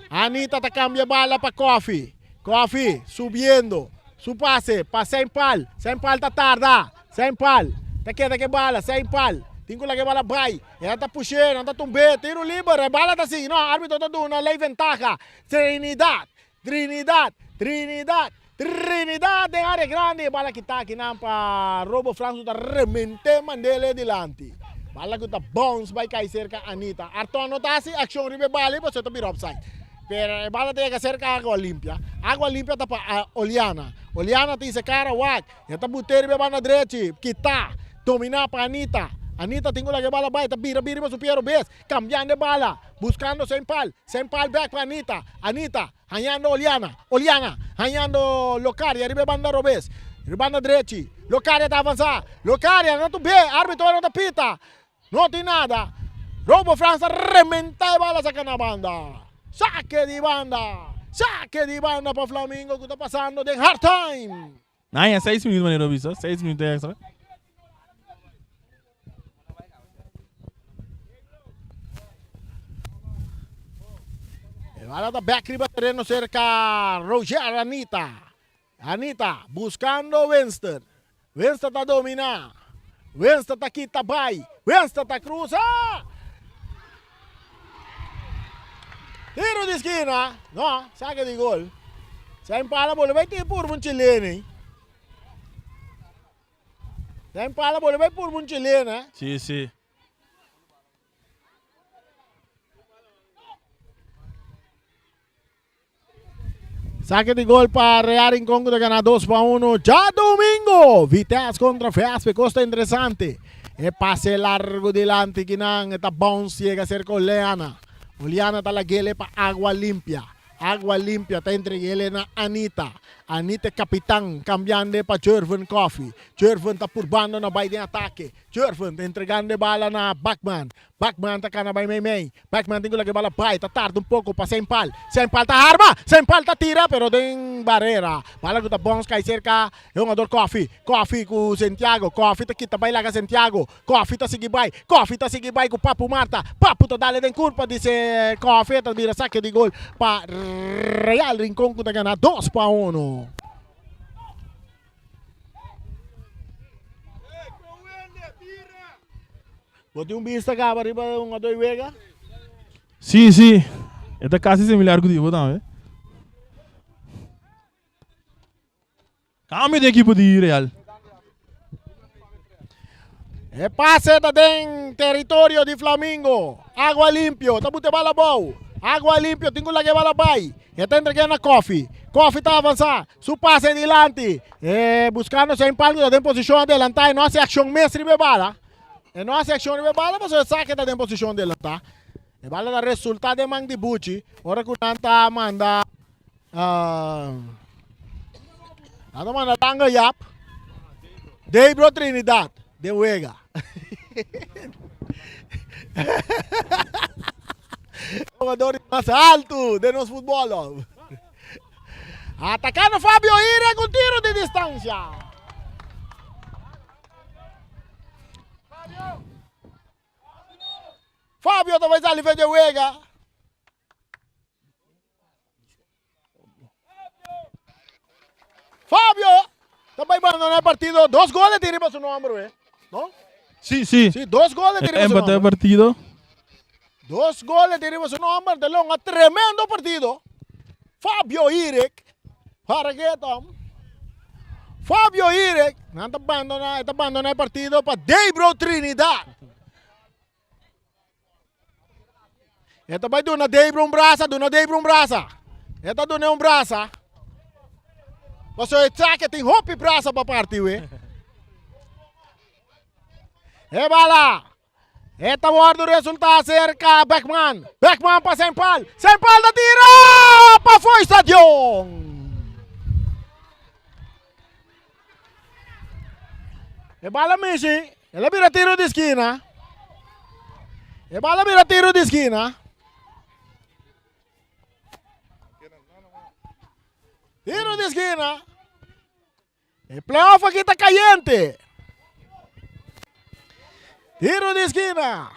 Anita ta cambia bala pa Koffie. Koffie subiendo. Su pase pa Sempal. Sempal ta tarda. Sempal ta keda ke bala. Sempal tin ku laga e bala bai. E ta push'é, nan ta tumb'é. Tiro liber, e bala ta sigui. No, arbitro ta duna ley ventaha. Trinidad, Trinidad, Trinidad, Trinidad den área grandi. E bala kita akinan pa Robo Frans ku ta rement'é mand'é dilanti. Bala ku ta bounce bai kai serka Anita. Arton no ta hasi akshon riba e bala ei pasobra ta bira offside. Pero e bala ta yega serka Agua Limpia. Agua Limpia ta pa Oliana. Oliana ta hisa kara wak. E ta but'é riba e banda drechi. Kita. Dominá pa Anita. Anita tin ku laga e bala bai. Ta bira bira riba su pie robes. Cambiando e bala, buscando Sempal, Sempal back pa Anita, Anita hañando Oliana, Oliana hañando Locaria riba e banda robes, riba banda drechi, Locaria ta avansa, Locaria no ta be, arbitro no ta pita, no tin nada, Robo Frans ta rementa e bala saca na banda, sake di banda, sake di banda pa Flamingo cu ta pasando den hard time. Nan haña seis minuut manera bo bisa, seis minuut extra. E bala ta bek riba tereno serka Roger Anita. Anita buscando Winston. Winston ta domina. Winston ta kita bai. Winston ta cruza. Tiro di skina. No, saque di gol. Sa impala bolbe bai tin purba un chilena. Sa impala bolbe bai purba un chilena. Si, si. Saque di gol pa Real Rincon ku ta gana 2 pa 1. Djadomingo, Vitesse kontra VSP. Kos ta interesante. E pase largo dilanti kinan e ta bounce yega serka Oleana. Oleana ta lag'ele pa Agua Limpia. Agua Limpia ta entreg'ele na Anita. Anita e kapitan kambiando pa Jervin Coffee. Jervin ta purbando na bai den atake. Jervin ta entregando e bala na Bachman. Bachman ta kana bai meimei. Bachman tin ku laga e bala bai. Ta tarda un poko pa Sempal. Sempal ta harma! Sempal ta tira pero den barera. Bala ku ta bons kai serka e hungador Koffie. Koffie ku Sentiago. Koffie ta kita bai laga Sentiago. Koffie ta sigui bai. Koffie ta sigui bai ku Papu Marta. Papu ta dale den kurpa di se Koffie. Ta bira sake di gol pa Real Rincon ku ta gana 2-1. Bo tin un bista kaba riba un adoy wega? Sí, sí. E ta casi similar cu di bo tambe. Cambio di equipo di Real. E pase ta den territorio di Flamingo. Agua limpio, ta bute bala bou. Agua limpio, tin ku laga e bala bai. E ta entreg'é na Koffie. Koffie ta avansá. Su pase dilanti. E buskando Shane Palm ku ta den posishon adelantá. E no hasi akshon mes riba e bala. E no hasi akshon riba e bala pasobra e sa ku e ta den posishon adelantá. E bala ta resultá den man di Buchi ora ku nan ta manda Nan ta manda Lange Jap, Debro Trinidad den wega. Jugador mas alto den nos futbol. Atacando Fabio Ire con tiro de distancia. Fabio ta bai sali fe de wega. Fabio ta bai bandoná e partido. Dos goles tin riba su nomber, we. No? Sí, sí. Sí, dos goles tin riba su Empatá e nomber. partido. Dos goles tin riba su nomber. De longa tremendo partido. Fabio Irek. Para ke Tom? Fabio Irek. Nan ta bandoná, e ta bandoná e partido pa Debro Trinidad. E ta bai duna Debra un brasa, duna Debra un brasa. E ta duna un brasa. Paso e sa ke tin hopi brasa pa parti we. E bala. E ta wordo resulta cerca Beckman. Beckman pa Sempal. Sempal ta tira pa foi stadion. E bala mishi. El a bira tiro di skina. E bala bira tiro di skina. Tiro di skina. E playoff aki ta caliente. Tiro di skina.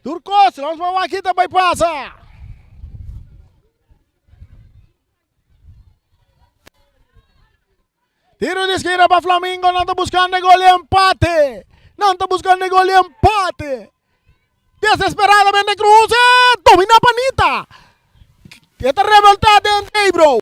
Turcos, vamos pa wak kita bai pasa. Tiro di esquina pa Flamingo, nan ta buscando e gol di empate. Nan ta buscando e gol di empate. Desesperadamente Cruz, domina pa Anita. E ta revolta den Debro.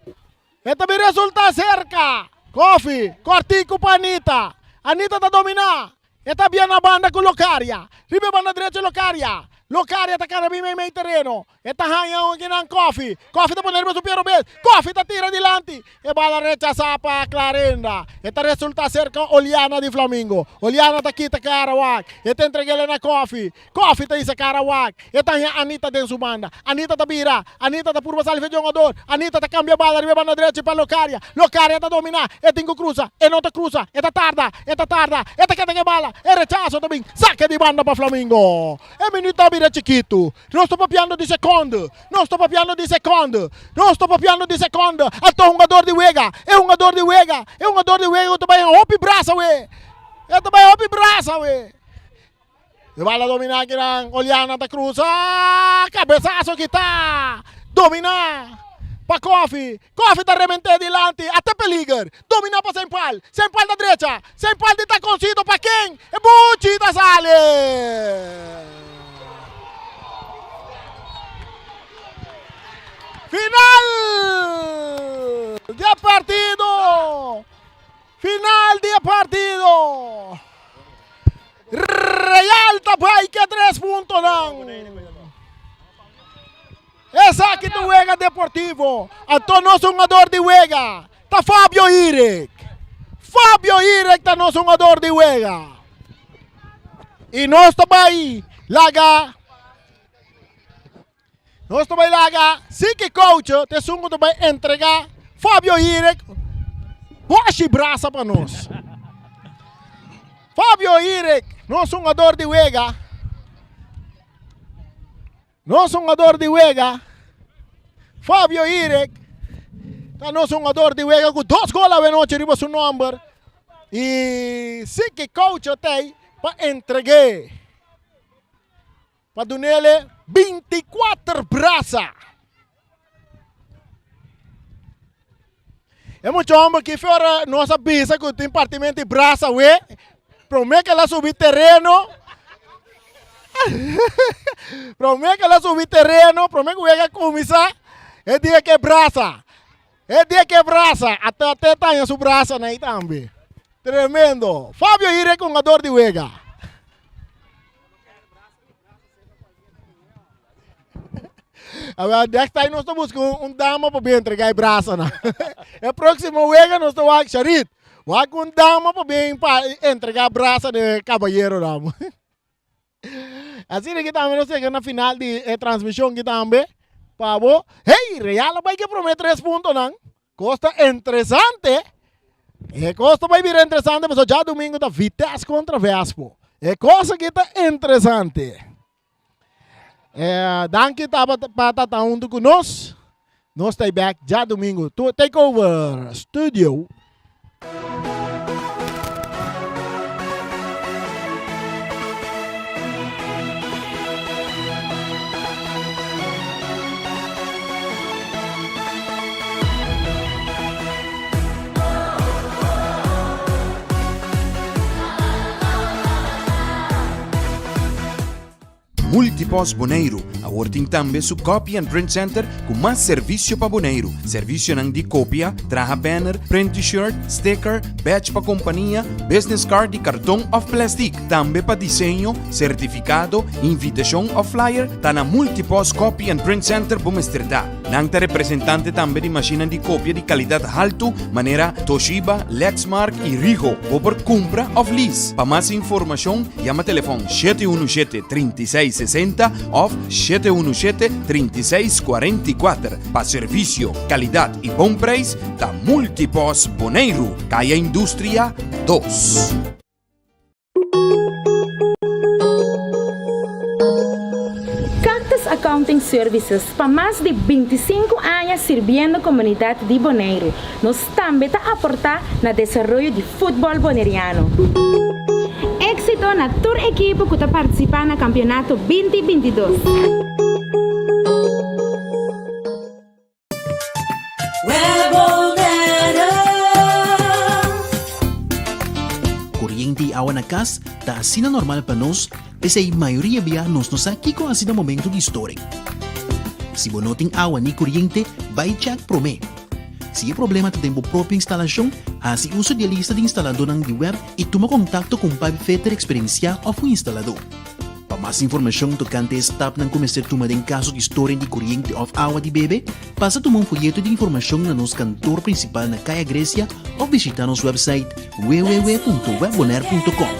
E ta bin resulta cerca. Kofi, cortico pa Anita. Anita ta domina. E ta bia na banda cu Locaria. Riba e banda drecho Locaria. Locaria ta cana bin meimei tereno. E ta haña un kinan Kofi. Kofi ta pone riba su pia robes. Kofi ta tira dilanti. E bala rechasa pa Clarinda. E ta resulta cerca Oliana di Flamingo. Oliana ta kita cara wak. E ta entreg'ele na Kofi. Kofi ta hisa cara wak. E ta haña Anita den su banda. Anita ta bira. Anita ta purba sali fe jongador. Anita ta cambia bala riba e banda drechi pa Locaria. Locaria ta domina. E tin cu cruza. E no ta cruza. E ta tarda. E ta tarda. E ta keda cu e bala. E rechazo ta bin. Saque di banda pa Flamingo. E minuto a bira chikitu. Nos ta papiando di seconde. Nos ta papiando di seconde. Nos ta papiando di seconde. Anto hungador di wega. E hungador di wega. E hungador di wega cu ta bay hopi brasa we. E ta bay hopi brasa we. E bala dominá kinan. Oliana ta cruza. Cabezazo kita. Dominá pa Kofi. Kofi ta rementé dilanti. Ata peliger. Dominá pa Sempal. Sempal ta drecha. Sempal di taconcito pa ken? E Buchi ta sali. Final di e partido. Final di e partido. Real ta bai ke tres puntonan. Esaki ta wega deportivo. Anto nos hungador di wega ta Fabio Irek. Fabio Irek ta nos hungador di wega. I nos ta bai laga Nos ta bai laga Siki Coach ta esun ku ta bai entrega Fabio Irek boshi brasa pa nos. Fabio Irek, nos hungador di wega. Nos hungador di wega. Fabio Irek ta nos hungador di wega ku dos gol awenochi riba su nomber. I Siki Coach ta ei pa entreg'é. Pa dunele 24 brasa. E mucha homber ki ora nos a bisa ku tin partimento di brasa we, prome ke el a subi tereno. Promé ku el a subi tereno, promé ku wega a kuminsá, e dia ku e brasa, e dia ku e brasa, ata te taña su brasanan ei tambe. Tremendo. Fabio Hire ku hungador di wega. Awel, next time nos ta buska un, un dama pa bin entrega e brasanan. E próximo wega nos ta wak Sharit. Wak un dama pa bin pa entrega brasa de caballeronan. Asina ki tambe nos yega na final di e transmishon ki tambe pa bo. Hey, Real a bai ke prome tres puntonan. Kos ta interesante. E kos ta bai bira interesante pasobra djadumingu ta Vitesse kontra Vespo. E kos aki ta interesante. Eh, danki tabata pa ta huntu ku nos. Nos ta back djadumingu. Tu take over studio. Multipost Boneiru awor tin tambe su Copy and Print Center ku mas servisio pa Boneiru. Servisionan di kopia, traha banner, print t-shirt, sticker, badge pa kompania, business card di karton òf plèstik. Tambe pa diseño, sertifikado, invitashon òf flyer ta na Multipost Copy and Print Center bo mester ta. Nan ta representante tambe di mashinnan di kopia di kalidat haltu manera Toshiba, Lexmark i Ricoh. Bo por kumpra òf lease. Pa mas informashon yama telefòn 717 36 60 òf 717 36 44. Pa servisio, kalidat i bon preis ta Multipos Boneiru, Kaya Industria 2. Cactus Accounting Services pa mas di 25 aña sirbiendo komunidat di Boneiru. Nos tambe ta aportá na desaroyo di futbòl boneriano. Éksito na tur ekipo ku ta partisipá na kampionato 20 22. Koriente i awa na kas ta asina normal pa nos, p'esei mayoria bia nos no sa kiko hasi na momento di storing. Si bo no tin awa ni koriente, bai chèk promé. Si e problema ta den bo propio instalashon, hasi uso di e lista di instaladónan di web i tuma kontakto ku un pipefitter eksperensiá òf un instaladó. Pa mas informashon tokante e stapnan ku mester tuma den kaso di storing di koriente òf awa di bebe, pasa tuma un foyeto di informashon na nos kantor prinsipal na Kaya Grecia òf bishitá nos wèpsait www.webbonaire.com.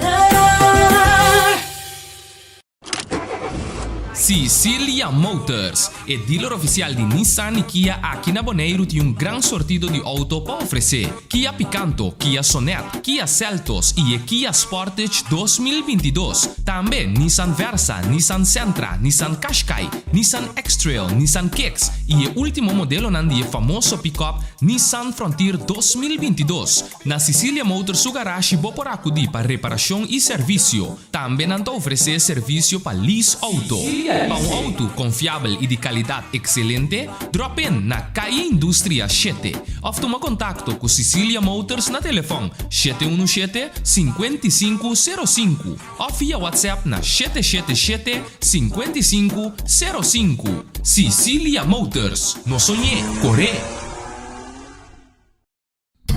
Sicilia Motors, e dealer ofisial di Nissan i Kia aki na Boneiru tin un gran sortido di outo pa ofresé. Kia Picanto, Kia Sonet, Kia Seltos i e Kia Sportage 2022. Tambe Nissan Versa, Nissan Sentra, Nissan Qashqai, Nissan X-Trail, Nissan Kicks i e último modelonan di e famoso pickup Nissan Frontier 2022. Na Sicilia Motors su garashi bo por akudí pa reparashon i servisio. Tambe nan ta ofresé servisio pa lease outo. Pa un outo konfiabel i di kalidat ekselente, drop in na Calle Industria shete òf tuma kontakto ku Sicilia Motors na telefòn 717 55 05 òf via WhatsApp na 777 55 05. Sicilia Motors, no soñ'é, kor'é!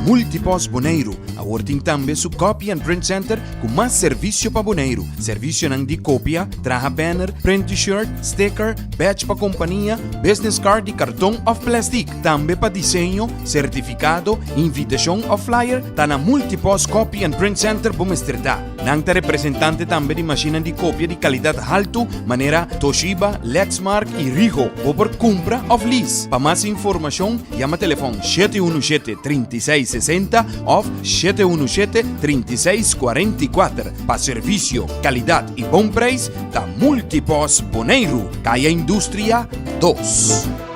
Multipost Boneiru awor tin tambe su Copy and Print Center ku mas servisio pa Boneiru. Servisionan di kopia, traha banner, print t-shirt, sticker, badge pa kompania, business card di karton òf plèstik. Tambe pa diseño, sertifikado, invitashon òf flyer ta na Multipost Copy and Print Center bo mester ta. Nan ta representante tambe di mashinnan di kopia di kalidat haltu manera Toshiba, Lexmark i Ricoh. Bo por kumpra òf lease. Pa mas informashon yama telefòn 717 36 60 òf 717 36 44. Pa servisio, kalidat i bon preis ta Multipost Boneiru, Kaya Industria 2.